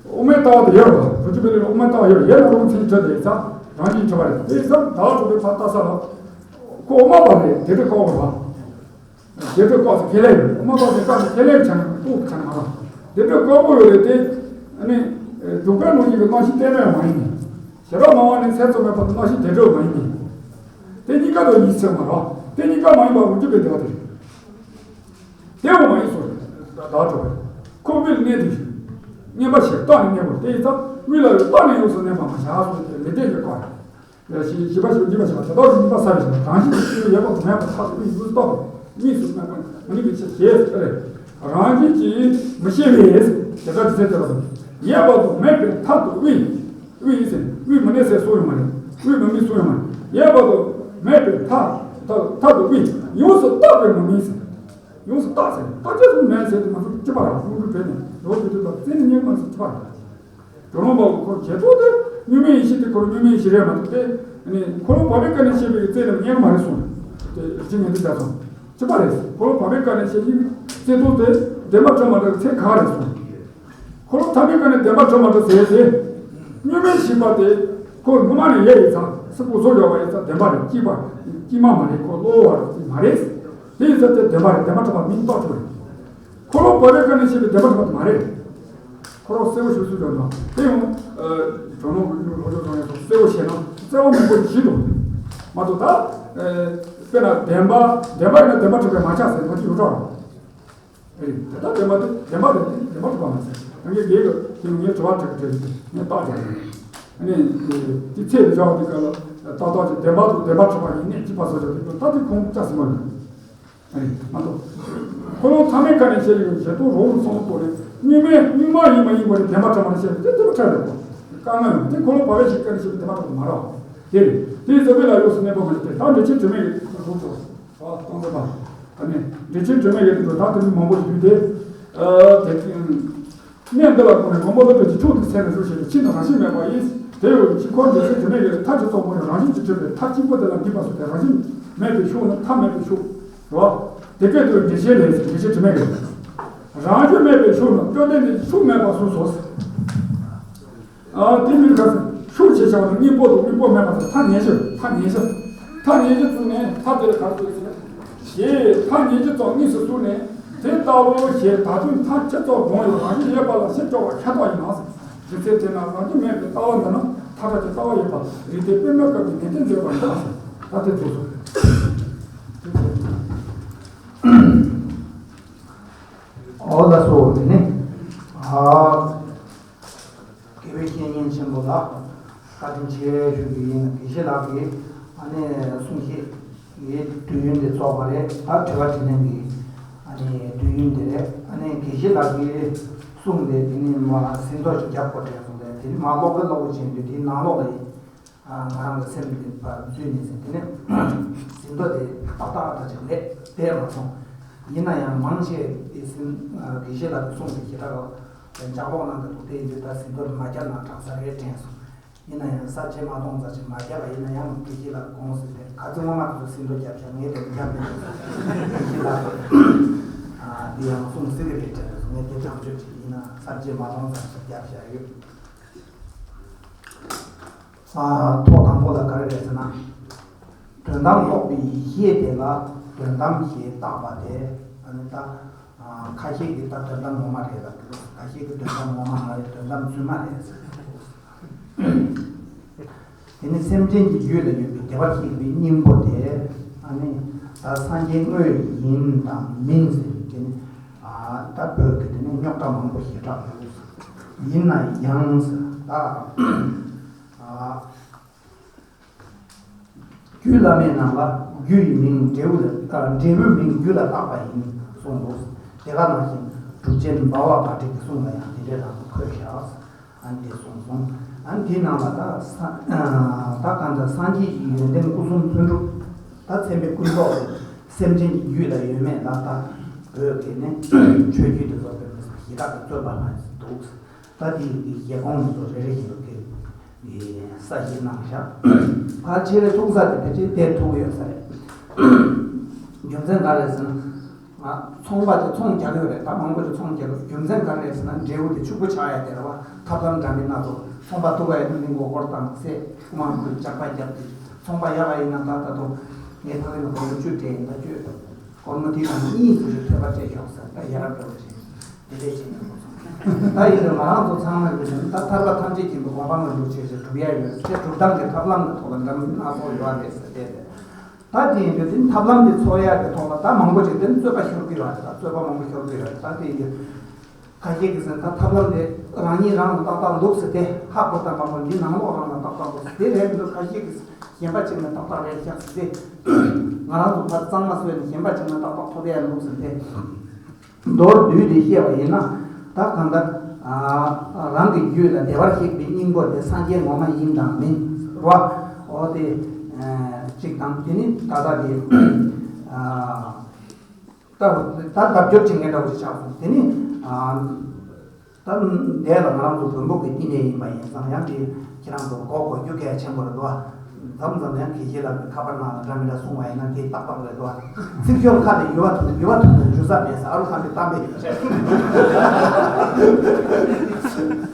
དབུ་མའི་ལྟ་བ་དེ་ཡོད་པ། རུ་ཅི་པའི་ལུགས་དབུ་མའི་ལྟ་བ་ཡོད། ཡོད་ན་རང་མཚན་གྲུབ་པའི་ས། རང་བཞིན་གྲུབ་པ་རེད། དེ་ས་བདག་གྲུབ་པའི་ཕར་ལྟ་ས་ལ། ཁོ་དབུ་མ་པ་རེད། དེ་འདྲ་ཀོ་བ། དེ་འདྲ་ཀོ་ས་ཁས་ལེན་ཡོད། དབུ་མ་པ་ཟེར་སྐབས་སུ་ཁས་ལེན་བྱ་ན་ལྟོས་བྱ་ན་མ་རེད། དེ་འདྲ་ཀོ་བོ་ཡོད་རེད་དེ། ཨ་ནི། སྡུག་པའི་ལུགས་གཉིས་ཀྱི་རྣམ་ཤེས་གཏན་མེད་མ་ཡིན། ཞེ་དྲག་སྨྲ་བ་ནི་ཚད་རྫོགས་མེད་བར་དུ་རྣམ་ཤེས་བདེ་འགྲོ་མ་ཡིན་ཏེ། དེ་གཉིས་ཀ་དང་ཡིན་ཚད་མ་རེད། དེ་གཉིས་ཀ་མ་ཡིན་པ་འོ་བརྒྱུད་པའི་སྡེ་པ་དེ་རེད། དེ་འོ་མ་ཡིན་སོ། བདག་གྲུབ་པས་ཁོ་དབུས་ལ་གནས་དུས། གཉེན་པོ་ཞིག་རྟག་ནས་གནས་པ་དེ་ཡིན་ཙང་། དབུས་ལ་ཡང་རྟག་ནས་ཡོངས་སུ་གནས་པ་མ་བྱ་སོ་སྟེ་མི་བདེ་བའི་སྐོར་རེད། བཞི་བཞི་པ་ཞིག་འཇིག་པ་ཞིག་ལ་དེ་དག་གི་གཉིས་པ་ས་རེ་ཞིག་ལ་རང་བཞིན་གྱིས་ཤེས་པའི་ཡོད་པ་དང་མེད་པ་ཐག་གཅོད་པའི་ཡུལ་སྟོབས་དང་གཉིས་སུ་མེད་པ་མ་ནུས་པའི་ཕྱིར་ཞེས་ཟེར་རེད། རང་བཞིན་གྱིས་མི་ཤེས་པས་དེ་ལྟར་ཇི་སྲིད་དེ་ལ་དང་། ཡོད་པ་དང་མེད་པའི་མཐའ་དང་དབུས། དབུས་ཟེར་དབུས་མི་གནས་ཟེར་གསུངས་ཡོད་མ་རེད། དབུས་མི་གནས་གསུངས་ཡོད་མ་རེད། ཡོད་པ་དང་མེད་པའི་མཐའ། མཐའ་དང་དབུས་ཡོངས་སུ་བརྟགས་པས་མི་མིན་ཟེར། ཡོངས་སུ་བརྟགས་ཟེར། བརྟག་དཔྱད་སུ་མེད་ཟེར་དུས་ང་ཚོ་སྤྱི་པ་རང་ལུགས་འགྲོ་བྲལ་ནས་ལོག་དེ་དུས་དང་རྩེ་ནས་རྙེད་མ་སུ་སྤྱི་པ་རང་། དོ་རུང་བ་ཁོ་བྱེད་ཐོག་དེ་གཉུག་མའི་ཡེ་ཤེས་དེ་ཁོ་གཉུག་མའི་ཡེ་ཤེས་རེད་མ་གཏོགས་དེ་ནི་འཁོར་ལོ་བར་པའི་སྐབས་ནས་བཤད་པའི་རྩལ་ནི་རྙེད་མ་རེད་གསུངས། དེ་རྗེ་ཉན་ཐོས་རྒྱ་མཚོ་སྤྱི་པ་རེད། འཁོར་ལོ་བར་པའི་སྐབས་ནས་བཤད་ཀྱི་རྩལ་ཐོག་དེ་བདེན་པ་གྲུབ་མ་གྲུབ་ཚད་ག་རེད་གསུངས། འཁོར་ལོ་ཐ་མའི་སྐབས་ནས་བདེན་པ་གྲུབ་མ་གྲུབ་ཟེར་ཏེ། གཉུག་མའི་ཤེས་པ་དེ་ཁོ་ངོ་མ་ནས་ཡོད་ཡིན་ཙང་སུ་ཕུགས་བཟོ་ཡོད་པ་ཡིན་ཙང་བདེན་པ་རེད། སྐྱེས་པ་སྐྱེས་མ་མ་རེད། ཁོ་གློ་བུར་བ་མ་རེད། དེ་ཡིན་ཙང་དེ་བདེན་པ་རེད། བདེན་པ་གྲུབ་པ་མིན་རྟོགས་ཐུབ་རེད། འཁོར་ལོ་བར་པའི་སྐབས་ནས་བཤད་པའི་བདེན་པ་གྲུབ་པ་དེ་མ་རེད། འཁོར་ལོ་གསལ་བོ་ཞུ་སྲོལ་ཡོད་ན་དེ་ཡང་། ཨ། གྲོགས་ནོར་བུ་ལྷོ་ཕྱོགས་སོང་ཡང་སོང་གསལ་བོ་བཤད་ན་གསལ་བ་མང་པོ་ཞིག་འདུག་མ་གཏོགས་ད། ཨ། དཔེར་ན་བདེན་པ་བདེན་པ་ཡིན་ན་བདེན་པ་གྲུབ་པས་མ་ཁྱབ་ཟེར་ན་ཅི་ཡོད་གྲོགས། ཨེ། དེ་ལྟར་བདེན་པ་དེ་བདེན་པ་རེད། བདེན་པ་གྲུབ་པ་མ་ཟད་རང་གི་ལས་ཀྱི་དེ་ངས་དྲི་བ་དྲི་གི་དྲི་གི་ངས་བརྟག་བྱས་ནས། ཨ་ནི། དེ་ཚེ་འདི་བཞག་པའི་སྐབས་ལ་ཏག་ཏག་ཅིག་བདེན་པ་དང་བདེན་པ་གྲུབ་པ་ཡིན་ནས་གཅིག་པ་བཟོ་བྱ་དེ་ད་དེ་ཁུངས་བཅའ་ཟིན་པ་རེད། ཨ་ནི་མ་གཏོགས། འཁོར་ལོ་ཐ་མའི་སྐབས་ནས་བཤད་ཡོད་ཞེས་ཐོག་རོགས་རུ་སོང་པོ་རེད། གཉུག་མའི་གཉུག་མ་ཡིན་མ་ཡིན་པ་རེད། བདེན་པ་གྲུབ་པ་རེད་བཤད་དེ་དེ་མ་ཁྲ་རེད་གོ། དཀའ་ངལ་ཡོང་དེ་འཁོར་ལོ་བར་པའི་ཞིག་སྐབས་ནས་བཤད་བདེན་པ་གྲུབ་པ་མ་རེད། དེ་རེད། དེའི་ཟབ་པའི་ལ་ཡོངས་སུ་གནས་པ་མ་རེད་དེ་ད་འགྲེལ་ཆེན་དྲི་མེད་ཀྱི་རོ་ཙོ། ཨ། སྟོང་ཟད་པ། ཨ་ནི། འགྲེལ་ཆེན་དྲི་མེད་ཀྱི་དེ་ཚོ་ད་དེ་མི་མང་པོ་ཞིག་འདུས་ཏེ། ཨ། དེ། གནས་འདི་ལ་དགོངས་ནས་མགོན་པོ་སློབ་དཔོན་གྱིས་ཕྱོགས་འདི་མཚན་ནས་ཞུ་ཞེས་པའི་ཕྱིར་ན་རང་བཞིན་མེད་པ་ཡིན། དེ་ཡོད་ཀྱི་ཁོ་འདི་ཚེ་དྲི་མེད་ཀྱི་མཐའ་གཅིག་ཙམ་པོ་ནི་རང་བཞིན་གྱིས་གྲུབ་པའི་མཐའ་གཅིག་པོ་དེ་ལ་འདུས་པ་སོགས་ཏེ་རང་བཞིན་མེད་པའི་ཕྱོགས་ནི་མཐའ་མེད་པའི་ཕྱོགས་རེད་བ། དེ་སྐད་དུ་འགྲེལ་བཤད་ལས་འགྲེལ་བཤད་དྲི་མེད་ཀྱི། རང་བཞིན་མེད་པའི་ཕྱོགས་ནི་བཅོམ་ལྡན་འདས་ཀྱིས་ཕྱོགས་མེད་པ་གསུངས་སོ། ཨ། དེ་མིན་ག་ཕྱོགས་ཞེས་བྱ་བ་ནི་སྙིང་པོ་དང་སྙིང་པོ་མེད་པ་དང་མཐའ་ཉེར་བཞི། མཐའ་ཉེར་བཞི། མཐའ་ཉེར་བཞི་བཙུགས་ནས་མཐའ་དེ་ལ་ག་རེ་བཙུགས་ཟེར་ན། ཞེས་མཐའ་ཉེར་བཞི་ཙམ་དངོས་སུ་བཙུགས་ནས་དེ་ལྟ་བུ་ཞེས་ད་དུང་མཐའ་ཁྱབ་ཙམ་བགྲང་ཡང་རང་བཞིན་ཡོད་པ་ལ་ཕྱིར་འགྱུར་བ་ཤ་སྟག་ཡིན་ནོ། རྒྱུ་མཚན་དེས་ན་རང་བཞིན་མེད་པའི་ལྟ་བ་འདི་ནི་མཐའ་བྲལ་གྱི་ལྟ་བ་ཡོད་པ་རིགས་གཏེར་པདྨའི་སྐབས་ཀྱི་ནན་ཏན་མཛད་པ་ཡིན་ནོ། ད་དེ་ཚོ་སོ། འོ་ལགས་སོ། དེ་ནི། ཨ། དགེ་བའི་བཤེས་གཉེན་ཆེན་པོ་ལ་བཀའ་དྲིན་ཆེ་ཞུ་རྒྱུ་ཡིན། དགེ་བཤེས་ལགས་ཀྱིས་ཨ་ནི་གསུང་བཤད་ཀྱི་དུས་ཡུན་དེ་རྫོགས་པ་རེད། ད་དྲི་བ་དྲིས་ལན་གྱི་ཨ་ནི་དུས་ཡུན་དེ་རེད། ཨ་ནི་དགེ་བཤེས་ལགས་ཀྱིས་གསུངས་ཏེ་དེ་ནི་མ་ཟིན་ཐོ་ཞིག་རྒྱབ་དགོས་དྲན་སོང་སྟེ་དེ་ནི་མ་ཀློག་གི་ཀློག་གི་བྱེད་དུས་དེའི་ནང་ལོགས་ལ་ཡིན། ཨ། ང་རང་གི་སེམས་ཀྱི་བར་འཛུལ་ནས་ཟིན། དེ་ནས་ཟིན་ཐོ་དེ་ཏག་ཏག་ཏག་ཅིག་ལས་བསྡད་མ་སོང་། ཡིན་ན་ཡང་མང་ཆེ་དེ་ཟིན། ཨ། དགེ་བཤེས་ལགས་ཀྱིས་གསུངས་པའི་ཞེ་དྲག་ལ་ལྗགས་ཀློག་གནང་གི་འདུག་དེ་ཡིན་དུས་ད་ཟིན་ཐོ་མ་བརྒྱབ་ན་དྲག་ས་རེད་དྲན་སོང་། ཡིན་ན་ཡང་གསར་བརྗེ་མ་གཏོང་ཙམ་ཞིག་མ་བརྒྱབ་པ་ཡིན་ན་ཡང་དགེ་བཤེས་ལགས་དགོངས་ཟིན་ཏེ་ག་ཚོད་སྔོན་མ་དེ་ཚོ་ཟིན་ཐོ་བརྒྱབ་ཤག་ངས་དེ་བརྒྱབ་མེད་དགེ་བཤེས་ལགས་ཀྱིས། ཨ། འདི་ཡང་གསུངས་སྲིད་ཀྱི་རེད་དྲན་སོང་། ངས་དེ་དྲང་ཤོས་ཅིག་ཡིན་ན་གསར་བརྗེ་མ་གཏོང་ཙམ་ཞིག་བརྒྱབ་བཞག་ཡོད། ཨ། ཐོག་དང་པོ་ལ་ག་རེ་རེད་ཟེར་ན། དོན་དམ་རྟོགས་པའི་ཡེ་ཤེས་དེ་ལ་དོན་དམ་ཞེས་བཏགས་པ་དེ། ཨ་ནི་ད། ཨ། ཁ་ཤས་ཀྱིས་ད་དོན་དམ་ངོ་མ་རེད་ལབ་ཀྱི་འདུག་ཁ་ཤས་ཀྱིས་དོན་དམ་ངོ་མ་མ་རེད། དོན་དམ་རྫུན་མ་རེད་ཟེར་གྱི་འདུག་དེ་ནི་སེམས་ཅན་གྱི་རྒྱུད་ལ་ཡོད་པའི་བདེ་བར་གཤེགས་པའི་སྙིང་པོ་དེ། ཨ་ནི་ད་སངས་རྒྱས་དངོས་ཡིན་དང་མིན་ཟེར་དེ་ནི། ཨ། ད་བོད་ཀྱི་དེ་ནི་རྙོག་དྲ་མང་པོ་ཞེ་དྲག་ཡོད། ཡིན་ན་ཡང་ཟེར་ད། ཨ། རྒྱུད་བླ་མའི་ནང་ལ་རྒྱུ་ཡི་མིང་འབྲས་བུ་ལ། ཨ། འབྲས་བུའི་མིང་རྒྱུ་ལ་བཏགས་པ་ཡིན་གསུངས་འདུག་དེ་ག་ནང་བཞིན་གྲུབ་ཆེན་འབའ་བ་བྷ་དྲི་གི་གསུང་ལ་ཡང་དེ་འདྲའི་ལམ་དུ་འཁོད་བཞག་ཨ་ནི་དེ་གསུངས་སོང་། ཨ་ནི་དེའི་ནང་ལ་ད་ས་ད་གང་ལྟར་སངས་རྒྱས་ཀྱི་ཡོན་ཏན་སྐུ་གསུང་ཐུན་དྲུག་ད་མཚན་དཔེ་ཀུན་རྫོབ་སེམས་ཅན་གྱི་རྒྱུད་ལ་ཡོད་མེད་ལ་ད་བོད་ཀྱི་ནི་ཆོས་བརྒྱུད་དེ་ཚོ་དཔེ་མི་སྲིད་ཞེ་དྲག་ཏུ་རྩོད་པ་ན་འདུག་ད་དེ་ཡི་གེ་གཞན་ཁོང་ཚོ་རེ་རེ་བཞིན་དུ་དེ་ས་ཞིག་གནང་བཞག་ཕལ་ཆེ་བའི་ཐུག་ས་དེ་ཕལ་ཆེར་དེར་ཐུག་ཡོད་ས་རེད། རྒྱུ་མཚན་ག་རེ་ཟེར་ན། ཚོང་པ་དེ་ཚོང་རྒྱག་གི་ཡོད་རེད། ད་མང་པོ་ཞིག་ཚོང་རྒྱག་གི་ཡོད། རྒྱུ་མཚན་ག་རེ་རེད་ཟེར་ན། འབྲས་བུ་དེ་ཕྱུག་པོ་ཆགས་ཡ་དེ་རེད་བ། ཐབས་ལམ་འདྲ་མིན་སྣ་ཚོགས། ཚོང་པ་ཐུག་པ་ཡིན་ན་མི་མགོ་སྐོར་བཏང་སེ་དམངས་ཁོས་ཇག་པ་བརྒྱབ་སྟེ། ཚོང་པ་ཡག་པ་ཡིན་ན་ད་ད་དུང་ངས་ཕ་གི་ནས་སྒོར་མོ་བཅུ་སྤྲད་ཡིན། ད་བཅུ་སྒོར་མོ་དེ་ནང་གཉིས་ཙམ་ཞིག་ཐོལ་པ་སྤྲད་ཤོག་ཟེར། ད་ཡ་རབས་འདྲ་བོ་ཞིག་དེ་འདྲས་བྱས་ནས་འགྲོ་སོང་། ད་ཡིན་ན་ང་རང་ཚོ་ཚང་མ་གིས་ད་ཐར་པ་ཐམས་ཅད་མཁྱེན་པའི་གོ་འཕང་ལ་འགྲོ་ཆེད་ཅིག་སྒྲུབ་ཡ་ཡོད་ཚེ། སྒྲུབ་སྟངས་ཀྱི་ཐབས་ལམ་གྱི་ཐོག་ལ་འདྲ་མིན་སྣ་ཚོགས་ཡོད་རེད་ཟེར་བསྡད་པས། ད་དེ་ཡིན་དུས་དེ་ནི་ཐབས་ལམ་དེ་འཚོལ་ཡག་གི་ཐོག་ལ་ད་མང་པོ་ཞིག་དེ་ནི་རྩོད་པ་ཤོར་གི་ཡོད་རེད། ད་རྩོད་པ་མང་པོ་ཤོར་གི་ཡོད་རེད། ད་དེ་ཡིན་དུས་ཁ་ཤས་ཀྱིས་ཟེར། ད་ཐབས་ལམ་དེ་རང་ཉིད་རང་ལ་ཏག་ཏག་འདུག་ཟེར་ཏེ། ཧ་གོ་ད་མ་གོ་འདི་ནང་ལོགས་རང་ལ་ཏག་ཏག་འདུག་ཟེར་དེ་རེད་འདུག་ཁ་ཤས་ཀྱིས་གཞན་པ་གཅིག་ནས་ཏག་ཏག་རེད་ཤག་ཟེར་ཏེ། ང་རང་ཚོ་ཕར་གཙང་མ་བཟོས་ནས་གཞན་པ་གཅིག་ནས་ཏག་ཏག་ཐོབ་ཡ་འདུག་ཟེར་ཏེ། མདོར་བསྡུས་ཏེ་བཤད་པ་ཡིན་ན། ད་གང་ལྟར་རང་གི་རྒྱུད་ལ་བདེ་བར་གཤེགས་པའི་སྙིང་པོ་དེ་སངས་རྒྱས་ངོ་མ་ཡིན་དང་མིན་རོ། འོ་དེ་གཅིག་དང་། དེ་ནི་ད་ལྟ་དེ་ད་ད་ལྡབ་སྐྱོར་བྱེད་མཁན་འདྲ་བོ་ཞིག་ཆགས་སོང་། དེ་ནི་ད་འདས་ལ་ང་རང་ཚོ་བོན་པོ་གི་བསྟི་གནས་ཡིན་པ་ཡིན་ཙང་། ཡང་དེ་ཁྱེད་རང་ཚོ་གོ་དགོས་རྒྱུ་གལ་ཆེན་པོ་རེད་དོ། མཚམས་མཚམས་ཡང་དགེ་བཤེས་ལགས་ཀྱིས་ཁ་པར་ནང་ལ་འདྲ་མི་འདྲ་གསུང་བ་ཡིན་ན་དེ་ཏག་ཏག་རེད་དོ། ཚིག་སྦྱོར་ཁ་ནས་ཡུ་བ་ཐུག་ཡུ་བ་ཐུག་ནས་འཇུ་ས་མེད་ས། ཨ་རུ་ཁ་འདི་གཏམ་པས།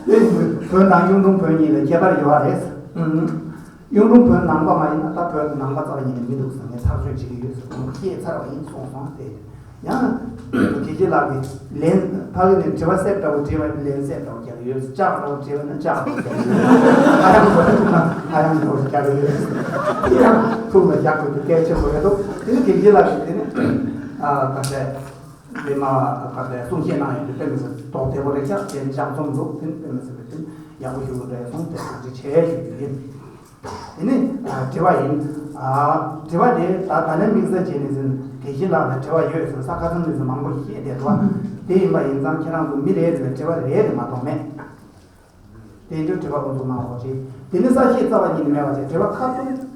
དེ་བོད་དང་གཡུང་དྲུང་བོན་གཉིས་ལ་ཁྱད་པར་ཡོད་རེད། གཡུང་དྲུང་བོན་ནང་པ་མ་ཡིན་ན་ད་བོད་ནང་པ་རྩ་བ་ཉིད་ནས་མི་འདུག་ཟེར་ནས་ཐག་གཅོད་བྱེད་ཀྱི་ཡོད་ཟེར། ཁོང་བཤད་ཚར་བ་ཡིན་གསུངས་སོང་སྟེ། ཡང་དགེ་བཤེས་ལགས་ཀྱིས་ལན་ཕ་གི་ནས་དྲི་བ་གསལ་འདྲ་བོ་དྲིས་པ་ཡིན་ན་ལན་གསལ་འདྲ་བོ་རྒྱག་གི་ཡོད། ལྕགས་འདྲ་བོ་དྲིས་པ་ཡིན་ན་ལྕགས་འདྲ་བོ་རྒྱག་གི་ཡོད། ཨ་ཡང་འདྲ་བོ་ཨ་ཡང་འདྲ་བོ་རྒྱག་གི་ཡོད། དེ་ཡང་ཐུགས་ལ་བཞག་དགོས་རྒྱུ་གལ་ཆེན་པོ་རེད་འདུག་དེ་ནི་དགེ་བཤེས་ལགས་ཀྱིས་དེ་ནི་ཨ་ག་ཚད་དེ་མ་ག་ཚད་གསུང་བཤད་གནང་ཡོད་དུས་དཔེ་མི་སྲིད་དོགས་བདེ་པོ་རེད་ཤག་དེ་ནི་ལྗགས་རྩོམ་འདུག་དེ་ནི་དཔེ་མི་སྲིད་པའི་དེ་ནི་ཡག་པོ་ཞུ་དགོས་འདྲ་སོང་། དེ་ཐུགས་རྗེ་ཆེ་ཞུ་རྒྱུ་ཡིན། དེ་ནི་དྲི་བ་ཡིན། དྲི་བ་དེ་ད་ད་ལན་དམིགས་བསལ་བྱས་ནས་ཟིན་དགེ་བཤེས་ལགས་ལ་དྲི་བ་ཡོད་ཟེར་ས་ཁ་སང་ནས་ཟིན་མང་པོ་བཤད་བསྡད་འདུག་དེ་ཡིན་པ་ཡིན་ཙང་ཁྱེད་རང་ཚོ་མི་རེ་རེ་ལ་དྲི་བ་རེ་རེ་མ་གཏོགས་མེད། དེ་འདྲའི་དྲི་བ་ཁོང་ཚོ་གནང་རོགས་བྱེད། དེ་ནི་ས་བཤད་རྩ་བ་ཉིད་ནས་མེད་པ་བྱས་དྲི་བ་ཁ་ཐུག་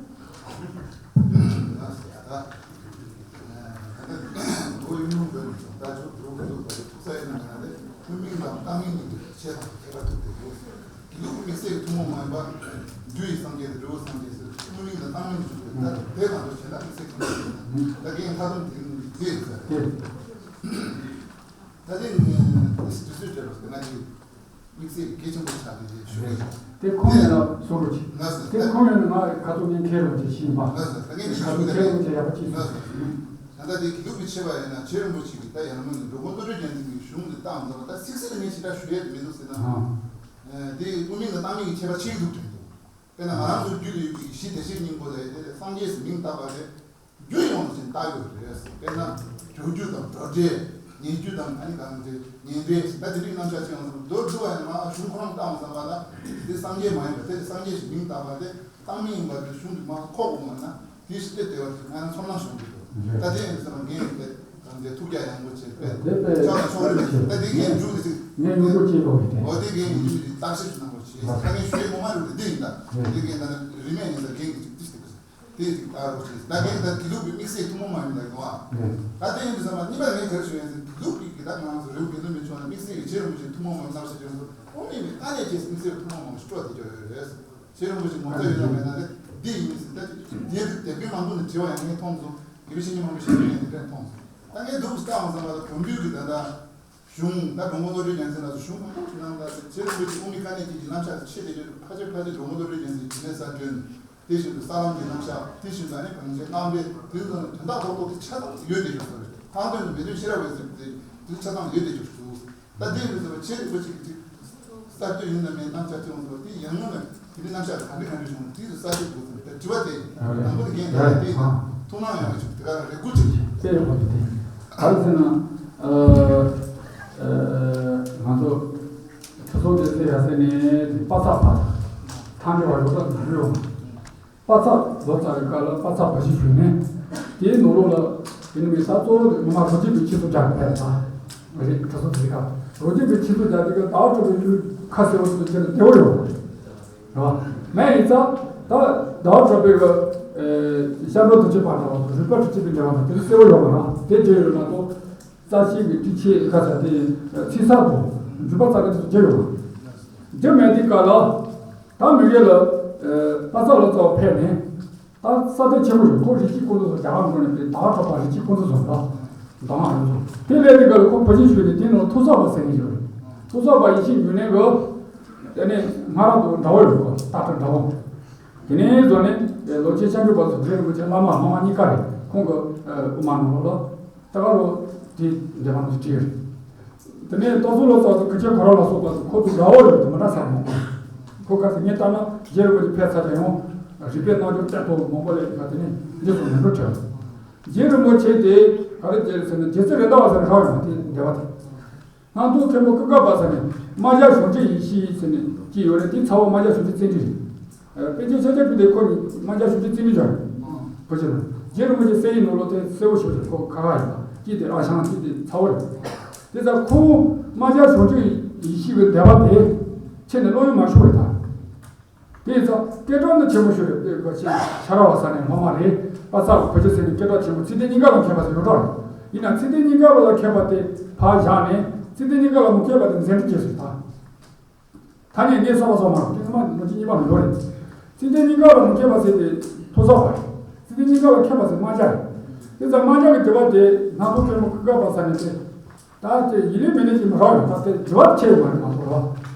དངོས་མིང་དང་བཏགས་མིང་གཉིས་ཀྱི་ཆེད་དང་ཁྱད་པར་ཐུག་པའི་སྐོར། དགེ་ལུགས་ཀྱི་དམིགས་བསལ་གྱི་ཐུན་མོང་མ་ཡིན་པ། རྒྱུ་ཡི་སངས་རྒྱས་དང་འབྲས་བུ་སངས་རྒྱས་ཟེར་དངོས་མིང་དང་བཏགས་མིང་དུ་འཇུག་པའི་ལྟར་དེ་དང་དུ་བྱས་ན་དམིགས་བསལ་གྱི་ཐུན་མོང་མ་ཡིན། ད་གིན་ཁ་སང་དེ་ནི་དེ་ཡིན་ཟེར། ད་དེ་ནི་དེ་དུས་ཚོད་སྤྲད་རོགས་ཟེར་ན་དེ་དམིགས་བསལ་གྱི་གལ་ཆེན་པོ་ཆགས་ཏེ་ཞུ་གི་ཡོད། དེ་ཁོང་ཡིན་ན་གསུང་རོགས་གྱིས། ལགས་སོ། དེ་ཁོང་ཡིན་ན་ང་ཁ་ཐུག་ནས་མཁས་རོགས་ཀྱིས་ཤེས་པ། ལགས་སོ། ད་ངས་འདི་ཁ་ཞུ་ཐུག་གི་མཁས་རོགས་ཀྱིས་ཡག་པོ་ཅིག་གསུང་། ལགས་སོ། ད་ལྟ་དེ་དགེ་ལུགས་ཀྱི་ཆེ་བ་ཡིན་ན་རྗེ་རིན་པོ་ཆེ་གིས་ད་ཡར་སྔོན་ནས་འགྲོ་མགོན་རྡོ་རྗེ་རྒྱལ་མཚན་གྱི་གཞུང་དེ་བཏང་ཙང་ད་ཚིག་གསལ་ངས་ཞེ་དྲག་ཞུ་ཡས་དེ་མི་འདུག་ཟེར་ན། ཨ། ཨ། དེ་དངོས་མིང་དང་བཏགས་མིང་གི་ཁྱད་པར་ཕྱེ་གི་འདུག་དྲན་འདུག་དཔེར་ན་ང་རང་ཚོའི་རྒྱུད་ལ་ཡོད་པའི་གཞི་བདེ་གཤེགས་སྙིང་པོ་ལས་དེ་སངས་རྒྱས་སུ་མིང་བཏགས་པ་དེ་རྒྱུ་ཡོངས་ལ་ཅིག་བཏགས་ཡོད་རེད། དཔེར་ན་གྲོལ་རྒྱུ་དང་གྲོལ་འབྲས། ཉལ་རྒྱུ་དང་ཨ་ནི་གང་དེ་ཉལ་འབྲས་ཟེར་ད་དེ་རིགས་རྣམ་གཞག་ཅིག་ཡོང་ཙང་མདོར་བསྡུ་བ་ཡིན་ན་གཞུང་ཁོ་རང་བཏང་བསམ་པ་ལ་དེ་སངས་རྒྱས་མ་ཡིན་པ་དེ་སངས་རྒྱས་ཞེས་མིང་བཏགས་པ་དེ་བཏགས་མིང་ཡིན་པ་དེ་གཞུང་གི་མ་ཁོག་དགོས་མ་ན་དེ་ཞིག་དེ་བདེ་བར་ང་ཚོར་སྣང་བྱུང་གི་འདུག་ད་དེ་ཡིན་ཙང་ངས་དེ་གང་དེ་ཐུགས་རྒྱ་ཡངས་པོ་བྱས་པས་དེ་དཔེ་ཕྱོགས་དང་ཕྱོགས་རིས་མེད་ད་དེ་ངས་མཇུག་དེ་ཅིག་ངས་ངོ་རྒོལ་བྱེད་དགོས་ཀྱི་དེ། འོ་དེ་ངས་ཡིན་གྱི་མི་རིགས་བརྟག་ཞིབ་གནང་དགོས་བྱས་ད་ངས་ཞུ་ཡས་ངོ་མ་རུ་དེ་འདི་ཡིན་ད་དེ་ངས་ད་རིན་མེད་ཡིན་ད་རྒན་གྱི་ཅིག་དེ་ཞིག་གི་དེ་ཡིན་ད་རོགས་བྱས་ད་ངས་ད་དགེ་ལུགས་ཀྱི་དམིགས་བསལ་ཐུན་མོང་མ་ཡིན་ད་ཡོང་ཨ། ད་དེ་ཡིན་དུས་ཙམ་པ་གཉིས་པ་ངས་ག་རེ་ཞུ་ཡིན་ཟེར་དགེ་ལུགས་ཀྱི་གི་ད་ང་རང་ཚོ་རེའུ་དགེ་འདུན་པའི་ཕྱོགས་ནས་དམིགས་བསལ་གྱི་རྗེ་རིན་པོ་ཆེ་ཐུན་མོང་མ་ཡིན་ན་ཞེས་བརྗོད་ན་དབུ་མའི་མི་དཀའ་གནད་ཅེས་དམིགས་བསལ་ཐུན་མོང་མ་ཞིག་སྤྲོ་བསྡད་ཀྱི་ཡོད་རེད། རྗེ་རིན་པོ་ཆེ་ངོ་ཚ་ཡོད་ན་མེད་ན་དེ་འདི་ཡིན་ཟེར་ད་དེ་དེབ་ཀྱི་མང་པོ་ནས་བྲིས་པ་ཡང་ངས་མཐོང་སོང་། དགེ་བའི་བཤེས་གཉེན་མང་པོ་ཞིག་ཡོད་ནས་དེ་འདྲ་མཐོང་སོང་། ད་ངས་འདུག་བལྟ་འོང་ཙམ་པ་ལ་བོན་པོའི་གི་ད་ལྟ་གཞུང་ད་འགྲོ་མགོན་བློ་གྲོས་རྒྱལ་མཚན་ལ་སོགས་གཞུང་མང་པོ་ཞིག་གནང་ད་ཚེ་རིང་པོ་ཅིག་དབུ་མའི་དཀའ་གནད་ཅན་གྱི་རྣམ་གཞག་ཆེད་དེ་ཕལ་ཆེར་ཕལ་ཆེར་འགྲོ་མགོན་བློ་གྲོས་རྒྱལ་མཚན་གྱི་མེ་ས་སྒྲོན། དེ་བཞིན་དུ་ས་ལམ་གྱི་རྣམ་གཞག་དེ་བཞིན་དུ་ཨ་ནི་གངས་ཅན་སྣང་བའི་དེ་ཚོ་ནི་དོན་དག་རྡོག་རྡོག་དེ་ཆ་ཚང་ཡོད་དེ་ཡོད་ས་རེད། ལྷག་དོན་དུ་མེ་སྟོན་ཤེས་རབ་འོད་ཟེར་དེ་དེ་ཆ་ཚང་ཡོད་དེ་ཡོད་འདུག་ད་དེ་ཡིན་དུས་ཚེ་རིང་པོ་ཅིག་གི་གསར་གཏོད་ཡིན་ན་མིན་རྣམ་གཞག་ཅིག་ཡོང་ཚུལ་དེ་ཡང་སྔོན་ལ་དེ་འདྲའི་རྣམ་གཞག་ག་འདྲ་ག་འདྲ་བྱུང་དུས་སུ་གསར་གཏོད་དགོས་ཚུལ་དེ་དྲི་བ་དེ་དང་པོ་དེ་རྒན་དེ་དེ་ཐུགས་སྣང་ཡོང་བ་བྱུང་དེ་ག་ལ་རེ་སྐུལ་ཅིག་དཔེ་ཡག་པོ་འདུག་དེ་ག་རེ་ཟེར་ན། ཨ་ཨ་ང་ཚོ་ཁྲི་སྲོང་ལྡེ་བཙན་ཡབ་སྲས་ནས་དཔག་བསམ་པ་ཐང་རྒྱལ་བ་ལོ་ཙཱ་བགྲེས་ཡོང་། དཔག་བསམ་ལོ་ཙཱ་བའི་སྐབས་ལ་དཔག་བསམ་པ་ཞིག་བྱུང་ནས་དེའི་ནང་ལོགས་ལ་དེ་ནི་མི་ས་གཙོ་བོ་དེ་ངོ་མ་རྡོ་རྗེ་གི་ཆེད་དུ་སྦྱར་བས་ད་རེད། ཁྲི་སྲོང་ལྡེ་བཙན་སྐབས། རོ་གཅིག་གི་ཆུ་ཚོད་རྒྱག་དུས་ཀྱི་ཟླ་བ་གྲགས་པའི་ཆུ་ཁ་གསལ་བོ་ཞིག་ཏུ་བྱས་ནས་བདེ་བོ་ཡོང་བ་རེད། རེད་བ། མེད་ཡིན་ཙང་ད་ཟླ་བ་གྲགས་པའི་གི་ཤར་འགྲོ་དུས་ཆུ་བར་འདྲ་བ་དང་རུས་པ་གྲུ་གཅིག་པའི་འབྲེལ་བ་དང་དེ་ཚོ་གསལ་བོ་ཡོང་བ་རེད། དེ་བརྗོད་ཡོད་མ་གཏོགས་རྩ་ཤེས་ཀྱི་ཏི་ཆེ་ཁ་ས་དེ་ཚིག་གསར་དུ་འཇུག་པ་རྩ་གི་དེ་ཚོ་བརྗོད་ཡོད་པ་རྒྱུ་མེད་དུས་སྐབས་ལ་ད་མི་རྒན་ལ་པ་ཚ་ལ་ཚོ་ཕེབས་ནས། ད་ས་དེ་ཆེན་པོ་ཞིག་ཁོ་རི་སྐྱེས་ཀུན་ཏུ་སོང་རྒྱ་གར་འགྲོ་ནས་པའི་ཟླ་བ་གྲགས་པ་རི་སྐྱེས་ཀུན་ཏུ་སོང་ལ་ཟླ་བ་རིང་སོང་དེ་ལས་དེ་ག་ལ་ཁོ་བུ་ཆེན་ཞུས་ནས་དེ་ནང་ཐུགས་བསགས་པ་ཟེར་ནས་ཡོད་རེད། ཐུགས་བསགས་པ་ཡིད་ཆེས་ཉུལ་ནས་གི་དེ་ནས་སྔ་རབས་དུ་འདྲ་བོ་ཡོད་གོ་ད་ལྟ་འདྲ་བོ། དེ་ནས་བཟོ་ནས་ལོ་ཆེན་ཤར་འབྱོར་པ་ཚོ་རྗེ་རིན་པོ་ཆེ་བླ་མ་སློབ་མ་གཉིས་ཀ་རེད། ཁོང་གི་དབུ་མ་ནང་ལོགས་ལ། ད་ག་རུ་དེ་འདས་པ་ནང་བྲིས་ཡོད། དེ་ནས་རྟོག་ཚོགས་ལ་སོགས་སུ་ཁུ་ཆེ་ཁོ་རང་ལ་སོགས་པ་ཚོ་ཁོ་ཚོ་དགའ་བོ་ཡོད་དེ་མི་འདྲ་ས་མང་པོ། ཁོ་ག་ཚོད་ངས་ལྟ་ན་རྗེ་རིན་པོ་ཆེ་ཕེབས་ཚར་ཡང་རིག་པའི་རྣལ་འབྱོར་བསྟན་ཐོག་མང་པོ་ལས་ཀ་དེ་ནས་འདི་ཚོ་མི་འགྲོ་བྲལ། རྗེ་རིན་པོ་ཆེ་དེ་ག་རེ་བྱས་ཟེར་ན་རྗེ་བཙུན་རེད་མདའ་བ་ཟེར་ན་རག་ཡོང་དེ་འདས་པ་དེ། སྣང་སྟོང་མཁན་པོ་ཀུན་དགའ་བ་ས་ནས་རྨ་བྱ་གཞོང་ཁྲིད་ཡེ་ཤེས་ཟེར་ནས་ཅི་ཡོད་རེད། དེ་ཚ་བོ་རྨ་བྱ་གཞོང་ཁྲིད་བཙན་ཁྲིད་རེད། དཔེ་ཆའི་ཆ་ཆ་བྲིས་ཏེ་ཁོ་ནི་རྨ་བྱ་ཤུགས་ཀྱི་རྩིས་མི་འཇོག་བུ་ཆེ་ན། རྗེ་རིན་པོ་ཆེ་གསན་ཡིག་ནང་ལོགས་དེ་གསལ་བོ་ཞུ་བ་ཁོ་ཁ་ཁ་ཡིན་པ་ཅི་སྟེ་རང་ཤང་ཅི་སྟེ་ཚ་བོ་རེད། དེ་ཙང་ཁོ་རྨ་བྱ་ཤོག་ཆུ་ཡིད་ཤེས་པའི་འདོད་པ་དེ་ཁྱེད་ནི་བློ་ཡུལ་མ་ཤོར་བའི་ཐ། དེ་ཙང་སྐད་གྲགས་ནི་ཆེན་པོ་ཤོར་བའི་དེ་ག་ཆེ་ཤ་ར་བ་ས་ནས་སློབ་མ་རེད། པ་ཚ་བ་བུ་ཆེ་ཟེར་ནས་སྐད་གྲགས་ཆེན་པོ་ཚིག་དོན་གཉིས་ཀ་ལ་མཁས་པ་ཟེར་ཡོད་གྲགས་རེད། ཡིན་ན་ཚིག་དོན་གཉིས་ཀ་ལ་མཁས་པ་དེ་ཕར་བཞག་ནས་ཚིག་དོན་གཉིས་ཀ་ལ་མ་མཁས་པ་དེ་འཛིན་གྲྭ་བཅས་སུ་ཐ། ཐ་སྙད་ངས་གསར་པ་སོགས་མ་རེད། དེ་ཚང་མ་མུ་ཅི་གཉིས་པ་ལ་ཡོད་རེད། ཚིག་དོན་གཉིས་ཀ་ལ་མི་མཁས་པ་ཟེར་ཏེ་ཐོ་ས་བ་རེད། ཚིག་དོན་གཉིས་ཀ་ལ་མཁས་པ་ཟེར་རྨ་བྱ་རེད། དེ་ཙང་རྨ་བྱ་གི་དྲི་བ་དེ་སྣང་སྟོང་མཁན་པོ་ཀུན་དགའ་བ་ས་ནས་ཏེ། ད་དེ་ཡིན་ལས་མིན་ལས་ཀྱི་མི་རག་རེད། ད་དེ་དྲི་བ་ཆེ་བ་རེད་མ་གཏོགས་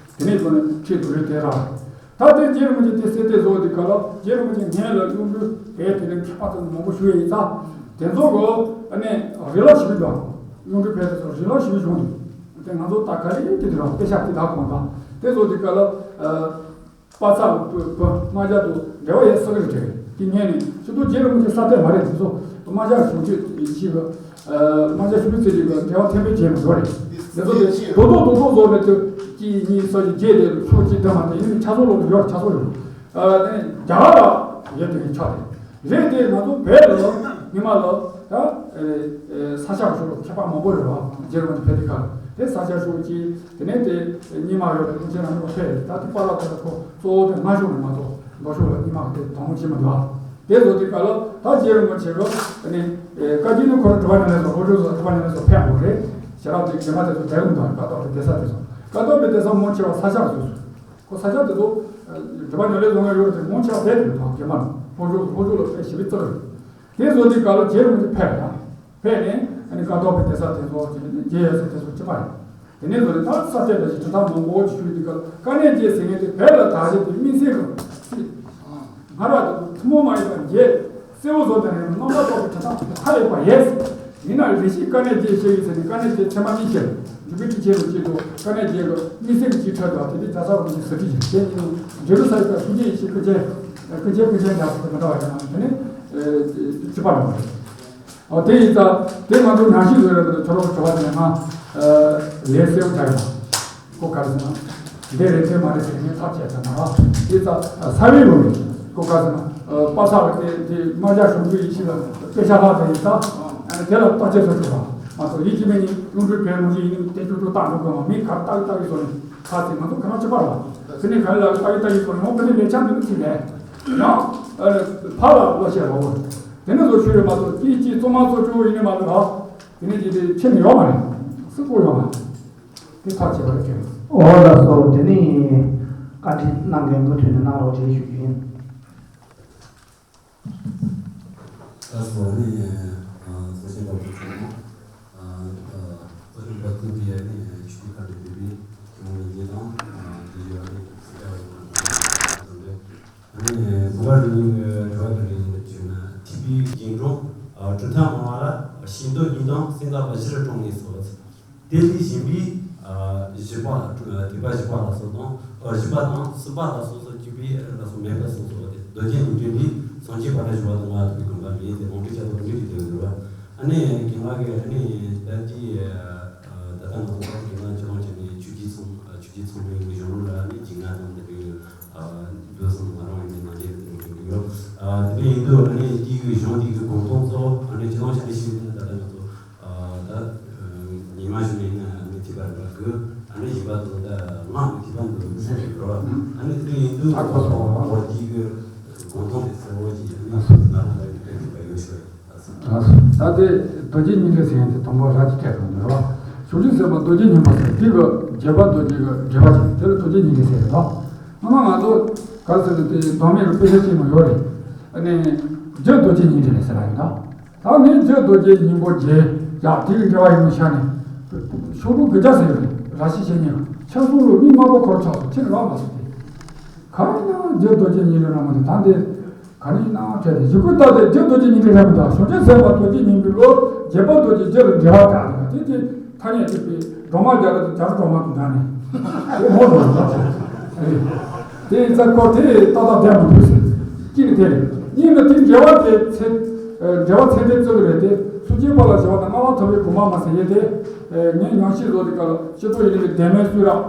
རེད་བ། དེ་ནས་ཁོ་ནས་ཁྲིད་དུ་རེད་དེ་རག་རེད། ད་དེ་རྗེ་རིན་པོ་ཆེ་དེ་གསལ་དེ་བཟོ་དེ་ག་ལ་རྗེ་རིན་པོ་ཆེ་ངས་ལ་གཡུང་དྲུང་བས་དེ་ནས་མཁས་པ་ཚོ་མང་པོ་ཞུ་ཡས་ཡིན་ཙང་། དེ་ཚོ་གོ་ཨ་ནས་རི་ལ་ཞིག་འདུག་གཡུང་དྲུང་བས་དེ་ཚོ་རི་ལ་ཞིག་བྱུང་འདུག་དེ་ང་ཚོ་ད་ག་རེ་ཡིན་དེ་དེ་རང་དཔེ་ཤག་དེ་དག་གོང་དང་དེ་ཚོ་དེ་ག་ལ་པ་ཚ་བུ་བུ་རྨ་བྱ་དུ་འབྲེལ་བ་ཡོད་ས་གི་རེད། དེ་ངས་ནི་ཕྱི་དུ་རྗེ་རིན་པོ་ཆེ་ས་དེ་མ་རེད། དེ་ཚོ་རྨ་བྱ་གཞུང་ཆོས་ཡིན་ཞིག་གི་རྨ་བྱ་ཤུགས་ཚེ་རིང་གི་འབྲེལ་བ་ཐེམ་པའི་རྗེས་མ་འགྲོ་རེད། དེ་ཚོ་དེ་དོ་དོ་དོ་དོ་བཟོ་ནས་དུ་གཅིག་གཉིས་གསུམ་གྱི་རྗེས་དེ་ཕྱོགས་གཅིག་དེ་མ་དེ་ཡིན་ནི་ཆ་ཚོགས་ལོག་ཡོད་ཆ་ཚོགས་ཡོད། རྒྱ་གར་ལ་ཡོད་དེ་ཆོག་དེ། རེད་དེ་ང་ཚོ་བོད་ལ་ཉི་མ་ལ་ད་ས་སྐྱ་ཞོལ་མཁས་པ་མང་པོ་ཡོད་རེད་བ། རྗེ་རིན་པོ་ཆེ་ཕེབས་དུས་སྐབས་དེ་ས་སྐྱ་ཞོལ་གྱི་དེ་ནས་དེ་ཉི་མ་ཡོད་རེད། སློབ་ཆེན་རང་ཉིད་ཕེབས་རེད། ད་དེ་པཱ་ལགས་དེ་ལ་ཁོ་གཙོ་བོ་དེ་སྔ་ཕྱོགས་ནས་མ་གཏོགས་ལྡོག་ཕྱོགས་ལ་ཉི་མ་དེ་དང་པོ་ཕྱིན་མ་འདུག་བ། དེ་ཚོ་དེ་སྐབས་ལ་ད་རྗེ་རིན་པོ་ཆེ་གི་དེ་ནས་བཀའ་བརྒྱུད་ནི་ཁོ་རང་གྲུབ་པ་ཉམས་ལེན་ཚོ་ལྷོ་ཕྱོགས་སུ་གྲུབ་པ་ཉམས་ལེན་ཚོ་ཕེབས་དགོས་རེད། ཞེ་དྲག་དེ་རྗེ་མ་དེ་ཚོ་བསྡད་ཀྱི་མི་འདུག་ཀཿཐོག་གི་གདན་ས་དེ་ཚོ་ཀཿཐོག་པའི་གདན་ས་མང་ཆེ་བ་ས་སྐྱ་ལ་བཟོས་སོང་། ཁོ་ས་སྐྱ་དེ་ཚོ་གྲུབ་པ་ཉམས་ལེན་བཟོ་མཁན་ཡོད་རེད་དེ་མང་ཆེ་བ་བསྡད་དེ་མི་འདུག་རྗེ་མ་ལྷོ་ཕྱོགས་ལྷོ་ཕྱོགས་ལ་དཔེ་ཞེ་པོ་བརྩི་གི་རེད། དེ་ཚོ་དེ་སྐབས་ལ་རྗེ་རིན་པོ་ཆེ་ཕེབས་ཡ། ཕེབས་ནས་ཨ་ནི་ཀཿཐོག་པའི་གདན་ས་དེ་ཚོ་དེ་ནས་རྗེ་ཡོད་ས་དེ་ཚོ་གཅིག་པ་རེད། དེ་ནས་བཟོ་ནས་ད་ས་སྐྱ་འདྲ་ཞིག་དྲི་ཐག་མང་པོ་ཞིག་ཞུས་དུས་སྐབས་དཀའ་གནད་འགྱེད་ཟེར་མཁན་དེ་བོད་ལ་དར་རྒྱས་དེ་དམིགས་བསལ་གྱི་སྲིད། སྔ་རབས་དེ་ཚོ་ཐུན་མོང་མ་ཡིན་པ་འགྱེད་གསལ་བོ་བཟོ་དང་ཡང་རྣམ་པ་རྟོག་པའི་དྲི་ཐག་དེ་མཐའ་ཡས་པ་ཡས། ཡིན་ན་རེ་ཞིག་དཀའ་གནད་འགྱེད་བཤད་ཡོད་ཟེར་ནས་དཀའ་གནད་འགྱེད་ཚད་མ་གཉིས་བཤད། འཇུག་པའི་ཁྲིད་ཆེན་རུ་སྐྱེས་འགྲོ་དཀའ་གནད་འགྱེད་དུ་དམིགས་བསལ་གྱི་ཅིག་ཁྲོད་དུ་དེ་དུས་རྒྱ་ཚ་བ་གི་སྲིད་ཁྲིད་ཡིན་དེ་ཉིད་འབྲས་བུ་ས་ཡི་ཀ་ཀུན་མཁྱེན་ཡེ་ཤེས་ཀུན་མཁྱེན་ཀུན་མཁྱེན་ཀུན་མཁྱེན་རྒྱ་ཚ་དེ་མི་འདྲ་བ་ཡིན་ན་དེ་ནི་ཅི་པ་རེད། ཨོ་དེ་ཡིན་ཙང་དེ་ང་ཚོ་ནང་བཞིན་བཟོས་རེད་པ་དང་ཁྱོད་རང་གི་དྲི་བ་དེ་ང་ལས་གསལ་བོ་ཆགས་ཡོད་པ། ཁོ་ག་རེ་ཟེར་ན། འདི་རེད་དེ་མ་རེད་ཟེར་ངས་ཐག་བཅད་ཚར་ན་ར། དེ་ཙ་ས་བོན་ལོ་རེད། ཁོ་ག་རེ་ཟེར་ན། པ་ས་རེད་དེ་དེ་རྨ་བྱ་གཞུང་ཆོས་ཡེ་ཤེས་ལ་དཔེ་ཆ་ལྷག་དེ་ཡིན་ཙ། དེ་ལ་བརྟག་དཔྱད་བཟོ་ཆོག་པ། མ་གཏོགས་ཡིན་གཅིག་མིན་གཉིས་གཡུང་དྲུང་བོན་ལུང་གཅིག་ཡིན་ནི་དེ་ཅུ་ཅུ་བཏགས་འགྲོ་དགོས་མ་མིན་ག་རེ་བཏགས་ཀྱི་བཏགས་ཀྱི་བཟོ་ནས་ཁ་ཚིག་ང་ཚོ་ག་རེ་བྱེད་པ་རེད་བ། དེ་ནས་ག་རེ་ལ་བཏགས་ཀྱི་བཏགས་ཀྱི་བཟོ་ནས་འོ་དེ་ནས་ལས་འཆར་འདི་འདྲ་ཅིག་ལས། ཡང་། ཕ་ལ་བློ་བཤད་རོགས། དེ་ནས་བཟོ་ཆོས་རེད་མ་གཏོགས་དེ་ཅིག་གཙང་མ་གཙོ་ཆུ་བོ་ཡིན་ནི་མ་རེད་བ། དེ་ནས་ཅིག་དེ་ཕྱིན་ནི་ཡོད་མ་རེད། སྲིད་པོ་ཡོད་མ་རེད། དེ་ཐག་བཅད་པ་རེད་དྲན། འོ་ལགས་སོ། དེ་ནི་བཀའ་འདྲི་གནང་མཁན་མུ་མཐུད་ནས་གནང་རོགས་ཞེས་ཞུ་རྒྱུ་ཡིན། ལགས་སོ། ཨ་ནི་གསུང་བཤད་འདྲ་པོ་བྱུང་། གསུང་བཤད་འདྲ་པོ་དེ་ནི་ཆུ་ཚོད་ཁ་འདྲ་བྱས་པའི་ཁྱོད་མི་རྗེས་དང་དེ་ཡོད་ནི་སི་ཀ་ར་དང་དེ་འདྲ། ཨ་ནི་འགོ་བ་རིང་གི་དྲི་བ་ག་རེ་ཡིན་ཞུས་ན། ཐིགས་པའི་རྒྱན་དྲུག་གྲུབ་མཐའ་སྨྲ་བ་ལ། ཤིང་རྡུལ་གཉིས་དང་སེང་གེ་བཞི་རུ་སྤྲོ་ངེས་སོ། དེ་ལས་གཞན་པའི་བཞི་པ་ཐེག་པ་བཞི་པ་ལ་སོགས་དང་བཞི་པ་དང་གསུམ་པ་ལ་སོགས་སུ་གྱུར་པའི་ལ་སོགས་མེད་པར་གསུངས་སོ། དེ་མདོ་རྒྱན་ལུང་འདྲེན་ལས་སངས་རྒྱས་པ་ལ་ཞུ་བ་དང་ང་ཐུབ་པའི་དགོངས་པ་མེད་དེ་ལུང་འདྲེན་བྱ་དགོས་འདྲེན་གྱི་དེ་འདུག་ཨ་ནི་རྒན་ལགས་ཀྱིས་ཨ་ནི་ད་ལྟའི་ད་ལྟ་ང་ཚོ་རྒན་ལགས་ཁྱེད་རང་བྱས་ནས་ཆོས་བརྒྱུད་ཚང་ཆོས་བརྒྱུད་ཚང་མའི་གཞུང་ལུགས་ལ་ཨ་ནི་རྒྱུས་མངའ་དང་འདི་འདྲའི་འདོད་སེམས་ང་རང་ཡིན་ནའི་ནང་ལས་དེ་འདྲ་ཡོད། དེ་འདྲ་ཡིན་དུས་ཨ་ནི་དེའི་གཞུང་དེའི་གོ་རྟོགས་ཚོ་ཨ་ནི་ཁྱེད་རང་བྱས་ནས་ཤེས་ན་ད་ལྟ་ང་ཚོ་ད་ཉི་མ་ཞིག་ནས་ཡིན་ན་ཨ་ནི་ཐེག་པ་རིམ་པ་དགུ། བ་དང་ད་ངག་གི་བྱིས་པ་འདུག་ཟེར་རེད་བ། ཨ་ནི་དེ་ཡིན་དུས་ཨ་ཁོ་སོང་བ། འོ་དེ་གི་གོ་དོན་དེ་གསལ་བོ་ཅིག་ཡོད་ན་སོ་སོ་ན་རུང་ལ་ཡོད་པའི་གི་ཡོད་ཤོད། ད་ལྟའི་རྡོ་རྗེ་སྙིང་ལྡན་ཟེར་མཁན་དེ་དང་པོ་ར་ཅིག་སྤྲད་དང་འདུག་ར། བྱང་ཆུབ་སེམས་དཔའ་རྡོ་རྗེ་སྙིང་པོ་ཟེར་དེ་གི་རྒྱས་པ་རྡོ་རྗེ་གི་འགྲེལ་པ་ཅིག་དེ་ལ་རྡོ་རྗེ་སྙིང་ལྡན་ཟེར་རེད་དོ། སྔོན་མ་ང་ཚོ་ག་ཟེར་ན་དེ་མདོ་སྨད་ལ་དཔེ་ཆ་ཅིག་མ་ཡོད་རེད། ཨ་ནི་རྒྱས་རྡོ་རྗེ་སྙིང་ལྡན་ཟེར་ར་ཡིན་ད། ད་ནི་རྒྱས་རྡོ་རྗེ་སྙིང་པོ་རྒྱས་ཡག་དེ་གི་འགྲེལ་པ་ཡིན་ནོ་ཤ་ནི། ཤོག་དྲུག་དགུ་བརྒྱ་ཟེར་ཡོད་རེད་ར་ཤི་བཤེས་གཉེན་ལ་ཕྱག་ཟུང་ལུ་མི་དམར་པོ་འཁོར་ཆགས་སོ་ཁྱེད་རང་མ་སོ་དེ། གང་ཡིན་ན་རྒྱས་རྡོ་རྗེ་སྙིང་ལྡན་ར་མ་ནི་ད་འདི། ག་ནི་ཡིན་ན་བྱས་ཏེ་ཡི་གུ་ལྟ་སྟེ་རྒྱས་རྡོ་རྗེ་སྙིང་ལྡན་རབ་མི་དང་བྱང་ཆུབ་སེམས་དཔའ་རྡོ་རྗེ་སྙིང་པོའི་ལོ་རྒྱས་པ་རྡོ་རྗེ་རྒྱས་ལ་འགྲེལ་བ་གྲགས་ཏེ་དེ་དེ་ཐ་སྙད་གཅིག་པའི་སྒྲོལ་མ་རྒྱ་ར་དང་རྒྱ་ར་སྒྲོལ་མ་དང་འདྲ་ནས་དེ་མོ་རོ་རོ་བྱས་ཏེ་དེ་ཡིན་ཙང་ཁོ་དེ་ཏག་ཏག་བསྡད་མི་འདུག་ཟེར། གཅིག་ནི་དེ་རེད། གཉིས་ནི་དེ་འགྲེལ་བ་དེ་ཚེ་འགྲེལ་བ་ཚད་ལྡན་བརྩི་གི་རེད་དེ་སུ་སྐྱེས་པ་ལ་བྱ་བ་དང་ལྔ་པ་ཐོབ་པའི་གོ་མ་མ་ཟེར་ཡས་དེ་ངས་ཉམས་ཞིབ་བཟོ་དེ་ག་ལ་སྤྱི་ཚོགས་ཡིན་ནི་དེ་མའི་གསུང་རབ་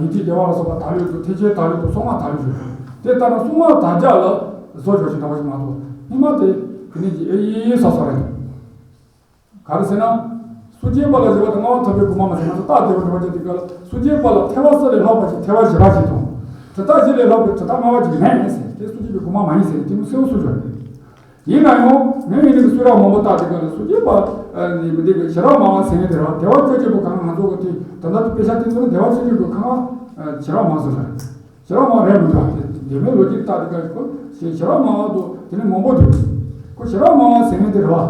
ཉི་ཁྲི་བདེ་བ་ལ་སོགས་པ་ད་ལོས་དང་ཐེག་ཆེན་ད་ལོས་དང་སྲུང་མ་ད་ལོས་ཞུ། དེ་ལྟར་ན་སྲུང་མ་དར་རྒྱས་ལ་བཟོ་ཆོག་ཞིག་འདྲ་བ་ཞིག་མ་གཏོགས་སྔོན་མ་དེ་དེ་ནས་ཀྱི་ཨེ་ཡིན་ས་ས་རེད། ག་རེ་ཟེར་ན། སུ་སྐྱེས་པ་ལ་བྱ་བ་དང་ལྔ་པ་ཐོབ་པའི་གོ་མ་མ་ཟེར་ན་ད་ལྟ་བདེ་བ་འགྲོ་བ་ཅན་དེ་ག་ལ་སུ་སྐྱེས་པ་ལ་ཐེག་པ་གསུམ་ལས་ལྷག་པ་ཞིག་ཐེག་པ་བཞི་པ་ཞིག་དང་། དྲི་རྟགས་བཞི་ལས་ལྷག་པའི་དྲི་རྟགས་ལྔ་པ་ཞིག་མེད་ཟེར་དེ་སུ་སྐྱེས་པའི་གོ་མ་མ་ཡིན་ཟེར་དེ་མོ་གསལ་བོ་སུ་ཞོག་ཡིན་ན་ཡང་ངས་ཡིན་ནི་གསུང་རབ་མང་པོ་བལྟས་དེ་ག་ལ་སུ་སྐྱེས་པ་ནི་མི་འདི་གི་ཞི་རགས་སྨྲ་བ་ཟེར་མཁན་དེ་ར་བདེ་བ་བཅུ་གཅིག་པོ་གང་ང་ཚོ་གི་དེ་ད་ལྟ་དཔེ་ཆ་དེ་ཚོ་ནི་བདེ་བ་བཅུ་གཅིག་པོ་གང་ང་ཞི་རགས་སྨྲ་བ་ཟེར་ར། ཞི་རགས་སྨྲ་བ་རེད་མི་འདུག་དེ་འདི་མའི་ལོ་རྒྱུས་ལྟ་དེ་ག་ཁོ་ཞི་རགས་སྨྲ་བ་དུ་དེ་ནི་མང་པོ་འདུག་ཁོ་ཞི་རགས་སྨྲ་བ་ཟེར་མཁན་དེ་རེད་བ།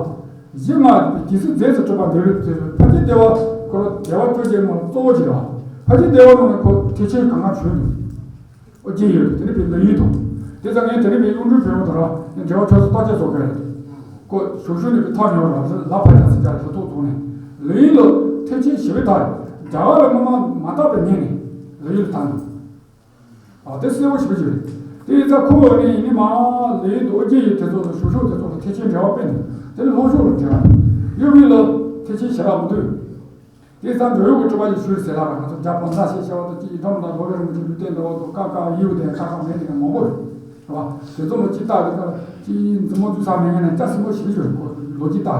གཞི་ལྔ་དེ་སྲིད་རྫས་སུ་གྲུབ་པ་འདི་ལུས་ཟེར་ཕལ་ཆེར་བདེ་བ་ཁོ་ར་བདེ་བ་བཅུ་གཅིག་མ་གཙོ་བོ་ཅིག་རེད་བ། ཕལ་ཆེར་བདེ་བ་ནང་ནས་ཁོ་ཐེག་ཆེན་གང་ག་བྱོན་འདུག་ཨོ་རྒྱན་ཡོད་དེ་ནི་པའི་ལོ་ཡུལ་དང་། དེ་ཙང་ངས་དེ་ནི་པའི་གཡུང་དྲུང་བོན་པོ་དང་ར་འབྲེལ་བ་ཆོས་སུ་བརྟག་དཔྱད་བཟོ་མཁན་རེད། ཁོ་ཞུགས་ཞུགས་ནི་པའི་ཐག་ཉེ་བ་ར་ལ་ཕ་ཡ་སི་ཅར་ལ་ཐོག་ཐོག་ནས་ལོ་ཡུལ་ལ་ཐེག་ཆེན་ཞི་བའི་ཐག་རེད། རྒྱ་གར་ལ་སྔོན་མ་མ་བརྟགས་པའི་ངོས་ནས་ལོ་ཡུལ་ལ་བཏང་འདུག་ཨ་དེ་གསལ་བོ་ཞིག་ཞིག་རེད། དེ་ཡིན་ཙང་ཁོ་བོ་ནི་ཡིན་ནི་མ་ལོ་ཡུལ་དུ་ཨོ་རྒྱན་ཡུལ་དེ་ཚོ་དང་ཞུགས་ཞུགས་དེ་ཚོ་ལ་ཐེག་ཆེན་འབྲེལ་བ་སྤེལ་ནས་དེ་ནི་ལྷོ་ཕྱོགས་ལ་འབྲེལ་བ་ཡུལ་དབུས་ལ་ཐེག་ཆེན་ཞི་རགས་མི་འདུག་དེ་ཙམ་འགྲོ་ཡུལ་གྱི་གྲུབ་པ་ཞིག་ཞུས་ཟེར་ལ་ར་ང་ཚོ་རྒྱ་བོད་མདའ་ཞེས་བྱ་བ་དང་ཅི་ཡི་འགྲམ་དང་ལོ་བེ་རི་མུ་ཅི་ལུས་རྟེན་འདྲ་བ་དང་ཀ་ཀ་ཡིའུ་དེ་ཀ་ཀ་མེད་དེ་ཀ་མང་པོ་རེད་བ། དེ་ཚོ་ལ་ཅི་ལྟ་དེ་ཀ་ཅི་འཛིན་མོ་འཛུལ་ས་མེད་ངན་ནས་སྐྱ་སྲིན་མོ་ཞིག་ཞུ་ལོ་ཅི་ལྟ་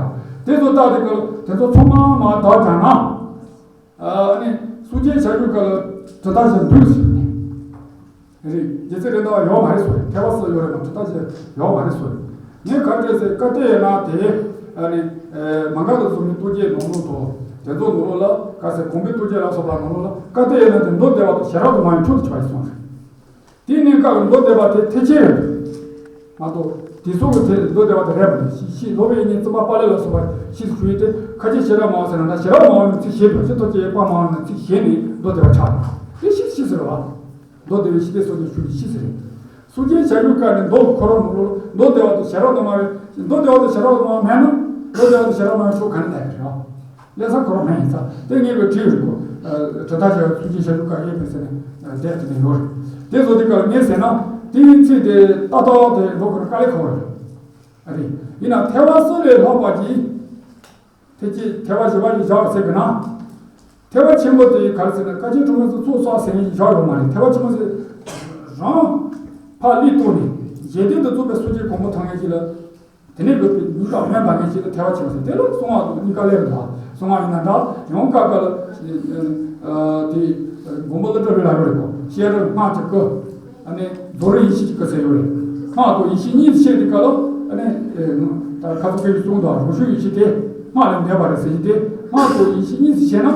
དེ་ཚོ་ལྟ་དེ་ཀ་དེ་ཚོ་ཚང་མ་མ་དག་ཀྱང་ན་ཨ་ནི་སུ་ཅེ་བྱ་རྒྱུ་ཀ་ལ་དྲི་ལྟ་ཞིག་འདུག་ཟེར་ནས། རེད། རྗེ་བཙུན་རེད་འདུག་ཡོད་མ་རེད་ཟེར། ཐེག་པ་གསུམ་ཡོད་རེད་མ་དྲི་ལྟ་ཞིག་ཡོད་མ་རེད་ཟེར། ངས་ག་འདྲས་ཟེར་བཀའ་བསྟན་ཡོད་ན་དེ་ཨ་ནི་མ་འགགས་དང་གཟུགས་མེད་རྟོག་གེའི་ནང་ལོགས་དང་དེ་ཚོ་ནང་ལོགས་ལ་ག་ཟེར་གོང་འཕེལ་རྟོག་གེ་ལ་སོགས་པ་ནང་ལོགས་ལ་བཀའ་བསྟན་ཡོད་ན་དེ་མདོ་སྡེ་པ་དང་ཞི་རགས་དུ་མ་ཡང་མཆོག་ཏུ་གྱུར་པ་ཡིན་གསུངས་རེད། དེའི་གནས་སྐབས་མདོ་སྡེ་པ་དེ་ཐེག་ཆེན་རེད། མ་གཏོགས་དེ་ཚོ་གི་དེ་མདོ་སྡེ་པ་དེ་རེད་མ་རེད། ཤི་ཤི་ལོ་བའི་ཉིན་བཙུན་པ་པཱ་ལེ་ལ་སོགས་པ་ཤི་སུ་ཞུ་ཡི་དེ་ཁ་ཆེ་ཞི་རགས་སྨྲ་བ་ཟེར་ན་ད་ཞི་རགས་སྨྲ་བ་ནི་ཚིག་བཞི་དང་ཕྱི་ཐོག་ཀྱི་དབྱེ་བ་སྨྲ་བ་ནི་ཚིག་བཞི་ནི་མདོ་སྡེ་པ་ཆགས་རེད། དེ་ཤི་ཤི་ཟེར་བ། མདོ་སྡེ་པའི་ཤི་དེ་སོགས་ཀྱི་ཞུ་ཡི་ཤི་ཟེར་རེད། སུ་ཅེ་བྱ་རྒྱུ་ཀ་ནི་མདོ་ཁོ་རང་ནང་ལོགས་མདོ་སྡེ་པ་དང་ཞི་རགས་སྨྲ་བའི་མདོ་སྡེ་པ་དང་ཞི་རགས་སྨྲ་བ་མེད་ན་མདོ་སྡེ་པ་དང་ཞི་རགས་སྨྲ་བའི་ཕྱོགས་ག་ནས་ལས་རེད། ལས་ས་ཁོ་རང་མ་ཡིན་ས་དེ་ངེས་པའི་བྲིས་ཡོད་གོ། དྲི་ལྟ་བྱ་བའི་ཚུལ་གྱིས་བྱ་རྒྱུ་བཀའ་ཡོད་པའི་ཟེར་ནས་བསྡད་དེ་ནས་ཡོད་རེད། དེ་ཚོ་དེ་ག་ལ་ངས་ཟེར་ན་དེའི་ཚིག་དེ་ཏག་ཏག་དེ་འགྲོ་དགོས་ན་དཀའ་ལས་ཁག་པོ་རེད། རེད། ཡིན་ན་ཐེག་པ་གསུམ་ལས་ལྷག་པ་གྱིས་ཐེག་ཆེན་ཐེག་པ་བཞི་པ་ཡི་བཞག་ཟེར་གི་ན། ཐེག་པ་ཆེན་པོ་དེ་ག་རེ་ཟེར་ན་བཀའ་ཆེན་དྲུག་མའི་ཚོགས་གསོག་ཟེར་མཁན་ཞིག་བཞག་ཡོད་མ་རེད། ཐེག་པ་ཆེན་པོ་ཟེར་རང་ཕར་ལུས་གཏོང་ནས་རྗེས་དོན་དུ་རྫོགས་པའི་སངས་རྒྱས་གོ་འཕང་ཐོབ་མཁན་ཞིག་ལ། དེ་ནས་ལོག་པའི་ཉིན་དང་སྨན་པ་ངན་ཞིག་ལ་ཐལ་བ་ཆེ་བ་ཟེར་དེ་ལ་གསང་སྔགས་དང་གཉིས་ཀ་ལས་རུང་བ། གསང་སྔགས་ཡིན་ན་འདྲ་ཡང་ཀ་ཀ་ལ་དེ་མགོན་པོ་ཀླུ་སྒྲུབ་ལ་ཡོད་རེད་གོ། བཤད་རིམ་སྔགས་ཀྱི་སྐུ། ཨ་ནི་རྫོགས་རིམ་ཡེ་ཤེས་ཀྱི་སྐུ་ཟེར་ཡོད་རེད། སྔགས་དང་ཡེ་ཤེས་གཉིས་སུ་ཕྱེ་དེ་ཀ་ལ་ཨ་ནི་ད་ཁ་ཚོ་ཀའི་གསུང་དང་རང་བྱུང་ཡེ་ཤེས་དེ་སྔགས་ལས་འདས་པ་རེད་ཟེར་གྱི་དེ་སྔགས་དང་ཡེ་ཤེས་གཉིས་སུ་ཕྱེ་ན།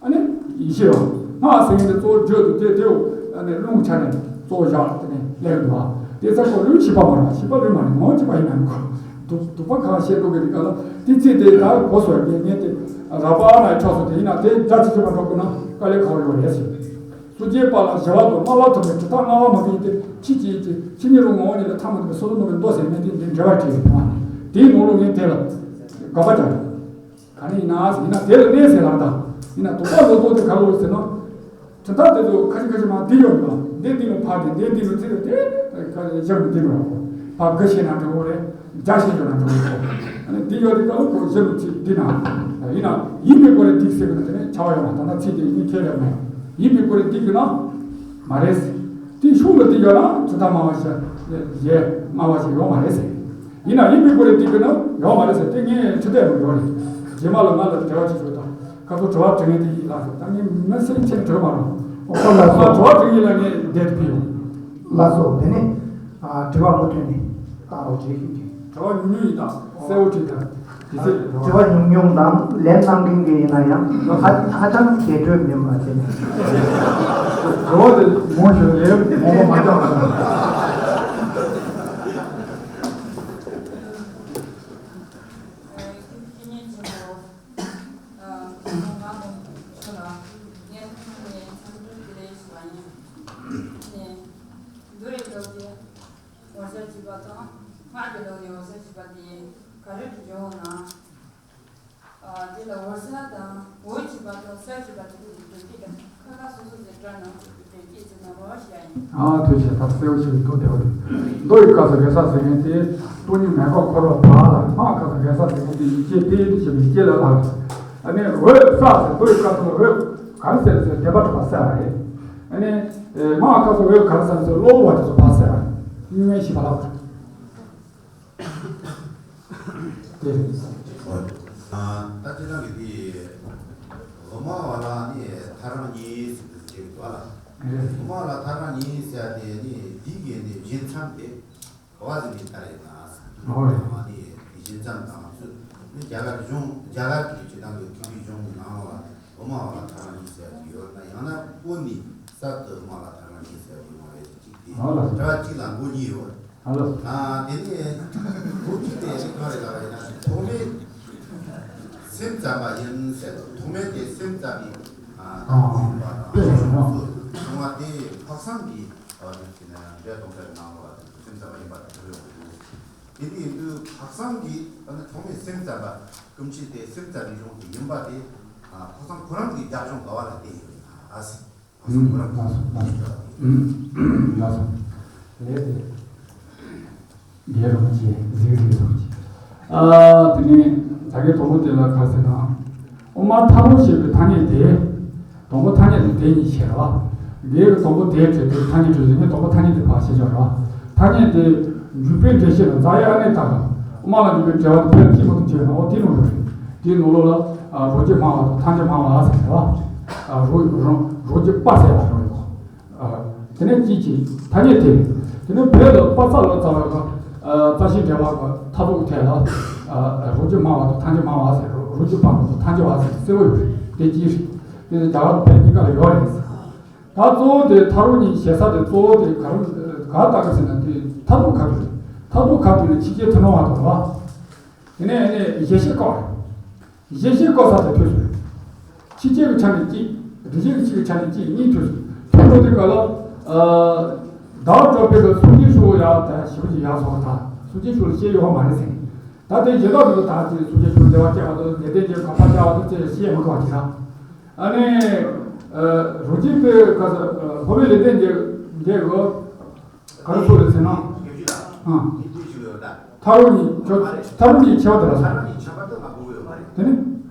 ཨ་ནི་ཡེ་ཤེས་རང་སྔགས་ཟེར་མཁན་དེ་གཙོ་བོ་བརྗོད་དུ་དེ་དེའོ། ཨ་ནི་རླུང་ཆ་ནས་གཙོ་བོ་བཞག་དེ་ནས་སླེབས་འདུག་བ། དེ་ཚ་ཁོ་རླུང་ཤེས་པ་མ་རེད། ཤེས་པ་རླུང་མ་རེད། ངོ་ཅི་པ་ཡིན་ན་ཁོ་སྡུག་སྡུག་པ་གང་བཤད་འགྲོ་གི་རེད་ག་ལ། དེ་ཚེ་དེ་ད་གོ་སོ་ངས་ངས་དེ་ར་པ་ཨ་མའི་ཕྱོགས་སུ་དེ་ཡིན་ན་དེ་རྒྱ་ཆེ་ཆེ་མ་འགྲོ་དགོས་ན་དཀའ་ལས་ཁག་ཡོད་རེད་ཟེར། སུ་སྐྱེས་པ་ལ་བྱ་བ་དང་སྨྲ་བ་ཐོབ་པའི་དྲི་རྟགས་སྨྲ་བ་མ་གི་ཡིན་ཏེ་ཕྱི་ཅི་ཡིན་ཅི་ཕྱི་ཉིད་རུ་ངོ་བོ་ཉིད་ལ་ཐ་མ་དུ་བའི་སོ་སོ་ནོར་བའི་མདོ་ཟེར་མེད་དེ་འདི་འགྲེལ་བ་བྲིས་ཡོད་དེའི་ནང་ལོགས་ངས་དེ་ལ་དགག་པ་རྒྱག་ག་ནས་ཡིན་ན་ཟེར་ཡིན་ན་དེ་ལ་གནས་ཟེར་ལགས་དང་ཡིན་ན་དུག་པ་ལོ་ཏོག་དེ་ག་ལོ་ཟེར་ན། དྲི་རྟགས་དེ་ཚོ་ཁ་ཤས་ཁ་ཤས་མ་འདི་ཡོད་འདུག་འདི་འདི་ལོ་ཕ་དེ་འདི་འདི་ལོ་ཚེ་རེད་དེ་ཁ་ཤས་ཞབས་འདི་ལོ་ར་གོ་ཕ་དགུ་ཤེས་ན་འགྲོ་གོ་རེད། བརྒྱ་ཤེས་ཡོད་ན་འགྲོ་གོ་ཨ་ནི་འདི་ཡོད་དེ་ག་ལོ་གོ་ཞབས་ལོ་ཚིག་འདི་ན་ཡིན་ན་ཡིན་པའི་སྐོར་ལ་འདི་ཟེར་གི་ན་དེ་ནས་བྱ་བ་ཡོད་མ་ད་ལྟ་ཚིག་དེ་ཡིན་ཁས་ལེན་མེད་ཡིན་པའི་སྐོར་ལ་འདི་གི་ན་མ་རེད་ཟེར། དེ་ཤུགས་ལ་འདི་ཡོད་ན་དྲི་རྟགས་སྨྲ་བ་ཞིག་ཞེས་སྨྲ་བ་ཞིག་ཡོད་མ་རེད་ཟེར། ཡིན་ན་ཡིན་པའི་སྐོར་ལ་འདི་གི་ན་ཡོད་མ་རེད་ཟེར་དེ་ངས་ཁྲི་ལྟས་མ་ཡོད་རེད། རྗེས་མ་ལ་ང་ལ་འབྲེལ་བ་ཅིག་ཡོད་དང་ཁ་ཐོག་དྲི་བ་དྲི་ངེས་དེ་ཡིན། ལགས་སོ། ད་ངས་མི་སེམས་ཅན་དྲི་བ་རུང་། ཨོ་ལགས་སོ། ང་དྲི་བ་དྲི་ཡིན་ལ་ངས་བསྡད་དུ་ཕུལ་ཡོང་། ལགས་སོ། དེ་ནས་ཨ་དྲི་བ་མུ་མཐུད་ནས་ཨ་ཨོ་རྗེས་ཤིག་གི། དྲི་བ་ཉུང་ཉུང་ཡིན་ད། གསལ་བོ་དྲིས་དང་། དེ་ཚེ་དྲི་བ་ཉུང་ཉུང་དང་ལན་གནང་མཁན་གྱི་ཡིན་ན་ཡང་ཧ་ཧ་ཅང་དེ་འདྲ་མིན་པ་དེ་ནས། དྲི་བ་དེ་མང་ཞིག་ལས་མང་པོ་མ་བཏང་བ་དང་། ང་ཚོ་ནས་འཚམས་འདྲི་བདེ་ལེགས་ཞུ་བ་ཡིན། ནས་འདུ་རེ་ལོ་རྒྱུ། ངོ་ཤེས་བྱས་པ་དང་། སྔར་གྱི་ལོ་ནས་ངོ་ཤེས་བྱས་པ་དེ་ག་རེ་བྱུང་ན། ཨ་དེ་ལ་འོ་ས་དང་འོ་བྱས་པ་དང་ས་བྱས་པ་དེ་ཚོ་གི་དོན་དེ་དང་ཁ་ཁ་སོ་སོ་ཟེར་སྒྲ་ནང་དོན་སྐྱེད་ཚུལ་ནང་རོ་ཞེས་ཡིན། ཨ་ཐུགས་རྗེ་ཆེ། ད་གསལ་བོ་ཞིག་འདུག་དེ་བ་དེ། མདོ་ཡི་སྐབས་སུ་རེ་ས་ཟེར་མཁན་དེ་སྟོང་ཉིད་མེད་པར་འཁོར་བ་བག་ལ། སྔགས་སྐབས་སུ་རེ་ས་ཟེར་མཁན་དེ་ཡིད་ཀྱི་དཔེ་ཡིད་དུ་བྱེད་པའི་སྐྱེ་ལ་ལྷག་ཨ་ནི་འོད་གསལ་ཟེར་མདོ་ཡི་སྐབས་སུ་འོད་ག་རེ་གསལ་ཟེར་བདེན་པ་གྲུབ་པ་གསལ་བ་རེད། ཨ་ནི་སྔགས་སྐབས་སུ་འོད་ག་རེ་གསལ་ཟེར་གློ་བུར་བ་དེ་ཚོ་ཕར་གསལ་བ་རེད། གཉིས་སྨན་ཞིག་བ་ལ། དེ་རེད། ད་དེ་རང་གི་དེ་དབུ་མ་བ་ལ་ནི་ཐལ་རང་གཉིས་ཟེར་དུ་བྱེད་དུ་བ་ལ། དབུ་མ་ལ་ཐལ་རང་གཉིས་ཟེར་དེ་ནི་འདི་གའི་ནི་བཞེད་མཚམས་དེ། ག་བ་ཟིན་ནི་ལྟར་ཡིན་ན། ཨོ་ཡ། མ་ནི་ཡིན་ཅིན་ཙམ་དང་ཚུལ་ནི་རྒྱ་གར་གཞུང་རྒྱ་གར་གྱི་སྤྱི་བཏང་གི་ཐུ་བྷི་གཞུང་གི་ནང་ལ་དབུ་མ་བ་ལ་ཐལ་རང་གཉིས་ཟེར་གྱི་ཡོད་ན། ཡང་ན་ཀུན་ནི་གསར་དུ་དབུ་མ་ལ་ཐལ་རང་གཉིས་ཟེར་གྱི་ཡོད་རེད། གཅིག་དེ་ཨོ་ལ། གྲྭ་གཅིག་ལ་མགོ་གཉིས་ཡོད་རེད། ཨོ་ལ། ཨ་དེ་ནས་མགོ་གཅིག་དེ་ནི་ག་རེ་ལ་ཡིན་ན་ཐོག་མའི་སེམས་ཙམ་པ་ཡིན་ཟེར། ཐོག་མའི་དེ་སེམས་ཙམ་པའི་ཨ་ཨ་ཐོག་མ་དེ་དཔག་བསམ་གྱི་འགྲེལ་གཏོང་ས་ནང་ལ་སེམས་ཙམ་པ་ཡིན་པ་དེ་ཡོད་འདུག་དེ་འདྲ་ཡིན་དུས་དཔག་བསམ་གྱི་ཨ་ནི་ཐོག་མའི་སེམས་ཙམ་པ་ཀུན་མཁྱེན་དེ་སེམས་ཙམ་པའི་གཞུང་དེ་ཡིན་པ་དེ་ཨ་དཔག་བསམ་ཁོ་རང་གི་རྒྱབ་ལྗོངས་ག་བ་ལ་བརྟེན་ཡོད་ན་ཟེར། དཔག་བསམ་ཁོ་རང་གི་ལགས་སོ། ལགས་སོ། ལགས་སོ། ལས་དེ། རྒྱལ་རོང་ཆེ་གཟིགས་རིགས་རོང་ཆེ། ཨ་དེ་ནས་ད་གའི་དང་པོ་དེ་ལ་ག་ཟེར་ན། དབུ་མ་ཐལ་རང་ཞེས་པའི་ཐ་སྙད་དེ། དང་པོ་ཐ་སྙད་དེ་དེ་ཉིད་བཤད་པ། འདིའི་དང་པོ་དེའི་གྲས་དེ་ཐ་སྙད་གྲས་ཟེར་ནས་དང་པོ་ཐ་སྙད་དེ་ཕར་བཤད་ཆོག་ར། ཐ་སྙད་དེ་འཇུག་པའི་འགྲེལ་བཤད་ལ་རྫ་ཡ་ཨ་ནེ་ད་ག་དབུ་མ་ལ་འཇུག་པའི་འགྲེལ་བ་དེ་ཕལ་ཆེར་མ་གཏོགས་བྱས་ན་འོ་དེའི་ནང་ལོགས་རེད། དེའི་ནང་ལོགས་ལ་རོ་རྒྱུད་སྨྲ་བ་དང་ཐལ་འགྱུར་སྨྲ་བ་ཟེར་བ། རོ་རོ་རོ་རྒྱུད་པ་ཟེར་བ་རེད། དེ་ནས་གཅིག་གིས་ཐ་སྙད་དེ། དེ་ནས་བོད་ལ་པ་ཙ་ལ་ཙ་བ་ག་རྩ་ཤེ་འགྲེལ་པ་ག་མཐའ་དག་ཐད་ལ། རོ་རྒྱུད་སྨྲ་བ་དང་ཐལ་འགྱུར་སྨྲ་བ་ཟེར། རོ་རྒྱུད་པ་དང་ཐལ་འགྱུར་བ་ཟེར་གསལ་བོ་ཡོད་རེད། དེ་གཅིག་རེད། དེ་རྒྱ་གར་བོད་གཉིས་ཀ་ལ་ཡོད་རེད། ད་གཙོ་བོ་དེ་ཐལ་རང་གཉིས་ཞེ་ས་དེ་གཙོ་བོ་དེ་ག་རེ་ག་ལྟ་ག་ཟེར་ན་དེ་མཐའ་དག་ཁ་ཐུག་རེད། མཐའ་དག་ཁ་ཐུག་ནས་ཕྱི་རྒྱལ་ཐུན་མོང་བ་དང་བ། དེ་ནས་ཨ་ནི་གཞལ་བྱའི་སྐབས་རེད། གཞལ་བྱའི་སྐབས་ས་དེ་ཐོས་སོང་། ཕྱི་རྒྱལ་གྱི་ཆ་ནས་གཅིག་རི་རྒྱལ་གྱི་ཆ་ནས་གཅིག་གཉིས་ཐོས་སོང་། ཐོས་འགྲོ་དུས་སྐབས་ལ། ཨ་ཟླ་བ་གྲགས་པས་ག་སངས་རྒྱས་ཤོག་ཡ་ད་ཞེ་པོ་ཅིག་ཡག་སོང་། ད་སངས་རྒྱས་ཤོག་ལ་སྐྱེས་ཡོད་མ་རེད་ཟེར། ད་དེ་རྗེས་ལ་དེ་ད་ཅིག་སངས་རྒྱས་ཤོག་བདེ་བ་སྐྱེ་བ་དང་ལེགས་ལྡན་འབྱེད་ག་པར་བྱ་བ་དང་ཅི་ཤེས་མ་ཐུབ་པ་ཅིག་ད། ཨ་ནི། ཨ་རོ་གཅིག་པའི་སྐབས་སུ་ཨ་སློབ་དཔོན་ལེགས་ལྡན་འབྱེད་འབྱེད་གོ། ག་རེ་ཟེར་རེད་ཟེར་ན། ཨ། ཐལ་རང་གཉིས་ཁྱོད་ཐལ་རང་གཉིས་ཁྱད་པར་དེ་ལ་སོང་། དེ་ནི།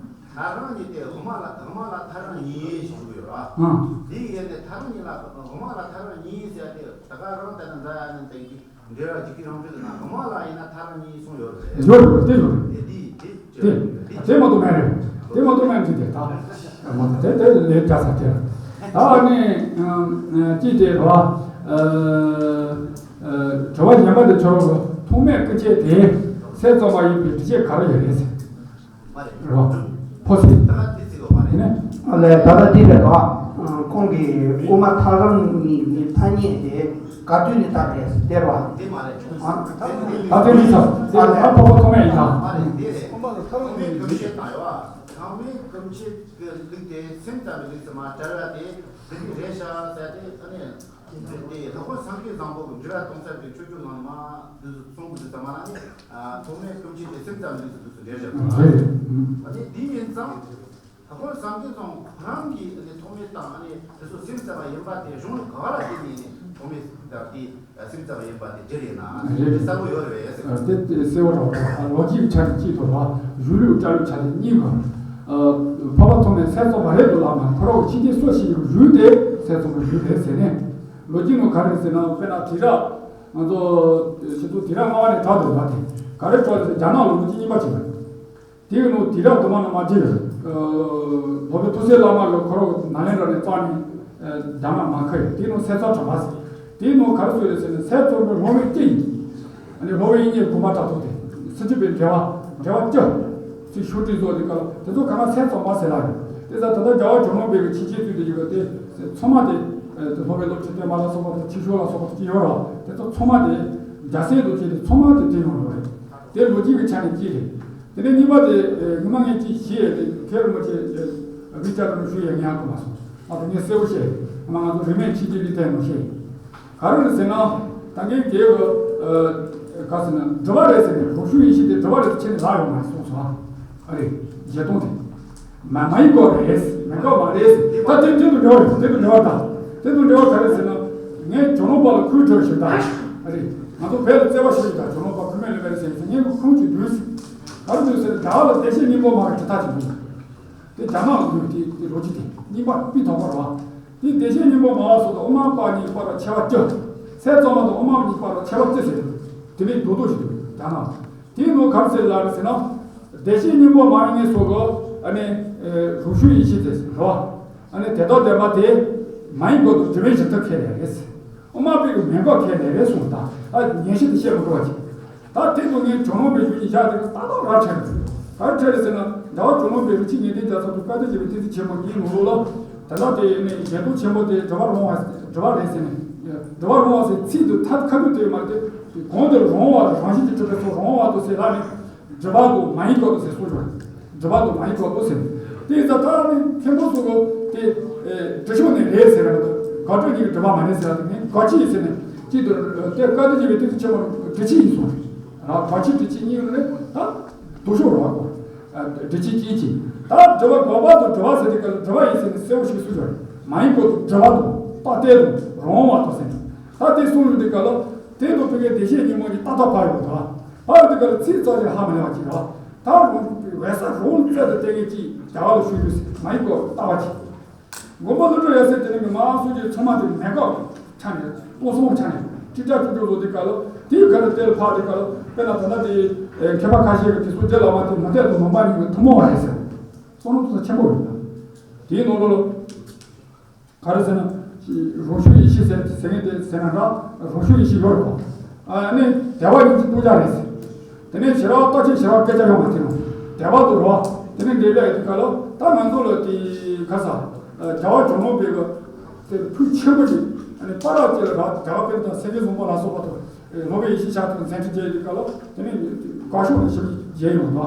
ཐལ་རང་གཉིས་དེ་དབུ་མ་ལ་དབུ་མ་ལ་ཐལ་རང་གཉིས་ཞེས་ཞུ་གི་ཡོད་ར། ཨ། དེ་ཡི་ནི་ཐལ་རང་གཉིས་ལ་དབུ་མ་ལ་ཐལ་རང་གཉིས་ཟེར་ཏེ་ད་ག་རང་ལྟར་ན་འཛའ་ཡ་ནི་འདི་གི་འགྲེལ་བ་ཇི་སྐད་རང་བྱུང་དེ་ན་དབུ་མ་ལ་ཡིན་ན་ཐལ་རང་གཉིས་གསུངས་ཡོད་རེད། ཡོད་ཡོད་དེ་ཡོད་རེད། དེ་དེ་དེ། དེ་དེ་མ་གཏོགས་མེད་རེད། དེ་མ་གཏོགས་མེད་འདི་དེ་ད། མ་གཏོགས་དེ་དེ་ལས་བརྒྱ་ས་དེ། ད་ནི་ཅི་དེ་ར། དྲི་བ་གཞན་པ་དེ་ཁྱོད་རང་ཐོགས་མེད་སྐུ་མཁྱེན་དེ་སེམས་ཙམ་པ་ཡིན་པའི་འགྲེལ་བཤད་ག་རེ་ཡོད་རེད་ཟེར། རོ། ཕོ་སི། དེ་ནས། ཨ་ལས་ད་ལྟ་འདི་རེད་དོ། ཁོང་གིས་དབུ་མ་ཐལ་རང་གཉིས་ཀྱི་ཐ་སྙད་དེ་ག་དུས་ནས་བཏགས་རེད་ཟེར་དེ་རེད་བ། ཨ་དེ་མི་ཚར་དེ་ཨ་ཕོ་བོ་ཐོགས་མེད་ཡིན་ད། ཨ་ལས་དེ་རེད། དབུ་མ་ལ་ཐལ་རང་གཉིས་ཀྱི་ཐ་སྙད་བཏགས་ཡོད་བ། ཐོགས་མེད་སྐུ་མཁྱེན་གྱི་ལུགས་དེ་སེམས་ཙམ་པའི་ལུགས་སུ་མ་བྲལ་བ་དེ་འགྲིག་གི་རེད་ཤག་ཟེར་ཏེ་ཨ་ནི། དེ་ལྷག་པར་སངས་རྒྱས་བཟང་པོ་གི་འགྲེལ་བ་གཏོང་ས་དེ་ཆོས་སྐྱོང་ནང་མ་འདུག་གསུང་གི་འདུག་ཙམ་མ་ལ་ནི། ཐོགས་མེད་སྐུ་མཁྱེན་དེ་སེམས་ཙམ་འདུག་འདུག་འགྲེལ་བཤད་དང་། རེད། ཨ་ནི་དེ་ཡིན་ཙང་། ལྷག་པར་སངས་རྒྱས་བཟང་ཁོ་རང་གིས་ཨ་ནི་ཐོགས་མེད་དང་ཨ་ནི་དེ་ཚོ་སེམས་ཙམ་པ་ཡིན་པ་དེ་གཞུང་ལ་ག་བ་ལ་བརྟེན་ནས་ནི་ཐོགས་མེད་དང་དེ་སེམས་ཙམ་པ་ཡིན་པ་དེ་འགྲེལ་ཡིན་ན་རེད། དེ་གསལ་པོ་ཡོད་རེད་ཟེར། དེ་དེ་གསལ་པོ་རང་རེད། ལོ་རྒྱུས་ཀྱི་ཆ་ནས་གཅིག་ཐོག་ལ་གཞུང་ལུགས་ཀྱི་ཆ་ནས་གཉིས་པ། འཕགས་པ་ཐོགས་མེད་སེམས་ཙམ་པ་རེད་འདུག་ལབ་ན་ཁོ་རང་ཕྱི་རྒྱལ་སུ་ཞིག་གི་རུས་དེ་སེམས་ཙམ་པའི་རུས་རེད་ཟེར་ནས། ལོ་རྒྱུས་ནང་ག་རེ་ཟེར་ན་དཔེར་ན་དུས་རབས་ང་ཚོ་ཞེ་ཐོག་དུས་རབས་ལྔ་པ་ནས་དྲག་འདུག་ལ་དེ་ག་རེ་དྲག་ཟེར་རྒྱ་ནག་ལ་ལོ་རྒྱུས་རྙིང་པ་ཅིག་རེད། དེ་གི་ནང་དུས་རབས་དུ་མ་ནང་མ་བརྗེ་བའི་ སློབ་དཔོན་ཐུགས་སྲས་བླ་མ་གི་ཁོ་རང་ནཱ་ལེནྡྲ་ནས་བཙལ་ནས་རྒྱ་ནག་མ་ཁུར་ཡོད། དེའི་ནང་གསལ་ཚོགས་དྲངས་པ་ཟེར། དེའི་ནང་ག་རེ་གསུངས་ཡོད་ཟེར་ན། གསལ་རྩོམ་པའི་སློབ་དཔོན་གཅིག་ཡིན། ཨ་ནི་སློབ་དཔོན་དབྱིག་གཉེན་གོང་མ་ཕྲག་དོག་དེ། སུམ་ཅུ་པའི་འགྲེལ་པ། འགྲེལ་པ་བཅུ། ཚིག་ཤོག་དྲིལ་བཟོ་དེ་ག་ལ་དེ་ཚོ་ག་ན་གསལ་རྩོམ་པ་ཟེར་ལ་ཡོད། དེ་ཚོ་ད་ལྟ་རྒྱལ་བ་ཇོ་ནང་པའི་གི་ཆིག་བརྒྱད་ཚུལ་དེ་ཡོད་པ་དེ་ཚང་མ་དེ། ཨ་དེ་སློབ་དཔོན་སློབ་ཁྲིད་བསྟན་པ་ལ་སོགས་པ་དེ་ཆིག་ཤོག་ལ་སོགས་པ་དེ་ཡོད་ར། དེ་ཚོ་ཚང་མ་དེ་རྒྱ་སེལ་དུ་བྱས་ཏེ་ཚང་མ་དེ་དེ་ཡོང་ཡོད་རེད། དེ་ལོ་རྒྱུས་ཀྱི་ཆ་ནས་གཅིག་རེད། དེ་ནས་གཉིས་པ་དེ། ཨེ་སྔོན་མ་ངས་ཅིག་བཤད་ཡོད་དེ། མཁན་རིན་པོ་ཆེ་ཨེ་བི་ཅར་རུ་ཞུ་ཡས་ངས་ཧ་གོ་མ་སོང་། ཨ་དེ་ངས་གསལ་པོ་བཤད་ཡོད། ང་ང་ཚོ་རིས་མེད་ཕྱི་རྒྱལ་གྱི་ཐད་ནས་བཤད་ཡོད། ག་རེ་རེད་ཟེར་ན། ད་ངས་རྒྱལ་བ་ཨེ་ག་ཟེར་ན་སྒྲུབ་པ་རེད་ཟེར་ནས། རོགས་ཞུ་ཡེ་ཤེས་དེ་སྒྲུབ་པ་རེད་ཟེར་ཁྱེད་ནས་ལབ་ཡོང་མ་སོང་སོང་། ཨ་རེད། བརྒྱད་སྟོང་དེ། མ་མ་ཡིན་སྐོར་རེད། མེད་སྐོར་མ་རེད། ད་དེ་དེ་དང་འབྲེལ་བ་རེད། དེ་དང་འབྲེལ་བ་དང་། དེ་དང་འབྲེལ་བ་ག་རེ་ཟེར་ན། ངས་ཇོ་ནང་པ་ལ་ཁུངས་འཁྱོལ་ཞིག་དང་། ཨ་རེད། ང་ཚོ་བོད་ལ་བརྩེ་བ་ཞུ་ཞིག་དང་། ཇོ་ནང་པ་ཁུངས་མེད་ལ་བས་ཟེར་ཟེར། ངས་ཁུངས་ཀྱི་འདུག་ཟེར། ག་རེ་འདུག་ཟེར་ན། ད་ལ་བདེ་གཤེགས་སྙིང་པོ་མ་གི་དྲི་རྟགས་ཅིག་འདུག་དེ་རྒྱ་ནག་ལ་འདུག་དེ་དེ་ལོ་རྒྱུས་དེ་རྙིང་པ་དཔེ་དང་པོ་རེད་བ། དེ་བདེ་གཤེགས་སྙིང་པོ་མ་སོགས་དང་། དབུ་མ་པ་གཉིས་བར་ལ་ཁྱད་པར་བཅུ། གསལ་རྩོམ་པ་དང་དབུ་མ་གཉིས་བར་ལ་ཁྱད་པར་བཅུ་ཟེར། དེ་ནས་རྡོག་རྡོག་ཞིག་འདུག་རྒྱ་ནག་ལ། དེའི་ནང་ག་རེ་ཟེར་ལབ་རེད་ཟེར་ན། བདེ་གཤེགས་སྙིང་པོ་མ་ཡིན་ངེས་སོགས་ཀྱི། ཨ་ནི་ཨེ་རོགས་ཞུ་ཡེ་ཤེས་དེ་རེད་བ། ཨ་ནི་དེ་དག་བདེན་པ་དེ་མ་ཡིན་སྐོར་དུ་སྒྲུབ་པའི་གཞི་མཐུན་ཁས་ལེན་རེད། དབུ་མ་པའི་གི་མེད་སྐོར་ཁས་ལེན་རེད་གསུངས། ད་ཨ་ཉན་ཤེས་དེ་བཤད་མི་དགོས་པ་ཅིག་ད་དེ་དུ་ངས་ཇོ་ནང་པའི་གཞུང་གི་བཞག་དེ་ཏག་ཏག་ར་འཕྲད་རེད། ག་རེ་འཕྲད་རེད་ཟེར་ན། ཟླ་བ་ཇོ་ནང་པའི་རི་ཆེན་ངེས་དོན་རྒྱ་མཚོ་དང་། བཀའ་གདམས་བཅས་པའི་ཐེག་ཆེན་ཆེན་མོ་གཉིས་ནང་ལོགས་ལ། ད་ལྟ་དེ་ནི་གཞན་སྟོང་ཆེན་པོ་དེ་སྒྲུབ་པ་རུང་བ། སྒྲུབ་པ་རེད་ཟེར་ནས། སྒྲུབ་པ་རུང་བ་ཟེར་ཚིག་དེ་ཐད་ཁ་ཐུག་དེ་མ་རེད་དེ། གོང་དེར་རུང་བ་དང་རང་བཞིན་གྱིས་གྲུབ་པའི་ཚུལ་རུང་བ་དང་ཟེར་ལབ་ནས། སྒྲུབ་པ་དང་མ་ཡིན་སྐོར་དུ་ཟེར་གསུངས་བྱུང་། སྒྲུབ་པ་དང་མ་ཡིན་སྐོར་དུ་ཟེར། དེ་ཡིན་ཙང་ད་ནི་མཁན་པོ་ཚོ་གི་དེ་ཨེ་འབྲི་ཤོག་ནས་རེད་ཟེར་ར་མ་གཏོགས། དགག་སྒྲུབ་གཉིས་ཀྱི་སྒྲུབ་པ་མ་རེད་ཟེར་ར། དེ་ངས་དགག་ཆོས་ཡིན་ཟེར་ནས། གཅིག་ཏུ་དེ་བཀའ་གདམས་བཅས་པའི་ཐེག་ཆེན་ཆེན་མོ་སྒྲུབ་ཆོས་ཡིན་གསུངས་ར། དགག་ཆོས་སྒྲུབ་ཆོས་གཉིས་ནི་ད་ལྡོག་ཕྱོགས་རེད་བ། སྒྲུབ་ཆོས་གཅིག་གཅིག་ད་སྒྲུབ་པ་དགག་པ་དང་སྒྲུབ་པ་ཟེར་དུས་སྐབས་ལ་སྒྲུབ་པ་ཡིན་ཟེར་ནས་གསལ་པོ་ཞིག་གསུངས་ཡོད་རེད། མ་ཡིན་སྐོར་དུ་སྒྲུབ་པ་དང་རྟག་གཏད་དང་རུང་བ་དང་ཟེར་ནས། ད་དེ་གསུངས་ཡོང་དུས་སྐབས་ལ་དེ་དང་ཕ་གིའི་བདེ་གཤེགས་སྙིང་པོ་གཉིས་ཏག་ཏག་བབས་ཡོང་འདུག་བ། བབས་ཡོང་དུས་སྐབས་ལ་ཚིག་ཙམ་ཞིག་ཧ་མི་ལས་པ་ཅིག་རེད་བ། ད་རུང་བས་ས་རུང་རྩལ་དུ་བསྟན་མཁན་ཅིག་རྒྱ་གར་ལ་བཞུགས་དུས་མ་ཡིན་སྐོར་ལྟ་བ་ཅིག་མགོན་པོ་ཀླུ་སྒྲུབ་ཡབ་སྲས་དེ་ནི་མི་མང་སུ་ཅིག་ཚང་མ་དེ་མེད་སྐོར་ཆ་ནས་སྟོང་སོང་ཆ་ནས་ཁྲི་ཕྲག་བཅུ་བཅུ་བཟོ་དུས་སྐབས་ལ། དེའི་ག་རེ་དེ་ལ་ཕར་དུས་སྐབས་ལ། དཔེར་ན་ད་ལྟ་དེ་མཁས་པ་ཁ་ཤས་ཀྱིས་དེ་ཚོ་རྗེ་བླ་མ་དེ་མུ་སྟེགས་དང་ནང་པ་གཉིས་ཀྱི་ཐུན་མོང་བ་རེད་ཟེར། བསམ་བློ་ཚོ་ཆེན་པོ་ཡོད། དེའི་ནང་ལོགས་ལ་ག་རེ་ཟེར་ན། རང་ཤུགས་ཡེ་ཤེས་ཟེར་ཟེར་མཁན་དེ་ཟེར་ན་འདྲ། རང་ཤུགས་ཡེ་ཤེས་ཡོད་རེད་པ། ཨ་ནི་དལ་བ་ཉིད་ཀྱི་རྟོགས་བྱ་རེད་ཟེར། དེ་ནས་ཞི་རགས་རྟག་ཆད་ཞི་རགས་སྐད་ཆ་ཡོང་བ་དེ་ནང་དལ་བ་དུ་རོ། དེ་ནས་འདྲེ་ལས་དེ་ག་ལ་ད་ང་ཚོ་ལ་དེ་ག་ས་རྒྱལ་བ་ཇོ་ནང་པའི་གི་དེ་ཕུགས་ཆེན་པོ་ཞིག་ཨ་ནི་པ་ར་ཅི་ལ་ར་རྒྱལ་བ་དཔལ་ལྡན་སེང་གེ་བཟང་པོ་ལ་སོགས་པ་དང་། སློབ་དཔོན་ཡེ་ཤེས་ཤཱཀྱ་དང་མཚན་ཐོས་མཇལ་དུས་སྐབས་ལ། དེ་ནས་དཀར་ཕྱོགས་ནས་ཞིབ་མཇལ་ཡོང་བ་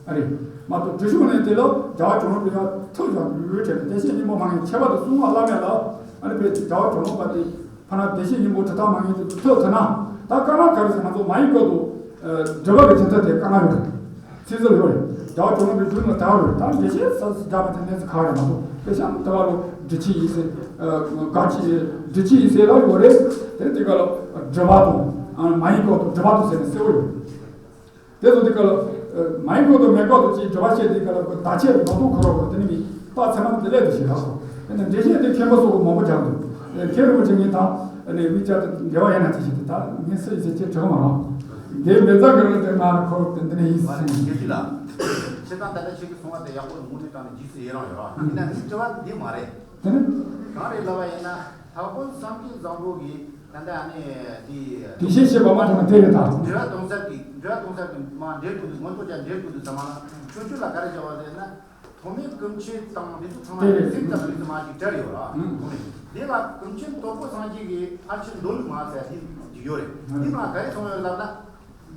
ཨ་རེད་མ་གཏོགས། འབྲི་ཤོག་ནས་དེ་ལ་རྒྱལ་བ་ཇོ་ནང་པའི་ཡང་ཐུགས་ཀྱང་ཡུལ་བྲལ་ནས་བདེ་གཤེགས་སྙིང་པོ་མ་ངེས་ཁྱད་པར་དུ་གསུང་བ་བླ་མེད་ལ། ཨ་ནི་བས་རྒྱལ་བ་ཇོ་ནང་པ་དེ་ཕ་ན་བདེ་གཤེགས་སྙིང་པོ་དྲི་རྟགས་མ་ངེས་དེ་ཐུགས་ཐུག་ན། ད་དཀར་ནག་ག་རེ་ཟེར། ང་ཚོ་མ་ཡིན་སྐོར་དུ་སྒྲུབ་པ་གི་སྦྱིན་བདག་དེ་དཀར་ནག་ཡོད་རེད། ཚིག་ཟུར་ཡོད་རེད། རྒྱལ་བ་ཇོ་ནང་པའི་རྒྱུད་ནང་དར་བ་རེད། ད་འགྲེལ་བཤད་ས་སུ་བརྒྱབ་པ་དེ་གནས་ཚུལ་ག་རེ་མ་གཏོགས། དཔེ་ཤ་ནི་དར་བ་རུ་འབྲི་ཆེན་ཡིན་ཟེར། དགག་ཆེན་འབྲི་ཆེན་ཡིན་ཟེར་ལ་ཡོད་རེད། དེ་དེ་ག་ལ་སྒྲུབ་པ་དང་མ་ཡིན་སྐོར་དུ་སྒྲུབ་པ་དང་ཟེར་ནས་གསལ་བོ་ཡོད། དེ་ཚོ་དེ་ག་ལ་མ་ཡིན་སྐོར་དུ་མེད་སྐོར་དུ་ཅིག་སྒྲུབ་པ་བཤད་དེ་ག་ལ་བརྡ་ཆད་ལོག་རྟོག་ཁོ་རོག་གོ། དེ་ནི་མི་རྟགས་ཚད་མ་དེ་ལས་དེ་ཞིག་ལ་སོ། དེ་ནི་འགྲེལ་བཤད་དེ་མཁན་པོ་སོགས་མང་པོ་སྦྱར་འདུག་མཁན་རིན་པོ་ཆེ་ངས་ད་ནི་དབུས་བཅར་དུ་འགལ་བ་ཡིན་ན་དེ་ཞིག་དེ་ད་ངས་སུ་ཡིན་ཟེར་ཅེས་དྲི་གི་མ་རོགས། དེ་མེ་བཙའ་གི་རེད། དེ་ང་ཁོ་དེ་འདི་ནས་ཡིན་ཟེར་ནས། ཁྱེད་ཀྱིས་ལ། ཁྱེད་དང་ད་ལྟ་ཁྱེད་ཀྱིས་གསུངས་པ་དེ་ཡག་པོ་ངོ་ནས་དྲངས་ནས་རྗེས་སུ་ཡི་རང་ཡོད་ར། ཡིན་ན་འདི་དྲི་བ་འདི་མ་རེད། དེ་ནི། གང་རེད་ལབ་པ་ཡིན་ན། དྭགས་པོ་བསམ་གཏན་བཟང་པོ་གིས་ད་ལྟ་ཨ་ནི་དེ། དེ་བཤད་བཤད་པ་མ་ཐོན་ན་དེ་རེད་ད། འགྲེལ་བ་གཏོང་ས་གི་འགྲེལ་བ་གཏོང་ས་གི་མ་འགྲེལ་དགོས་འདུག་མངོན་རྟོགས་ཀྱང་འགྲེལ་དགོས་འདུག་ཟེར་མ་ན། ཁྱོད་ཁྱོད་ལ་ག་རེ་བྱ་བ་རེད་ན། ཐོགས་མེད་ཀུན་མཁྱེན་དང་དེ་ཚོ་ཚང་མ་དེ་རེད། ཚིག་ཙམ་རིགས་ཙམ་མ་ཞིག་བྲལ་ཡོད་ར། ཨང་། དེ་ལ་ཀུན་མཁྱེན་དྭགས་པོ་སངས་རྒྱས་ཀྱི་ཕར་ཕྱིན་མདོ་ལུགས་མ་ཟེར་དེ་ཡོད་རེད། ཨང་། དེ་ལ་ག་རེ་གསུངས་ཡོད་ལབ་ན།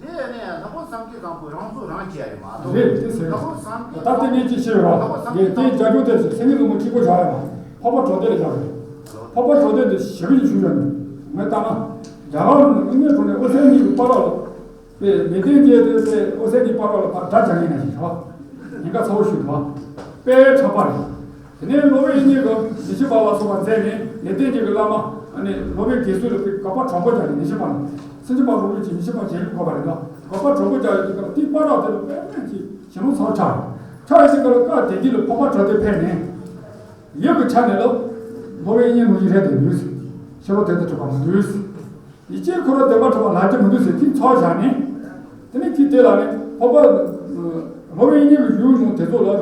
དེ་ནས་ལྷག་པར་བསམ་གཏན་བཟང་པོས་རང་བཟོ་རང་བྱས་ཡ་རེད་མ་གཏོགས། རེད་དེ་ཟེར། ལྷག་པར་བསམ་གཏན། ད་ལྟ་ངས་ཅི་བཤད་རོགས། ལྷག་པར་བསམ་གཏན་དེ་དེ་བཟང་པོ། རྒྱ་སྒྲུང་དེ་ཟེར། སེང་གེ་བཟང་པོ་གཅིག་པོ་བཞག་ཡ་མ། འཕགས་པ་གྲོལ་སྡེ་ལ་བཞག་རེད། འཕགས་པ་གྲོལ་སྡེ་དེ་ཞི་བ་ཞིག་ཞུ་ཡ་མེད། ངས་ལྟ་ན། རྒྱ་གར་ནང་དངོས་གནས་དྲང་གནས་དབུ་ཚད་གཉིས་ཀྱི་བར་ལ། དཔེ་མེ་སྟོན་རྒྱལ་དེ་དཔེ་དབུ་ཚད་གཉིས་བར་ལ་ཕར་དགྲ་བྱ་ངན་ན་ཞིག་རེད་བ། ཉེན་ཁ་ཚ་བོ་ཞིག་རེད་བ། དཔེ་དྲག་པ་རེད། དེ་ནས་སློབ་དཔོན་དབྱིག་གཉེན་གྱིས་ཉི་ཤུ་པ་ལ་སོགས་པ་མཛད་ནས་ནེ་ཏན་གྱི་བླ་མ་ཨ་ནི་སློབ་དཔོན་དགེ་ཚུལ་ལ་དགག་པ་དྲང་པོ་བྱས་ནས། ཉི་ཤུ་པ་ལ་སེང་ཆེན་པ་རོ་ལུ་ཅིག་ཉི་ཤུ་པ་རྗེས་ལུས་དགོས་པ་རེད་ལ། དགག་པ་དྲང་པོ་བྱས་ཡོད་དུས་སྐབས་དེའི་བར་ལ་དེ་ལ་དཔེ་མེད་ཀྱི་ཞེ་ནོ་ཚ་བོ་ཆགས་རེད། ཆགས་ཡོད་དུས་སྐབས་ལ་སྐབས་དེ་དུས་ལ་འཕགས་པ་གྲོལ་སྡེ་ཕེབས་ནས་ཡུལ་གྱི་ཆ་ནས་ལ་སློབ་དཔོན་དབྱིག་གཉེན་ནང་བཞིན་རེད་དེ་འདུག་ཟེར། ཕྱི་རོལ་དེ་ལྟར་གྲུབ་པ་མི་འདུག་ཟེར། ཡིད་ཆེས་འཁོར་བ་བདེན་པར་གྲུབ་པ་ལ་རྒྱུ་མི་འདུག་ཟེར་ཐིག་ཚོགས་བཞག་ནས། དེ་ནས་ཐིག་དེ་ལ་ནི་འཕགས་པ་སློབ་དཔོན་དབྱིག་གཉེན་གྱི་ཡུལ་ནང་དེ་ཚོ་ལ་ར་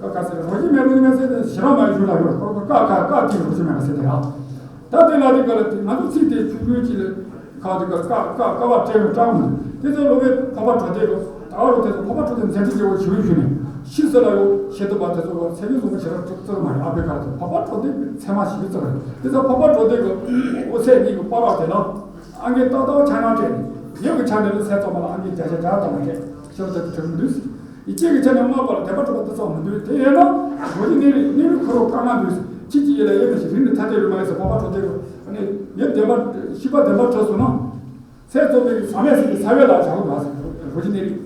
ཀ་ཀ་ཟེར་རོ་ཞིག་མེད་རོ་ཞིག་མེད་ཟེར་ཏེ་ཞི་ར་མ་ཡི་ཞུ་ལ་ཡོད། ཀ་ཀ་ཀ་ཀ་ཀི་རོ་ཞིག་མེད་ཟེར་ཏེ་ཡ། ད་དེ་ལ་དེ་ག་ལ་དེ་ང་ཚོ་ཚིག་དེ་ཆུང་ཆུང་ཅིག་ལ་ཁ་དེ་ག་ཀ་ཀ་ཀ་བ་སྤྲད་ཡོད་སྤྲང་མོ་དེ་ཚོ་ལོ་བའི་འཕགས་པ་གྲོ་སྡེ་གི་ད་རུ་དེ་ཚོ་འཕགས་པ་གྲོ་སྡེ་མཛད་འཕྲིན་རྒྱལ་བ་ཞུ་ཡི་ཞུ་ནས་ཤི་ཟེར་ལ་ཡོད་ཤེས་ཐུབ་པ་དེ་ཚོ་ག་ཚད་མི་བཟུང་བ་ཞེ་དྲག་བཙུགས་མ་ཡོད། ཨ་ཕའི་ཁ་ལ་དེ་འཕགས་པ་གྲོ་སྡེ་ཚད་མ་ཞིག་བཙུགས་རེད། དེ་ཚོ་འཕགས་པ་གྲོ་སྡེ་གི་དབུ་ཚད་གཉིས་ཀྱི་པ་ར་དེ་ལ་ཨང་ཀི་ཏག་ཏག་ཆ་ནང་སྤྲད་ནས་ཡོད་ཀྱི་ཆ་ནས་ལ་ཚད་ཚོགས་པ་ལ་ཨང་ཀི་བརྒྱ་ཆ་བརྒྱ་ཐམ་པ་སྤྲད་ཤོར་དེ་དྲུག་མི་འདུག་ཡིད་ཆེས་ཀྱི་ཆ་ནས་དམག་པ་ལ་དད་པ་གྲུབ་པ་དེ་ཚོ་མི་འདུག་དེ་ཡིན་ན་རོ་ཀྱི་གནས་རིགས་གནས་རིགས་ཁོ་རང་དཀའ་ངལ་འདུག་ཁྱི་གཅིག་ཡིད་ལ་ཡོད་མི་ཞིག་རིང་ནས་ཐ་དད་རུ་མ་ཡིན་ཟེར་འཕགས་པ་གྲོ་སྡེ་རུ་ཨ་ནི་ཡོད་བདེན་པ་ཤི་པ་བདེན་པ་གྲོལ་སོང་ན་ཚེ་རྩོམ་པའི་ཟག་མེད་ཟེར་གྱི་ས་བོན་ལ་བྱ་བ་འདུག་ཟེར་རོ་ཀྱི་གནས་རིགས་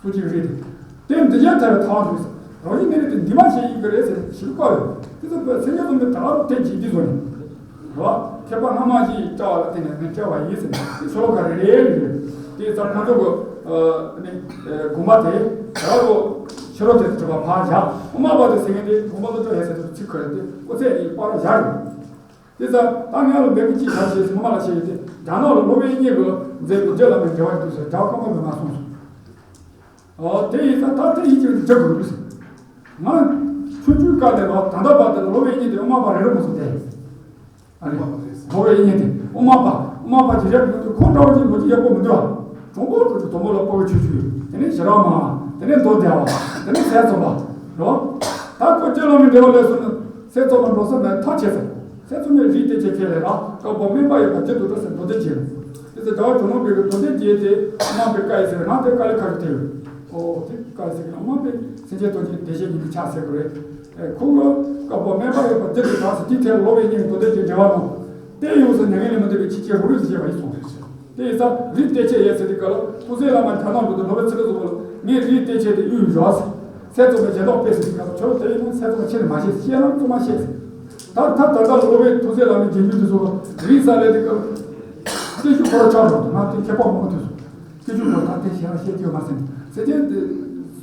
སུ་གཅིག་རེད་དེ། དེ་འདི་ཡང་ཐར་བའི་ཐར་བ་འདུག་ཟེར་རོ་ཀྱི་གནས་རིགས་དེ་འདི་མ་བྱས་ཡིན་གྱི་རེད་ཟེར་ཞིག་བཀའ་ཡོད། དེ་ཚོ་བོད་སེམས་ཅན་ཚོ་མི་ད་རུ་དེ་འཇིག་རྟེན་བཟོ་ནས་རེད་བ། མཁས་པ་སྔ་མ་ཞིག་བཀྲ་བ་ལ་བརྟེན་ནས་ངས་བཀྲ་བ་ཡིན་ཟེར་ནས་དེ་ཚོ་ལོ་ག་རེ་རེད་རེད། དེ་ཚ་ཁོང་ཚོ་གི་ནི་དགོངས་པ་དེ་ད་རུ་ཕྱི་རོལ་དེ་གྲུབ་པ་ཕར་བཞག་དམག་པ་དེ་ཟེར་མཁན་དེ་དགོངས་པ་ལ་སྤྲོ་ཡ་ཟེར་དུས་ཚིག་ཁོ་རེ་དེ་ཨོ་ཚད་ཡིན་པར་བཞག་རེད། དེ་ཚ་ད་ངས་ལ་འབད་གི་ཅི་བྱ་ཞེས་སྔོན་མ་ལ་བཤད་ཡོད་དེ་རྒྱ་ནག་ལ་སློབ་དཔོན་གཉིས་ཀྱི་མཛད་པའི་རྒྱུད་བླ་མའི་འགྲེལ་བ་དུས་སུ་རྒྱ་བ་ཀོང་པོ་མི་མ་གསུངས་སོང་། ཨོ་དེ་ཡིན་ཙང་ད་དེ་ཡིན་ཅིག་འཇོག་དགོས་རེད་ཟེར། ང་ཆུང་ཆུང་སྐབས་ནས་ལ་ད་ལྟ་བར་དུ་ལ་སློབ་དཔོན་གཉིས་དེ་དམག་པ་རེ་རེ་མ་སོང་སྟེ། ཨ་རེ། སློབ་དཔོན་གཉིས་དེ་དམག་པ་དམག་པ་ཇི་རེད་མི་འདུག་ཁོ་འདྲ་བ་ཅིག་ལོ་ཅིག་ཡག་པོ་མི་འདུག་ཨ། གྲོང་པོ་གྲོང་ཆུ་དུམ་བུ་ལ་སྤོ་བོ་ཆུ་ཆུ་ཡོད། དེ་ནས་ཞི་ར་མ། དེ་ནས་མདོ་སྡེ་བ། དེ་ནས་ཚལ་ཚོ་པ། རོ། ད་ཁོ་རྒྱུད་བླ་མའི་འགྲེལ་བ་ལས་སོང་ན་ཚལ་ཚོ་པ་འགྲོ་ས་མེད་ཐག་ཆད་ཟེར། ཚལ་ཚོ་མའི་རིགས་གཏད་ཆེད་ཁས་ལེན་ར་བཀའ་བསྒོ་སྨན་པ་ཡོད་པ་རྒྱུད་དུ་འགྲོ་ཟེར་མདོ་སྡེ་རྒྱན། དེ་ཚེ་ཟླ་བ་གྲོ་མོ་པའི་གི་མདོ་སྡེ་རྒྱན་དེ་དམངས་པའི་བཀའ་ཡི་ཟེར་ང་དེ་བཀའ་ལས་ཁ་ཤས་དེ་ཡོད། ཨོ་དེ་བཀའ་ཡི་ཟེར་གི་དམངས་པའི་སེམས་ཅན་ཐོག་ཆེན་བདེ་གཤེགས་ཉིད་ཀྱི་ཕྱག་ཟེར་གི་རེད། ཁོ་གི་བཀའ་བསྒོ་སྨན་པ་ཡོད་པ་རྒྱུད་དུ་འགྲོ་ཟེར་དེ་ཐད་སློབ་དཔོན་གཉིས་མདོ་སྡེ་རྒྱན་འགྲེལ་བ་དང་། དེ་ཡོངས་སུ་མྱ་ངན་ལས་མི་འདའ་བའི་ཆོས་ཅན་རུ་རུ་ཞེས་བྱ་བ་ཡིན་གསུངས། དེ་ཡིན་ཙང་རིགས་གཏད་ཆེད་ཡོད་ཟེར་དུས་སྐབས་ལ་ཐུགས་སྲས་བླ་མ་རྒྱ་ནག་འགྲོ་དུས་ལོ་པའི་ཚེ་ལོ་གཟུགས་པོ་ལ་ངས་རིགས་གཏད་ཆེད་དུ་གཡུག་ཡོད་ཟེར། ཚེ་རྩོམ་པའི་རྗེས་ཐོག་དཔེ་ཟེར་དུས་སྐབས་ལ་ཁྱོད་རང་དེ་ཡིན་ན་ཚེ་རྩོམ་ཆེད་ནས་མ་བཤད་བཤད་ན་རྩོམ་མ་བཤད་ཟེར། ད་ད་ད་ལྟ་ལོ་པའི་ཐུགས་སྲས་བླ་མའི་རྗེས་འཇུག་དེ་ཚོ་རིགས་ས་ལས་དུས་སྐབས་སྐད་ཆུ་ཁོ་ར་ཆགས་འགྲོ་འདུག་ང་དེ་མཁས་པ་མང་པོ་དེ་ཚོ་སྐད་ཆུ་ཁོ་ད་དེ་བཤད་ན་བཤད་རྒྱུ་མ་ཟིན་ཚེ་རྒྱལ་དེ་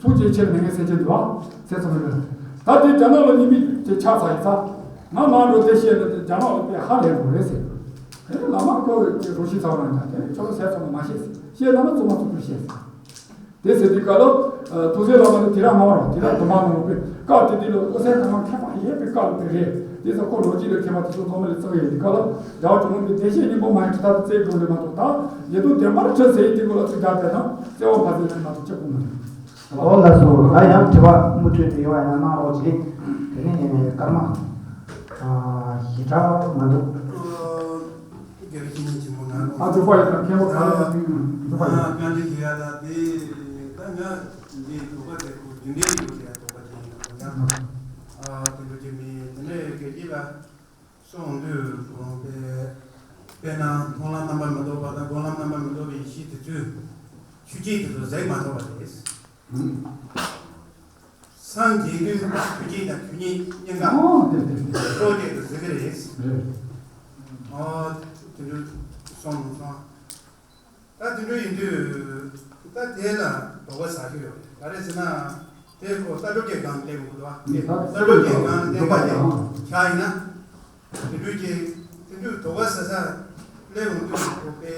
སུ་ཅེས་ཆེར་མེད་ངས་ཟེར་གྱི་འདུག་ཨ། ཚེ་རྩོམ་པའི་ད་དེ་རྒྱ་ནག་ལ་ཉི་མ་དེ་ཆགས་ཚར་ཡིན་ཙང་། ང་མ་འགྲོ་དེ་བཤད་ན་དེ་རྒྱ་ནག་ལ་དཔེ་ཧ་ལས་དགོས་རེད་ཟེར། དེ་ནས་བླ་མ་ཁོ་གི་རོ་ཤི་ཚ་བ་རང་ཀྱང་དེ་ནས་ཁྱོད་ཚོ་ཟས་ཚང་མ་མ་བཤད་ཟེར། བཤད་ན་ན་བཙུན་མ་བཙུན་པོ་བཤད་ཟེར། དེ་ཟེར་དུས་སྐབས་ལ་ཐུགས་སྲས་བླ་མ་དེ་དེ་རང་མ་བར་དེ་རང་དུ་མ་ནང་བའི་བཀའ་དེ་དེ་ལ་ཨོ་སེ་ནང་མཁས་པ་ཡོད་པའི་བཀའ་ལ་དེ་རེད། དེ་ཚོ་ཁོ་ལོ་རྒྱུས་ལ་མཁས་པ་དེ་ཚོ་ཚང་མ་ལ་བརྩི་བའི་དུས་སྐབས་ལ་རྒྱལ་བ་ཇོ་མོ་དེ་བདེ་གཤེགས་སྙིང་པོ་མ་ཡིན་ཁྲི་ཐར་དུ་བཙལ་དགོས་རེད་མ་གཏོགས་ད་ཡེ་དུ་བདེན་པར་ཁྲི་ཟེར་ཡི་དེ་ཁོ་ལ་ཚིག་རྒྱག་དེ་ན་བརྩེ་བ་མ་ཟེར་ན་མ་གཏོགས་སྐྱབས་དགོས་མ་རེད། ཨོ་ལགས་སོ། ད་ཡང་དྲི་བ་མུ་མཐུད་དུ་ཡོད་པ་ཡང་གནང་རོགས་གྱིས། དེ་ནས་ཀརྨ། ཨ། ཞེ་དྲག་མ་འདུག་རྒྱལ་བའི་བཤེས་གཉེན་ཆེན་པོ་ནང་ཨ་འདུག་པ་ཡིན་ན་མཁན་པོ་ག་རེ་ཡིན་འདུག་པ་ཡིན། ཨ། བཀའ་འདྲི་ཞུ་ཡ་ད་དེ་ད་ང་འདི་དོགས་པ་དེ་ཁོ་རྒྱུན་ལྡན་ཡོད་དེ་དོགས་པ་ཅན་ཡིན་ན་ཡང་ཨ་དེ་འདྲ་ཅིག་མིན་དེ་ནས་རྒྱལ་སྤྱི་ལ། གསུངས་དུས་ཁོང་པས་དཔེར་ན་མཐོང་ལམ་རྣམ་པར་མི་རྟོག་པ་དང་སྒོམ་ལམ་རྣམ་པར་མི་རྟོག་པའི་ཡེ་ཤེས་དེ་ཚོས་ཆོས་ཅན་དེ་ཚོ་གཟིགས་མ་ཐུབ་པ་རེད། སངས་རྒྱས་དུས་ཆོས་ཅན་དང་ཆོས་ཉིད་གཉིས་ཀ་ཨོ་དེ་དེ་དེ་རྟོག་བཅས་དུ་གཟིགས་ཀྱི་རེད། རེད། ཨོ་དེ་འདྲ་སོང་མི་སོང་། ད་དེ་འདྲ་ཡིན་དུས་ད་དེ་ལ་དོགས་པ་ཟ་རྒྱུ་ཡོད་རེད། ག་རེ་ཟེར་ན་དེ་ཁོ་ལྟ་གྲུབ་ཀྱི་སྒང་སླེབས་ཡོང་གི་འདུག་བ། ལྟ་གྲུབ་ཀྱི་སྒང་སླེབས་པ་དེ་ཆགས་ཡིན་ན་དེ་འདྲ་ཀྱི་དེ་འདྲ་དོགས་པ་ཟ་ས་སླེབས་ཡོང་དུས་ཁོ་པས་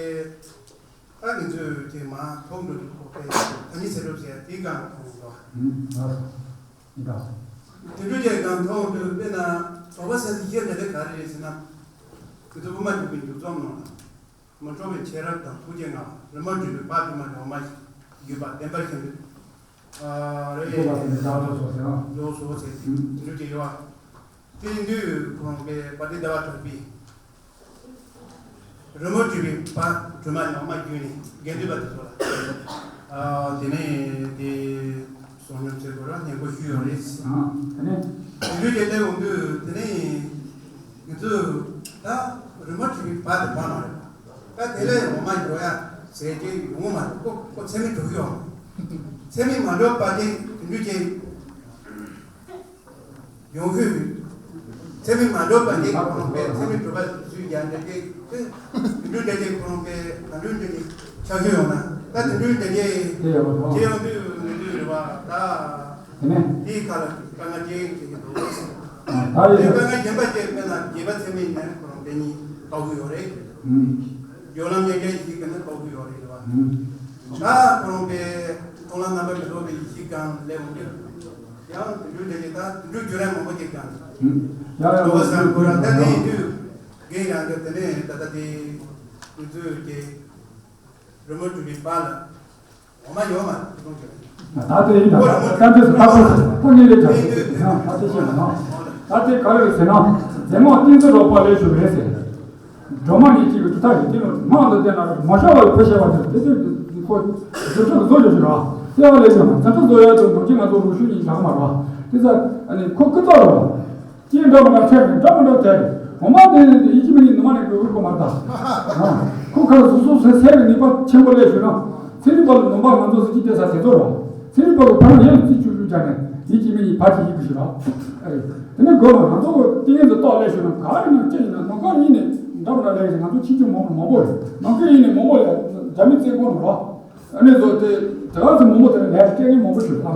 ད་ང་ཚོས་དེ་མ་མཐོང་འགྲོ་དུས་ཁོ་པས་ད་ནི་ཟེར་རོབ་ཟེར་དེའི་སྒང་ལ་མཐོང་ཡོང་གི་འདུག་བ། དེ་འདྲ་ཀྱི་སྒང་མཐོང་དུས་དཔེར་ན་དོགས་པ་ཟ་ས་གཞི་འདྲ་དེ་ག་རེ་རེད་ཟེར་ན་ང་ཚོ་དབུ་མ་འཇུག་པའི་མཇུག་རྩོམ་ནང་ལ། མི་འཕྲོག་པའི་ཤེས་རབ་དང་ཐུགས་རྗེ་མངའ། རི་མོར་བྲིས་པའི་བ་དྲི་མ་འོ་མ་ཞིག་བརྒྱུད་པ་བདེན་པར་ཤེས་འདོད། ཨ་རེ། འགྲོ་བ་ཟེར་ནས་བདག་སྒྲོལ་སོགས་ཟེར་ཨང་། སྒྲོལ་སོགས་ཟེར་ཏེ་འདྲུད་ཀྱི་ཡོད་པ། དེ་ཡིན་དུས་ཁོང་གིས་དཔལ་ལྡན་ཟླ་བ་གྲགས་པས། རི་མོར་བྲིས་པའི་བ་དྲི་མ་འོ་མ་བརྒྱུད་ནས་དགེ་འདུན་པ་དེ་ཚོ་ལ། ཨ་དེ་ནས་དེ་བསོད་སྙོམས་ཟེར་དགོས་ར་སྙན་པོ་ཞུས་ཡོད་རེད། ཨ་དེ་ནས། དེ་འདྲུད་ཀྱི་ལྟ་འོང་དུས་དེ་ནས། ང་ཚོས་ད་རི་མོ་བྲིས་པའི་བ་དེ་བ་མ་རེད། ད་དེ་ལས་འོ་མ་ཡོང་ཡ་ཟེར་གྱི་ཡོང་གི་མ་རེད། ཁོ་ཁོ་ཚད་མེད་འགྲོ་གི་ཡོད་མ་རེད། ཚད་མེད་མ་འགྲོ་བ་དེ་དེ་འདྲུད་ཀྱི་ཡོང་གི་ཚད་མེད་མ་འགྲོ་བ་དེ་ཁོ་རང་པས་ཚད་མེད་འགྲོ་བ་ཚུལ་ཡང་འདྲ་གི་དེ་འདྲུད་འདྲ་གི་ཁོ་རང་པས་ད་འདྲུད་འདྲ་གི་ཆགས་ཀྱི་ཡོང་ན་ད་དེ་འདྲུད་འདྲ་གི་དེ་ཡོང་དུས་ང་ཚོས་རེད་བ་ད། དེ་ནས། དེའི་ཁ་ལ་དཀའ་ངལ་ཅན་ཞིག་གི་འདུག་ད་ཡོད། དེ་དཀའ་ངལ་གཞན་པ་ཅིག་དཔེར་ན་རྒྱས་པ་ཚད་མེད་ནས་ཁོ་རང་དེ་གཉིས་དཔག་གི་ཡོད་རེད། ཨུམ། སྦྱོར་ལམ་ཡན་ཆད་ཞིག་གི་ནི་དཔག་གི་ཡོད་རེད་བ། ཨུམ། ད་ཁོ་རང་པས་མཐོང་ལམ་རྣམ་པར་མི་རྟོག་པའི་ཡེ་ཤེས་སྒང་སླེབས་འོང་དུས། ཡང་དུད་འགྲོ་དེ་ནི་ད་དུད་འགྲོ་བརྒྱུད་རིམ་མང་པོ་ཅིག་ཀྱང་ཡ་ཡ་འགྲོ་བ་བཟང་པོ་ར། ད་དེ་ཡིན་དུས་རྒན་རང་གི་དེ་ནས་ད་ལྟ་དེ་ཁོང་ཚོས་ཀྱི་རི་མོ་བྲིས་པའི་པར་ལ་འོ་མ་ཡོད་མ་རེད་དེ་གཏོང་ཆོག་ད་དེ་ཡིན་ད་ད་དེ་ཡིན་ད་ད་དེ་ཟེར་ད་དེ་ཤེས་ན་ད་དེ་ག་རེ་རེད་ཟེར་ན་རྫས་སྨོན་ཏིང་འཛིན་རོལ་པ་ལས་བྱུང་བས་ཟེར། སྒྲོལ་མ་ཉིད་ཀྱི་གྲུབ་མཐའ་ཡིན། དེ་ནི་མང་དུ་བསྟན་ན་མ་ཤོར་བར་བུ་ཤེས་པ་ནི་དེ་ཚོས་ཁོ་རྫུ་འཕྲུལ་བཟོ་བྱ་ཞིག་ར། དེ་བ་ལས་ཀྱང་རྫུ་འཕྲུལ་བཟོ་ཡ་དུ་འདུག་ཅི་ང་ཚོ་རུ་ཤུལ་ཉིད་བཞག་མ་ར། དེ་ཚ་ཨ་ནི་ཁོ་ཀི་ཙོག་ར། ཅི་འདྲ་མི་འདྲ་ཐེབས་ནས་འདྲ་མི་འདྲ་ཐེབས། འོ་མ་དེ་ནི་ཡིད་ཀྱི་མི་ཉིད་ནུ་མ་ནས་འགྲོ་གི་ཁོ་མ་ད། ཁོ་ཁར་སོ་སོ་སེ་སེ་གི་ནུས་པ་ཆེན་པོ་ལས་ཞུ་ན། ཚན་རིག་པ་ལ་ནུས་པ་ང་ཚོ་གཟི་བརྗིད་སྟེར་ས་དེ་ཚོ་ར། ཚན་རིག་པ་ལ་ཕར་ཡན་ལ་རྩིས་བཅུ་བཅུ་སྦྱར་ནས་ཡིད་ཀྱི་མི་ཉིད་ཕར་གྱིས་ཡིད་དགོས་ཞུ་ར། དེ་ནི་དགོས་མ་ང་ཚོ་ཏིང་ངེ་འཛིན་རྟོགས་ལས་ཞུ་ན་ག་ཡིན་ན་ཅི་ཡིན་ན་ནམ་མཁའ་ཡིན་ནས་འདྲ་མི་འདྲ་ལས་ཞིག་ང་ཚོ་ཕྱིན་ཅི་མང་མང་པོ་རེད། ནམ་མཁའ་ཡིན་ནས་མང་པོ་ལས་རྒྱ་མི་རྩེ་དགོས་ནོ་ར། ཨ་ནི་ཚོ་དེ་དེ་ག་ཚོད་མང་པོ་དེ་ལས་སྐད་ངན་མང་པོ་ཞུ་ཨ་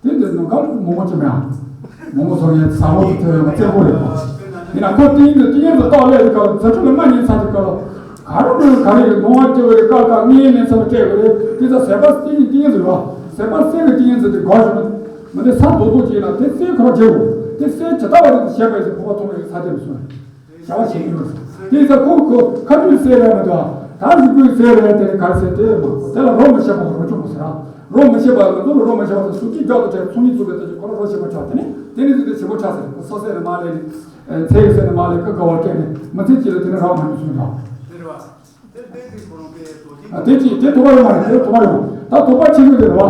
མ། དེ་འདི་ནང་ཁ་མོ་མོ་ཅི་མེད་ཨ། མོ་མོ་སོང་ཡས་ས་མོ་དེ་ཐོས་ཡོང་བ་བཙན་པོ་རེད། ཡིན་ན་ཁོ་ཏིང་འདི་ཏིང་ངེ་འདི་རྟོགས་ལས་དེ་ག་ལ་རྫུ་འཕྲུལ་ལ་མ་ཉན་ཚ་དེ་ག་ལ། ག་རུ་ནོ་ག་རེ་ཡོད་ལོང་བ་སྐྱེ་བའི་སྐབས་ཀ་ངའི་ནས་ཚ་བ་སྤྲད་དགོས་རེད། དེ་ཚ་ཟད་པ་སེལ་གྱི་ཏིང་ངེ་འདི་རོ། ཟད་པ་སེལ་གྱི་ཏིང་ངེ་འདི་དེ་གོ་ཞུ་ན། མི་འདི་ས་རྡོ་རྡོ་ཅིག་ན་དེ་སེལ་ཁོ་ར་བྱེད་དགོས། དེ་སེལ་ཇི་ལྟ་བ་དེ་བཤད་པ་ཡིན་ཟེར་ཕོ་བ་ཐོང་བའི་ས་དེ་མི་སོང་། བྱ་བ་བྱེད་ཀྱི་ཡོད། དེ་ཡིན་ཙང་ཁོ་ཁོ་ཁ་ཐུག་སེལ་རེད་མི་འདུག་ད་རིག་པའི་སེལ་རེད་དེ་ནི་ག་རེ་ཟེར་དེ་མ་དེ་ལ་རོ་མི་བྱེད་པ་རོ་ཆུང་མ་ཟེར་ར། རོ་མི་བྱེད་པ་ང་ཚོ་ལ་རོ་མི་བྱེད་པ་དང་སུ་གཅིག་རྒྱག་ཏུ་བྱས་ཚོང་གཉིས་བཙུགས་པའི་ལྟ་ཅི་ཁོ་ར་རོ་བྱེད་པ་ཆགས་དེ་ནི་དེ་ནི་དེ་དེ་བྱེད་པོ་ཆགས་ཟེར་ཁོ་སོ་སེ་ནི་མ་ལས་ནི་ཚེ་ཡི་སེ་ནི་མ་ལས་ཀི་དགའ་བར་སྐད་ནི་མི་ཚེ་གཅིག་ལ་དེ་ནི་རག་མ་མི་སུ་འདྲ། ཨ་དེ་ཅི་དེ་དོགས་པ་ཡོང་མ་རེད། དེ་དོགས་པ་ཡོང་ད་དོགས་པ་ཆེ་ཤོས་དེ་རེད་བ།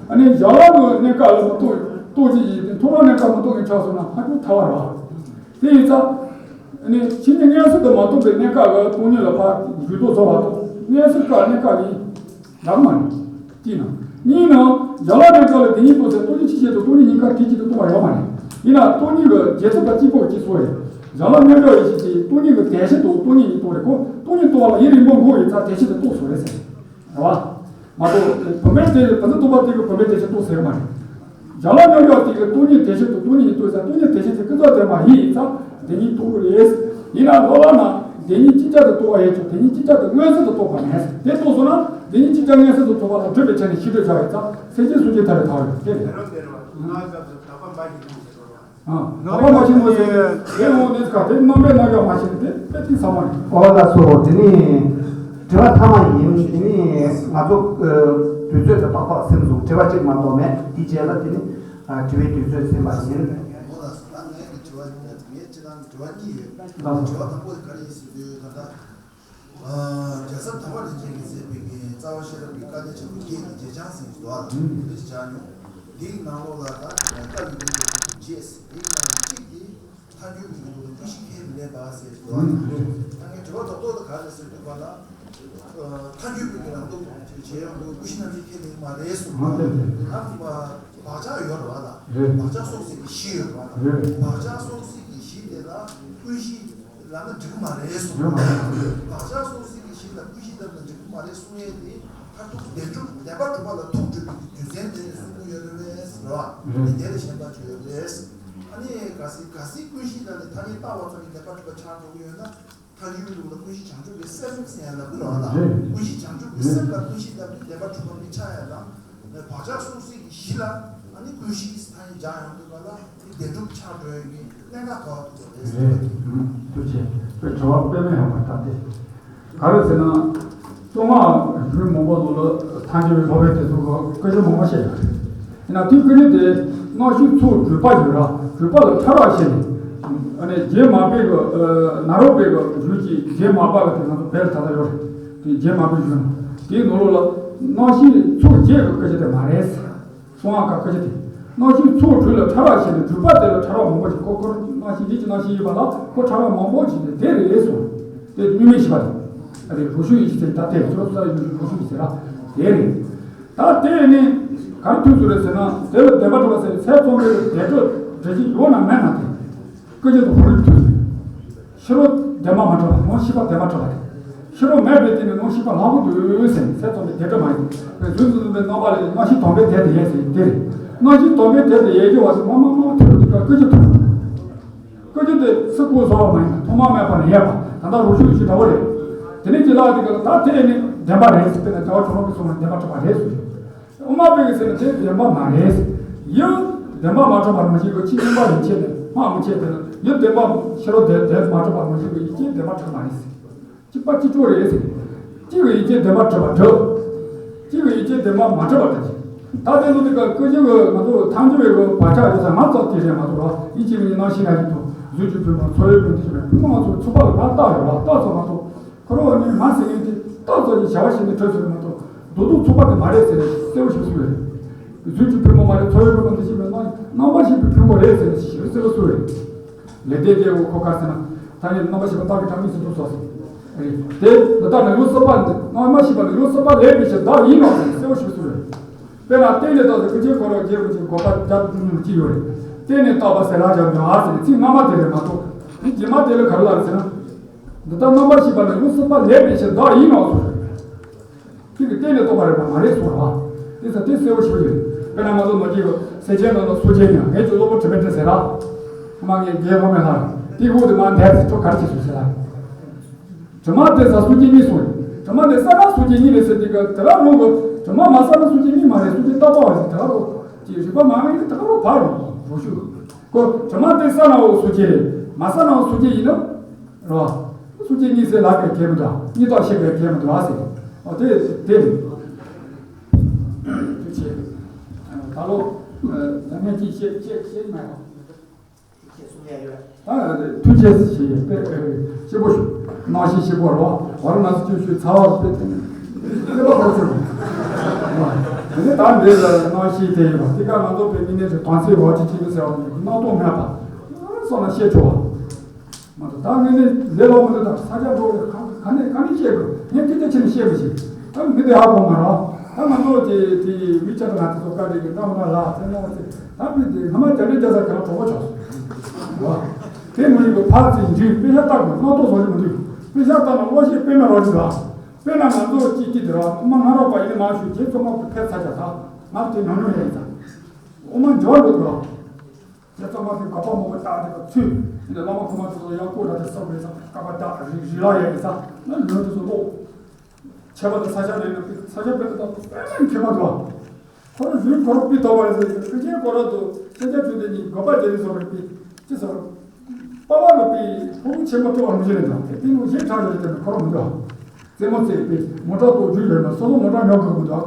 ཨ་ནི་ཞྭ་ལག་གི་གནས་སྐབས་ལ་མི་རྟོགས་རྟོགས་ཅི་ཡིན་དེ་མཐོང་ལམ་གནས་སྐབས་མི་རྟོགས་མཁན་ཆགས་སོང་ན་ཧ་ཅང་ཐལ་བ་རེད་བ། དེ་ཡིན་ཙང་། ཨ་ནི་ཕྱི་ཉིན་མངོན་སུམ་དུ་མ་རྟོགས་པའི་གནས་སྐབས་ལ་སྟོང་ཉིད་ལ་ཕར་འཇུག་ལྡོག་ཚོར་བ་དང་མངོན་སུམ་སྐབས་གནས་སྐབས་ཡིན། ལགས་མ་རེད། དེས་ན། གཉིས་ན། ཞྭ་ལག་གནས་སྐབས་ལ་དེ་ཉིད་རྟོགས་ཚེ་སྟོང་ཉིད་ཕྱི་བཤད་དང་སྟོང་ཉིད་གཉིས་ཀ་དེ་གཅིག་ཏུ་རྟོགས་པ་ཡོད་མ་རེད། ཡིན་ན་སྟོང་ཉིད་ཀྱི་རྗེས་ཐོབ་པ་གཅིག་པོ་གཅིག་སོ་རེད། ཞྭ་ལག་མངོན་གྱུར་ཡེ་ཤེས་ཀྱིས་སྟོང་ཉིད་ཀྱི་དེ་བཤད་དང་སྟོང་ཉིད་གཉིས་རྟོགས་རེད་ཁོ། སྟོང་ཉིད་རྟོགས་པ་ལ་ཡུན་རིང་པོ་འགོར་བའི་རྩ་དེ་བཤད་དུ་རྟོགས་སོ་རེད་ཟེར། རེད་བ། མ་གཏོགས་བུམ་པའི་དེ་བུམ་པ་རྟོགས་པ་དེ་གི་བུམ་པའི་དེ་བཤད་རྟོགས་ཟེར་གི་མ་རེད། ཞྭ་ལག་མངོན་གྱུར་དེ་གི་སྟོང་ཉིད་དེ་བཤད་དང་སྟོང་ཉིད་གཉིས་རྟོགས་ཟེར། སྟོང་ཉིད་དེ་བཤད་དེ་ཀུན་རྫོབ་དེ་མ་ཡིན་ཡིན་ཙང་དེ་གཉིས་རྟོགས་རེད། ཡིན་ན་ལོ་ལ་ན་དེ་གཉིས་གཅིག་ཅར་དུ་རྟོགས་པ་ཡོད་ཀྱང་དེ་གཉིས་གཅིག་ཅར་དུ་མངོན་སུམ་དུ་རྟོགས་པ་མེད། དེ་རྟོགས་སོང་ན་དེ་གཉིས་གཅིག་ཅར་མངོན་སུམ་དུ་རྟོགས་པ་ལ་སྒྲུབ་པའི་ཆ་ནས་ཤེས་འདོད་བྱ་བའི་རྩ་སེམས་ཅན་སུ་ཅི་ཐ་རེ་ཐ་རེ་དེ་རེད། ཨ། ལག་པ་མ་ཤེས་ནོ་ཟེར་དེ་འོང་ནས་ཁ་དེ་རྣམ་པའི་རྣམ་གཞག་མ་ཤེས་ནས་དེ་དཔེ་ཐིག་ཚང་མ་རེད། ཨོ་ལགས་སོ། དེ་ནི་དྲི་བ་མཐའ་མ་ཡིན། དེ་ནི་ང་ཚོ་དུས་ཚོད་དེ་ཏག་ཏག་ཟིན་སོང་། དྲི་བ་གཅིག་མ་གཏོགས་མེད། དེའི་རྗེས་ལ་དེ་ནི་དྲི་བའི་དུས་ཚོད་ཟིན་པ་ཡིན། ཨོ་ལགས་སོ། ད་ངའི་གི་དྲི་བ་ཡིན་ན་ངའི་སྤྱི་བཏང་དྲི་བ་གཉིས་ཡོད། ལགས་སོ། དྲི་བ་དང་པོ་དེ་ག་རེ་ཡིན་ཟེར་དུས་ད་ལྟ། རྒྱལ་ཚབ་དམ་པ་རིན་ཆེན་གྱིས་མཛད་པའི་རྩ་བ་ཤེས་རབ་ཀྱི་བཀའ་གདམས་ཆེན་པོ་བརྒྱད་ཀྱི་རྗེས་འཆང་ཟེར་གྱི་འདུག་ཨ། དེ་འདྲ་ཞིག་བྱ་མྱོང་། དེའི་ནང་ལོགས་ལ་ད་བཀའ་ཡི་ལུང་དུ་བརྗེད་ཟེར་དེའི་ནང་ལ་གཅིག་དེ་ཐལ་འགྱུར་མི་འདུག་ལ་ཀུན་གཞི་ཁས་མི་ལེན་པ་ཟེར་གྱི་འདུག་ཨ། ད་ངས་དྲི་བ་རྡོག་རྡོག་ཏུ་ག་རེ་ཟེར་འདུག་པ་ལ། ཐལ་འགྱུར་མི་འདུག་ལ་འདུག་བྱས་ཡོང་འདུག་ཀུན་གཞི་རྣམ་བཞི་ཁས་ལེན་མ་རེད་གསུངས་པ། ད་བག་ཆགས་ཡོད་རེད་བ་ད། བག་ཆགས་སོགས་སྲིད་ཀྱི་གཞི་ཡོད་རེད་བ་ད། བག་ཆགས་སོགས་སྲིད་ཀྱི་གཞི་དེ་ལ་ཀུན་གཞི། ལབ་ན་འགྲིག་གི་མ་རེད་གསུངས། ཡོད་མ་རེད། བག་ཆགས་སོགས་སྲིད་ཀྱི་གཞི་ལ་ཀུན་གཞི་ལབ་ན་འགྲིག་གི་མ་རེད་གསུང་ཡས་དེ་མཐར་ཐུག་བདེན་གྲུབ་བདེན་པ་གྲུབ་པ་ལ་ཐུག་འགྲོ་གི་རྒྱུ་མཚན་དེ་ནས་གསུང་གི་ཡོད་རེད་པས་ཟེར་བ། རེད། དེ་ལས་གཞན་པ་ཅི་ཡོད་རེད། ཨ་ནི་གལ་སྲིད་གལ་སྲིད་ཀུན་གཞི་ལབ་ནས་ཐ་སྙད་བཏགས་པ་ཙམ་གྱིས་བདེན་པ་གྲུབ་པ་ཆགས་འགྲོ་གི་ཡོད་ན། ཐལ་འགྱུར་མི་འདུག་ལ་ཀུན་གཞི་བྱང་ཆུབ་ཀྱི་སེམས་ཟེར་ཡ་ལབ་ཀྱི་རེད་བ་ད། རེད། ཀུན་གཞི་བྱང་ཆུབ་ཀྱི་སེམས་ལ་ཀུན་གཞི་ལབ་དུས་བདེན་པ་གྲུབ་པ་མི་ཆགས་ཡ་དང་། བག་ཆགས་སོགས་སྲིད་ཀྱི་གཞི་ལ་ཨ་ནི་ཀུན་གཞི་ཐ་སྙད་སྦྱར་ཡོང་དུས་ག་ལ་དེ་བདེན་གྲུབ་ཆགས་འགྲོ་ཡ་གི་གནད་འགག་ག་བ་དུ་རེད་ཟེར་བ་དེ། ཐུགས་རྗེ་ཆེ། དྲི་བ་དཔེ་མེད་ཡོང་བ་ལྟ་སྟེ། ག་རེ་ཟེར་ན། གཙོ་བོ་གཞུང་མང་པོ་ནང་ལ་ཐལ་འགྱུར་བའི་སློབ་དཔོན་དེ་ཚོ་གི་སྐད་ཆ་མང་པོ་བཤད་ཡོད་རེད། ཡིན་ན་དེའི་སྐད་ཆ་དེ་རྣམ་ཤེས་ཚོགས་དྲུག་པ་ཡོད་ར། དྲུག་པ་ལ་ཕྲ་རགས་བཤད་ནས། ཨ་ནི་རྗེ་མར་པའི་གི་ནཱ་རོ་པའི་གི་གཞུང་གི་རྗེ་མར་པ་གི་དེ་ང་ཚོ་བོད་ལ་ད་ལྟ་ཡོད་རེད། དེ་རྗེ་མར་པའི་གཞུང་དེའི་ནང་ལོགས་ལ་རྣམ་ཤེས་ཚོགས་བརྒྱད་ཀྱི་སྐད་ཆ་དེ་མ་རེད། གསང་སྔགས་ཀྱི་སྐད་ཆ་དེ། རྣམ་ཤེས་ཚོགས་དྲུག་ལ་ཕྲ་རགས་བཤད་ནས་དྲུག་པ་དེ་ལ་ཕྲ་རགས་མང་པོ་ཞིག་ཁོ་ཁོར་རྣམ་ཤེས་ཡིད་ཀྱི་རྣམ་ཤེས་ཡིན་པ་ལ་ཁོ་ཕྲ་རགས་མང་པོ་ཞིག་དེ་དེ་རེད་གསུངས། དེ་དམིགས་མེད་བཞི་པ་དེ། ཨ་རེ་རུ་ཤུ་ཡིན་ཞིག་ཟེར་ད་དེ་ཁྱོད་ཚོ་ཡིན་རུ་ཤུ་ཡིན་ཟེར་ར། དེ་རེད། ད་དེ་ནི་ག་རེ་ཐུག་ཚུལ་རེད་ཟེར་ན་དེ་ལ་བདེན་པ་གྲུབ་པ་ཟེར་ཚད་ཚང་བའི་བདེན་གྲུབ་འགྲེལ་བྱེད་ཡོད་ན་མེད་ན་དེ། སྐད་ཆ་དུ་ཧུར་ཐུག་ཚུལ། ཕྱི་རོལ་བདེན་པ་མ་གྲུབ་པ་ནང་ཤེས་པ་བདེན་པ་གྲུབ་པ་རེད། ཕྱི་རོལ་མེད་པའི་སྟེང་ནས་ནང་ཤེས་པ་ལྷག་པོ་འདུག་ཟེར་ཚད་ཚང་བའི་བདེན་གྲུབ་མ་ཡིན་པའི་རྫུན་རྫུན་རྫུན་པའི་རྣམ་པ་ལས་རྣམ་ཤེས་དང་པོའི་དེ་དེ་ཡས་ཟེར་དེ་རེད། རྣམ་ཤེས་དང་པོའི་དེ་དེ་ཡས་ཀྱི་བ་ཚོ་མ་མ་མ་ཐུག་ཐུག་སྐད་ཆ་ཐུག་ཀུན་གྱི་དེ་སུ་ཀུན་སོང་བ་མ་ཡིན་ཐོག་མ་མེད་པ་ནས་ཡས་པ་ད་ལྟ་རུ་ཤུ་ཤི་འདྲ་བོ་རེད། དེ་ནས་ཅི་ལགས་དེ་ག་ད་དེ་ནི་བདེན་པ་རེད་ཟེར་དཔེར་ན་རྒྱལ་བ་ཁྲོ་ལོ་གི་གསུང་ལ་བདེན་པ་གྲུབ་པ་རེད་ཟེར། དབུ་མ་པའི་གི་ཟེར་ན་དེ་བདེན་པ་མ་རེད་ཟེར། ཡང་ བདེན་པ་མ་གྲུབ་པར་མ་བཤད་ཀྱི། ཕྱིས་མངོན་པ་ཡིན་ཕྱིར་ནི་སྨྲ་མི་འཆད་དེ་ལ། ཡུལ་བདེན་པ་ཕྱི་རོལ་བདེན་བདེན་མ་གྲུབ་པར་མ་བཤད་ཀྱི། ཡུལ་ཅན་བདེན་པ་གྲུབ་མ་ཡིན་ཟེར། གཅིག་པ་གཅིག་ལྕོགས་རེད་ཟེར། གཅིག་གི་ཡུལ་ཅན་བདེན་པ་གྲུབ་པ་གྲུབ། གཅིག་གི་ཡུལ་ཅན་བདེན་པ་མ་གྲུབ་པ་དེ་ཅི། ད་དེ་ལུགས་དེ་ག་ཀུན་སྤྱོད་ཀྱི་ང་ཚོ་ཐལ་འགྱུར་བའི་གི་བག་ཆགས་ཡོད་ས་ང་ཚོ་དེ་རེད་མ་གཏོགས་ར། ཡིད་ཆེས་ཀྱི་སྣང་ཞེན་ལ་ཡིད་དུ་གཟུགས་ཀྱི་ཕུང་པོ་ཚོར་བའི་ཕུང་པོ་དེ་ཞིག་རེད། ཕུང་པོ་ང་ཚོ་ཚུགས་པ་ལ་ང་རྟགས་ཡོད་ར། རྟགས་ཚོ་མ་གཏོགས་ཁོ་རང་ནི་ང་ཟེར་མཁན་དེ་རྟགས་ཚོ་ཞེས་བྱ་བ་ཞིག་ནི་འཕྲོད་ཚུལ་མ་གཏོགས་རྡོག་རྡོག་ཚུགས་པ་དེ་མ་རེད་ཟེར་ནས་གསལ་པོ་ཞིག་གསུངས་ཡོད་རེད། གཟུགས་ཀྱི་ཕུང་པོ་མ་རེད། ཚོར་བའི་ཕུང་པོ་འདི་ཞིག་མིན་ན་རྣམ་པར་ཤེས་པའི་ཕུང་པོ་རེད་ཟེར་ནས་ཞིབ་གསལ་པོ་གསུངས་ཡོད་རེད། ལས་དོན་རྒྱལ་པོ་ཁོ་ག་ཟེར་ན། ཐ་སྙད་རྣམ་པར་ཤེས་པ་རྟགས་ཀྱི་གྲངས་ཉིད་སུ་འདུག་སོགས་ཟེར། རེད་དེ། འདི་ལྟར་ན་ཡུལ་གསུམ་པ་འདི་རྣམ་པར་ཤེས་པ་ལ་ཡུལ་གསུམ་པ་ལས་པའི་ཕྱིར་བདག་ཡིན་ནོ་ཟེར་གསལ་པོ་ཞིག་གསུངས་རེད། དཔེར་ན་གཏན་ནས་བཏགས་ཟེར་ཀུན་མཁྱེན་ཁོ་རང་རྒྱལ་པོ་ཅིག་དགོངས་པ་རྒྱབ་ཏུ་ནས་ཅི་ཡོད་རེད། གཏན་ནས་བཏགས་པ་ཟེར་ལ་རྒྱབ་ནས་ཨ་ཟེར་ཚིག་སྔ་མ་དེ་རེད་མ་གཏོགས། དེ་རྗེས་མ་དེ་ལ་ག་རེ་ལབ་རེད་ཟེར་ན། འདི་ལྟར་རྣམ་པར་ཤེས་པ་ལ་ཡུལ་གསུམ་པ་ལས་པའི་ཕྱིར་བདག་ཡིན་ནོ་ཟེར། ཁྱེད་ཀྱིས་གཏན་ནས་རྟོགས་པ་རེད་པ་མ་རེད་གསུངས་རེད་པ། དེ་ཚོ་དེ་གསལ་པོ་ཞིག་ཡོད། དཔེར་ན་ང་ཚོ་ནོར་གྱི་སེམས་ཅན་ནང་ལ་སོ་སྐྱེ་ཡང་ངེད་ཀྱི་སློབ་དཔོན་དྲི་མེད་དྲི་ཟེར་ར། ཨ་མ་ངས་རྒྱལ་སློབ་མེད་ལ། དེ་འོག་དེ་མ་འདས་ཚེ་ཁྱོད་ག་རེ་བྱེད་སོང་ཟེར་ར། དྲི་མ་དེ་ས་སོ་སྐྱེ་གཉིས་སོང་། དྲི་མ་དེ་ས་ན་སོ་སྐྱེ་གཉིས་རེད་ཟེར་དེ་ག་དེ་ག་རུང་གི་དྲི་མ་མ་ས་ན་སོ་སྐྱེ་གཉིས་མ་རེད། སོ་སྐྱེ་རྟག་པ་བ་ཞིག་དེ་ག་རུང་ཅིག་རིག་པ་མ་ངེས་ཀྱི་དེ་ག་རུང་བར་རུང་རུང་ཞུ། ཁོ་དྲི་མ་དེ་ས་ན་འོ་སོ་སྐྱེ་རེད། མ་ས་ན་འོ་སོ་སྐྱེ་ཡིན་ནམ། རོ། སུ་གཅིག་གཉིས་སེ་ལབ་པའི་གལ་མི་འདུག་གཉིས་ཐོག་བཤད་པའི་གལ་མི་འདུག་ཨ་ཟེར། ཨོ་དེ་དེ་རེད། དེ་བྱས། ད་ལོ། ད་ངས་ཅིག་བཤད་བཤད་བཤད་མ་ཡོང་། ད་ཐུགས་རྗེ་ཆེ་ཞེས་དཔེ་དཔེ་ཞིབ་པོ་ཞུ། གནང་ཞིང་ཞིབ་པོ་རོ། བར་ན་སུ་ཅུ་ཞུ་ཚ་བ་དཔེ་དེ་ནི། དཔེ་པ་ཁོ་ཚོ། དེ་ནི་ད་འདི་ལ་གནང་ཞིང་དེ་ཡིན་པ་དེ་ག་ང་ཚོ་དཔེ་ཉིན་ནས་དོན་ཚེ་བ་ཅི་ཅི་མི་ཟེར་བ་སྣང་སྟོང་མེད་པ། སོགས་ལ་བཤད་ཆོག་པ། མ་གཏོགས་ད་ངས་ནི་ལས་སླ་པོ་འདི་དང་ས་ཆ་འགྲོ་བའི་ག་ག་ནས་ག་ནས་བཤད་དགོས། ངས་སྐད་ཆ་ཆེ་ནས་བཤད་མི་ཤེས། ད་མི་དེ་ཧ་གོ་མ་རེད། ད་ང་ཚོ་དེ་དེ་མི་ཆ་དང་ང་ཚོ་བཀའ་དྲིན་གྱི་བཀའ་མོལ་ལ་ཚེ་ནོར་ཚེ་ད་མི་དེ་ང་མ་རྒྱ་ནས་རྒྱ་ས་ག་ལ་གྲོགས་པོ་ཆགས་སོང་། དེ་མ་ཡིན་པའི་ཕར་ཚེ་འཇིག་དཔེ་ཤ་སྟག་གི་སྣ་ཐོག་བཟོ་རྒྱུ་མི་འདུག་དཔེ་ཤ་སྟག་ན་བློ་ཤེས་དཔེ་མེད་རོགས་ཅིག་ལ། དཔེར་ན་ང་ཚོ་གཅིག་གཅིག་དེ་ར་ཨོ་མ་ང་རོགས་པ་ཡིན་ནི་མ་ཞུ་རྗེས་ཚོགས་མ་ཕེབས་ཚར་བྱ་ད་ང་དེ་ཉོ་ཉོ་ཡིན་ས། ཨོ་མ་འབྱོར་འདུག་གི་རོགས། རྗེ་ཙོང་ཁ་པའི་དགག་པ་མང་པོ་བཏགས་ཏེ་ཚུལ་འདི་བླ་མ་གོང་མ་ཚོ་ཡང་བསྐོར་ར་དེ་སོགས་རེད་ས་བཀའ་པ་བདག་རི་རི་ལ་ཡ་ཡིན་ས་ན་ལོན་དུ་སོ་ལོ། ཆེ་བ་དང་ས་ཆ་ལེན་ན་ས་ཆ་སྤེལ་དང་དཔེ་མེད་ཁྱད་པར་འདུག་ཁོ་རང་རུས་ཁོ་རང་པི་ཐོག་པ་རེད་ཟེར་ཕི་ཅན་ཁོ་རང་དུ་ཤེས་བྱ་ཆུ་དེ་གཉིས་དགོས་པ་དེ་རིགས་སོགས་རེད་པི་ཅི་སོགས། པ་བ་ལ་པི་ཕུ་བོ་ཆེན་པོ་སྤྲོ་བ་མི་བྱེད་རེད་འདུག་དེ་ནི་ཞེ་དྲག་ཡོད་དེ་ཁོ་རང་མི་འདུག་རྩེད་མོ་རྩེ་པི་མོ་ཊ་ཐོག་རྒྱུ་ཡོད་ན་སོ་སོ་མོ་ཊ་ཉོ་དགོས་མི་འདུག་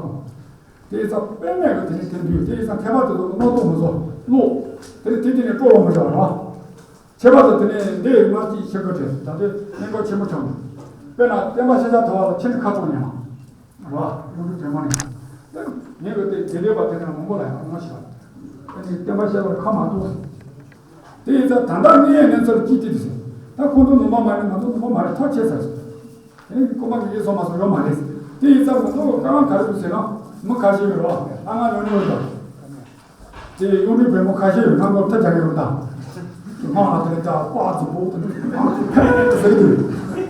དེ་ཡི་ཚ་དཔེ་མེད་ལ་དེ་ནས་དེ་འདུས་དེ་ཡི་ཚ་མཁས་པ་དེ་ཚོ་ལ་མ་གཏོགས་མི་བཟོ་བློ། དེ་ནས་དེ་དེ་ནས་སྤྲོ་བ་མི་བྱ་བ་ར། ཁྱད་པར་དུ་དེ་ནས་འདི་ཡི་མ་ཅིག་ཤེས་དགོས་དྲན་ད་དེ་གནད་འགག་ཆེན་པོ་བྱུང་། དཔེར་ན་བསྟན་པ་ཤེས་བྱ་ཐོག་ལ་ཁྱེད་ནི་ཁ་ཐོག་ཉན་མ། ར་ཡོང་དུས་དྲན་མ་ནས། ངས་གི་དེ་དགེ་ལས་པ་དེ་ནས་མང་པོ་ལ་ཡང་མ་ཤེས་པ། དེ་ནས་བསྟན་པ་ཤེས་པར་ཁ་མ་གཏོགས། དེ་ཡི་ཚ་ད་ལྟ་ངས་ཡང་གནས་ཚུལ་ཅིག་དེ་དེ་ཟེར། ད་ཁོང་ཚོ་ནུས་པ་མ་རེད་ང་ཚོ་ནུས་པ་མ་རེད་ཐག་ཆད་ཚར་ཟེར། དེ་ནས་རྐུན་མ་གི་ཡིད་སོ་མ་སོ་ཡོད་མ་རེད། དེ་ཡིན་ཙང་ང་ཚོ་དཀའ་ངལ་ག་རེ་ཡོད་ཟེར་ན་མི་ཁ་ཤས་ཡོད་རེད་བ། དཀའ་ངལ་ཉུང་ཉུང་རེད་དང་། དེ་གཡུང་དྲུང་བོན་པོ་ཁ་ཤས་ཡོད་ནང་སྐོར་ཐབས་རྒྱག་ཡོད་རེད་དང་། དེ་དམག་ལ་དེ་ནས་ད་པགས་རྫུན་པོ་དེ་འདྲ་ཕེབས་ཟེར་གྱི་འདུག་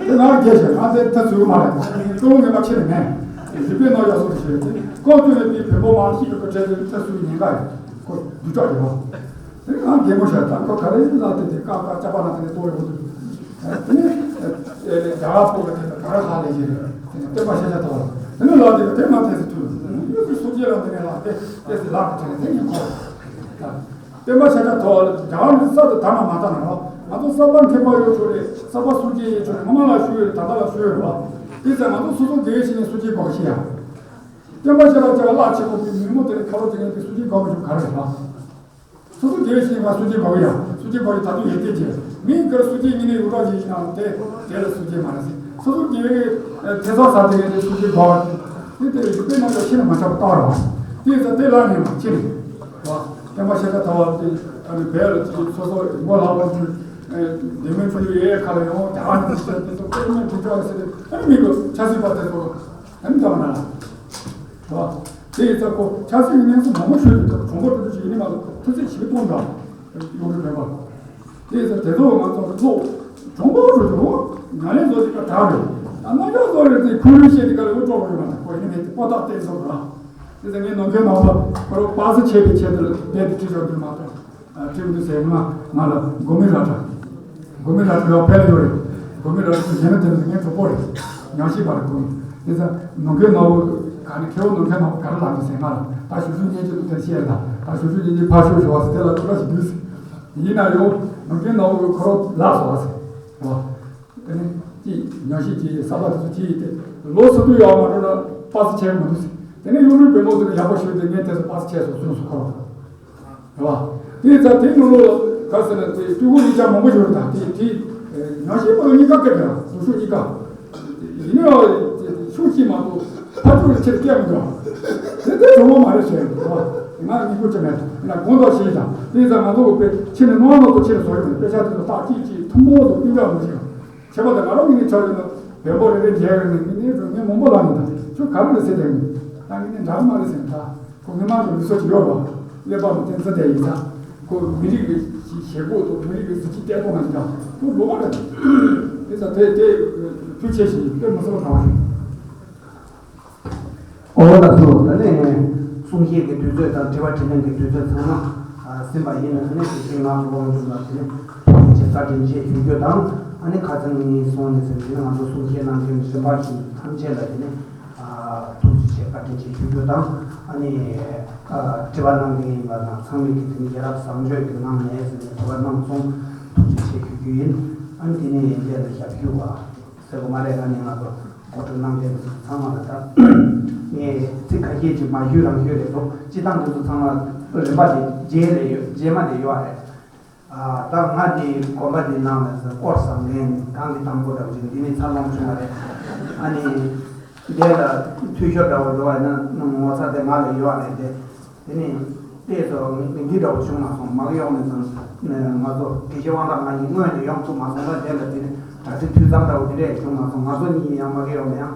དེ་ང་རྒྱལ་ཞིང་ང་དེ་ཐབས་ཚུལ་མ་རེད། ཀླུ་ངན་པ་ཁྱེད་ནས་མེད། རིག་པའི་རྣམ་གཞག་སོགས་ཞེས་ཏེ་ཀོང་ཙེ་ནས་དེ་བོན་པོ་མང་ཤིག་གི་གྲལ་དེ་ཐབས་ཚུལ་ཉེན་ཁ་ཡོད་ཁོ་བསྡུས་གྲོགས་ཡོད། དེ་ང་རྒན་མོ་ཞིག་དང་ཁོ་ག་རེ་ཡིན་ལ་དེ་དེ་ཀ་ཀ་ཅག་པ་ན་དེ་ནས་ལྟོ་ཡོང་དུས། དེ་ནས་རྒྱ་གར་ཕོག་གི་དེ་ལ་ག་རེ་ཧ་ལས་ཀྱི་རེད། དེ་ནས་བསྟན་པ་ཤེས་བྱ་ཐོག་ལ་དེ་ནས་ལ་དེ་ག་དེ་མ་དེ་ཚེ་ཐུལ་ཡོད་ཀྱི་སུ་སྐྱེ་ལ་དེ་ནས་ལ་དེ་དེ་ཚེ་ལག་གི་དྲན་དེ་ཡིན་ཁོ། བསྟན་པ་ཤེས་བྱ་ཐོག་ལ་རྒྱ་གར་ནས་གསར་དུ་དར་ན་མ་དར་ན་རོགས་ང་ཚོ་གསར་པ་མཁས་པ་ཡོད་ཆོག་རེད། གསར་པ་སུ་སྐྱེ་ཡོད་ཆོག་རེད། སྔ་མ་ལ་ཞུས་ཡོད་རེད། ད་ལྟ་ལ་ཞུས་ཡོད་རེད་བ། དེ་ཚེ་ང་ཚོ་སོ་སོ་དགེ་བའི་བཤེས་གཉེན་སུ་སྐྱེ་དགོས་ཤེས་ཡ། བསྟན་པ་ཤེས་བྱ་བཅས་པ་རླབས་ཆེན་པོ་པའི་མི་མོ་དེ་ནས་ཁ་ལོ་དེ་ནས་དེ་སུ་སྐྱེ་དགོས་མི་ཆོག་ག་རེ་རེད་བ། སོ་སོ་དགེ་བའི་བཤེས་གཉེན་ལ་སུ་སྐྱེ་དགོས་ཡ། སུ་སྐྱེ་དགོས་ཡ་ད་དུང་ཡོད་དེ་བྱས། མིའི་གར་སུ་སྐྱེ་ཉིན་ནས་ཡོད་རོགས་ཡིན་ཡང་དེ་དེ་ལ་སུ་སྐྱེ་མ་རེད་ཟེར། སོ་སོ་དགེ་བའི་ཐེ་ཚོམ་ཟ་དེ་ནས་དེ་སུ་སྐྱེ་དགོས་བ། དེ་དེ་རིག་པའི་རྣམ་གཞག་ཤེས་ན་མ་ཆགས་པ་ལྟ་བར་བ། དེ་ཚོ་དེ་ལ་ཉན་པ་ཅི་རེད་བ། བསྟན་པ་ཤེས་བྱ་ཐོག་ལ་དེ་ཨ་ནི་བལ་ལ་ཅིག་སོ་སོ་མགོ་ལྷག་པ་ཅིག་དེ་མིན་ཚུལ་ཡོད་ཡས་ཁ་ལ་ཡོང་དེ་ཨ་ནི་དེ་ཚོ་དེ་མིན་དེ་ཚོ་ཟེར་ཨ་ནི་མི་གོ་ཆབ་སྲིད་པ་དེ་ཚོ། ཨ་ནི་འདྲ་བ་ན་ལ། རེད་བ། དེ་ཡི་ཚེ་ཁོ་ཆབ་སྲིད་ཀྱི་གནས་ཚུལ་མང་པོ་ཤོད་དུས་ད་གྲོང་པ་དྲུག་ཅུ་ཞིག་ཡིན་ནི་མ་གཏོགས་ཐུགས་རྗེ་ཞིག་གཏོང་འདྲ། ཡོང་གི་མེད་པ། དེ་ཡི་ཚེ་དེ་ཚོ་ང་ཚོ་ཚོ་གྲོང་པ་དྲུག་ཅུ་ཉ་ལེན་བཟོ་དེ་ཀ་དྲག་རེད། ད་རྣམ་གཞག་བཟོ་རེད་དེ་ཁུ་ལུ་བཤད་དེ་ཀ་ལ་འུ་ཀྲོག་རེད་མ་ད་ཁོ་ཡིན་མེད་དེ་པོ་ཏག་ཏེ་བཟོ་ར། དེ་ཚེ་ངས་ནམ་མཁའི་ནང་ལ་ཁོ་རང་པ་སེ་ཆད་པའི་ཆེད་དུ་བསྡད་དེ་ཁྲིད་ཆོག་དུས་མ་གཏོགས། ཨ་ཁྲིམས་འདི་ཟེར་ང་ང་ལ་དགོས་མེད་ར་འདྲ། དགོས་མེད་ར་འདྲ་ཡོད་ཕལ་ཡོད་རེད། དགོས་མེད་ར་འདྲ་གཞན་ལ་དེ་ནི་ངའི་གྲོགས་པོ་རེད། ཉག་ཤེས་པ་རེད་དགོས་མེད། དེ་ཚ་ནམ་མཁའི་ནང་བུ་ག་ནི་ཁེ་བོ་ནམ་མཁའི་ནང་བུ་ག་རེ་ལབ་འདུག་ཟེར་ང་ལ་ད་ཞུ་ཞུ་ཉན་གྱི་འདུག་དེ་བཤད་ལ། ད་ཞུ་ཞུ་ཡིན་གྱི་ཕར་ཞོག་ཞོག་ཟེར་དེ་ལ་ཐུགས་ཁ་ཞིག་འདུས་ཟེར། ཡིན་ན་ཡང་ནམ་རྒྱུན་ནང་གི་ཁོ་རང་ལགས་སོ་ཟེར། ཨོ། དེ་ནས་ཀྱི་ཉམས་ཞིབ་ཀྱི་བསམ་པ་དེ་ཚོ་ཅི་ཡིན་ཏེ་ལོ་སུ་དུ་ཡོད་མ་འགྲོ་ན་པ་སེ་ཆེ་མི་འདུག་ཟེར། དེ་ནས་གཡུ་ལོའི་བེམ་པོ་དེ་ནས་ཡག་པོ་ཞུས་ཏེ་ངས་དེ་ཚོ་པ་སེ་ཆེ་སོང་གསུངས་སོ་ཁོ་རང་། རེད་བ། དེ་ཙང་དེ་ནང་ལོགས་ལ་ག་ཟེར་ན་དེ་སྤྲུལ་སྐུ་གཉིས་ཆ་མང་པོ་ཡོད་རེད་ད་དེ་དེ་ཉམས་ཞིབ་པ་གཉིས་ཀ་སྐད་རེད་ཟུར་ཤོག་གཉིས་ཀ། ཡིན་ནའང་ཤུགས་གཅིག་མ་གཏོགས་ཕར་ཚུར་ཆེར་སྐད་མི་འདུག་དེ་དེ་གྲུང་མོ་མ་རེད་ཟེར་རེད་བ། ང་གཉིས་པོ་ཅི་མེད་ཡིན་ན་དགོངས་དག་ཞིག་དང་དེ་ཙང་ང་ཚོ་གི་དཔེ་ཕྱི་ནས་སྣང་བ་མ་གཏོགས་ཕྱི་ནས་བཟོ་ཡོད་མེད་དཔེ་ཆ་དེ་ཚོ་ཏག་ཅིག་ཅིག་ཐུན་མོང་དུ་སྤུན་ཀྱག་མི་ཤེས། ཁྱད་པར་དུ་ང་རང་གི་ནི་ཆ་ཡོད་ན་བེམ་པོ་རེ་རེ་མཇལ་ཡོད་ནི་ངས་ནི་རུ་ངས་མང་པོ་ལབ་ནི་ད་ཁྱོད་ག་རེ་རེད་ཟེར་དེ་ངས་ད་ངས་ནི་འདྲ་མ་རེད་ཟེར་ནི་ད་ཁོ་ངས་མང་དུ་མི་སོ་ཅིག་ཡོད་རོགས་ཀླད་པ་མི་བརྟན་ཚུལ་དེ་ཡིན་ད་ཁོ་མི་རིགས་ཀྱི་ཞེ་ཁོག་དང་མི་རིགས་ཀྱི་གཟི་བརྗིད་བརྟན་པོ་ང་ཡིན་ད་ཁོ་ལོག་པ་རེད་དེ་ད་དེ་དེ་ཐུགས་ཆེ་ཞིག་དཔེ་མི་སྲིད་པ་གང་བ་ཞིག་ཨོ་ད་སོ་ད་ནས་གསུང་བཤད་ཀྱི་དུས་ཚོད་དང་དྲི་བ་དྲིས་ལན་གྱི་དུས་ཚོད་ཚང་མ་ཟིན་པ་ཡིན་ན་ཨ་ནི་དེ་བཞིན་ང་ཚོ་དབང་ཕྱུག་ལ་དེ་ནི་ཐུགས་རྗེ་ཆེ་བཀའ་དྲིན་ཆེ་ཞུ་རྒྱུ་དང་ཨ་ནི་ཁ་སང་ཉིན་སོང་ནས་ཟིན་དེ་ནི་ང་ཚོ་གསུང་བཤད་གནང་མཁན་རིམ་པ་བཞིན་ཐམས་ཅད་ལ་དེ་ནི་ཐུགས་རྗེ་ཆེ་བཀའ་དྲིན་ཆེ་ཞུ་རྒྱུ་དང་ཨ་ནི་དྲི་བ་གནང་མཁན་ཡིན་པ་དང་ཚང་མས་ཀྱི་དེ་ནི་རྒྱལ་རབས་བཟང་སྤྱོད་ཀྱི་གནང་ནས་ཟིན་ནས་དྲི་བ་གནང་སོང་ཐུགས་རྗེ་ཆེ་ཞུ་རྒྱུ་ཡིན། ཨ་ནི་དེ་ནི་ཡན་ཆད་ལ་ཞབས་ཞུ་བ། ཟེར་གོ་མ་རེད་ཨ་ནི་ང་ཚོ་གོ་སྒྲིག་གནང་མཁན་ཚང་མ་ལ་ད། ངས་ཚིག་ཁ་ཤས་ཅིག་མ་ཞུས་རང་ཞུས་རེད་འདུག་སྤྱི་བཏང་འདི་ཚོ་ཚང་མ་རིམ་པ་དེ་རྗེས་ལས་ཡོད་རྗེས་མ་དེ་ཡོད་རེད། ཨ་ད་ང་དེ་དགོན་པ་དེ་ནང་ལ་སྐོར་བཟང་ངན་གང་གི་དང་པོ་འདྲ་བོ་ཅིག་འདི་ནས་འཚར་ལོངས་བྱུང་བ་རེད། ཨ་ནི་དེ་ལ་འཐུས་ཤོར་འདྲ་བོ་འགྲོ་བ་ཡིན་ན་ངོ་ཚ་དེ་ང་ལ་ཡོད་རེད་དེ། དེ་ནས་ལྟས་སོ་འདི་འདྲ་བོ་བྱུང་མ་སོང་མ་གི་ཡོང་ནས་སོང་ང་ཚོ་དགེ་བཤེས་དབང་ཐང་ང་ཡིན་སྔོན་ནས་ཡོང་ཐུབ་མ་སོང་ལ་དེ་ལ་དེ་ནས་གྲ་སྒྲིག་འཐུས་ཚང་འདྲ་བོ་དེ་འདྲས་བྱུང་མ་སོང་ང་ཚོ་གཉིས་ཡང་མ་གི་ཡོང་ནས་ཡང་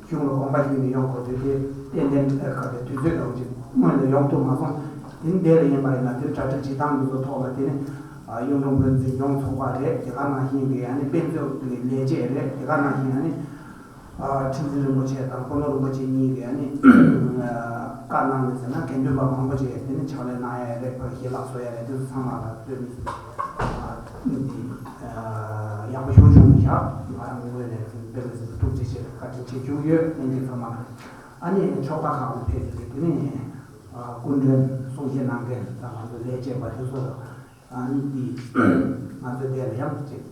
གཞུང་ལ་དགོངས་པ་ཞུས་ནས་ཡོང་དགོས་དུས་དེ་ཏན་ཏན་ག་དེ་དུས་ཚོད་འདྲ་བོ་ཅིག་སྔོན་ནས་ཡོང་ཐུབ་མ་སོང་དེ་ནས་དེ་ལ་ཡིན་པ་ཡིན་ན་དེ་གྲ་སྒྲིག་བྱེད་སྟངས་འདི་ཚོ་ཐོག་ལ་དེ་ནས་གཡུང་དྲུང་བོན་འཛིན་སྐྱོང་ཚོགས་པ་རེད་དེ་ག་ནང་བཞིན་གི་ཨ་ནི་དཔེ་མཛོད་ཀྱི་ལས་བྱེད་རེད་དེ་ག་ནང་བཞིན་ཨ་ནི། ཁྲི་འཛིན་རིན་པོ་ཆེ་དང་སྤོ་ནོ་རིན་པོ་ཆེ་གཉིས་ཀྱིས་ནི་བཀའ་གནང་ནས་ཟེར་ན་དགེ་འདུན་པ་མང་པོ་ཅིག་དེ་ནི་ཕྱག་ལས་གནང་ཡ་རེད་ཕར་ཞལ་ལག་བཟོ་ཡ་རེད་དེ་ཚོ་ཚང་མ་ལ་ལྟོས་ནས་ཡག་པོ་ཞུ་བྱུང་བཞག་ང་རང་ངོས་ནས་དཔེ་མི་སྲིད་ཐུགས་རྗེ་ཆེ་བཀའ་དྲིན་ཆེ་ཞུ་གི་ཡོད་ལྷན་རྒྱས་ཚང་མ་ལ་ཨ་ནི་ཕྱོགས་མཐའ་ཁག་ནས་ཕེབས་ཡོད་དེ་ནི་སྐུ་མགྲོན་གསུང་བཤད་གནང་མཁན་དང་ང་ཚོ་ལས་བྱེད་པ་དེ་ཚོ་ཨ་ནི་དེ་ང་ཚོ་དེ་ལ་ཡང་ཅིག་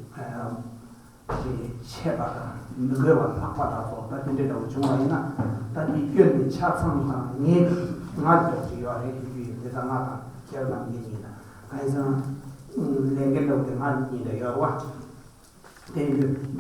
ཅེས་ཆད་པ་དང་མི་དགོས་པ་ལྷག་པ་དག་སོགས་ད་དེ་འདྲའི་འདྲ་བོ་བྱུང་བ་ཡིན་ན་ད་འདི་སྐྱོན་འདི་ཆ་ཚང་དང་ངས་ང་འདོགས་ཀྱི་ཡོད་རེད་ཞུ་རྒྱུ་ཡིན་དེ་ད་ང་དང་ཁྱེད་རང་ངེད་གཉིས་དང་གང་ཡིན་ཟེར་ན་ལས་འགན་འདྲ་བོ་དེ་ང་གཉིས་འདྲ་ཡོད་རེད་བ། དེ་ཡོད་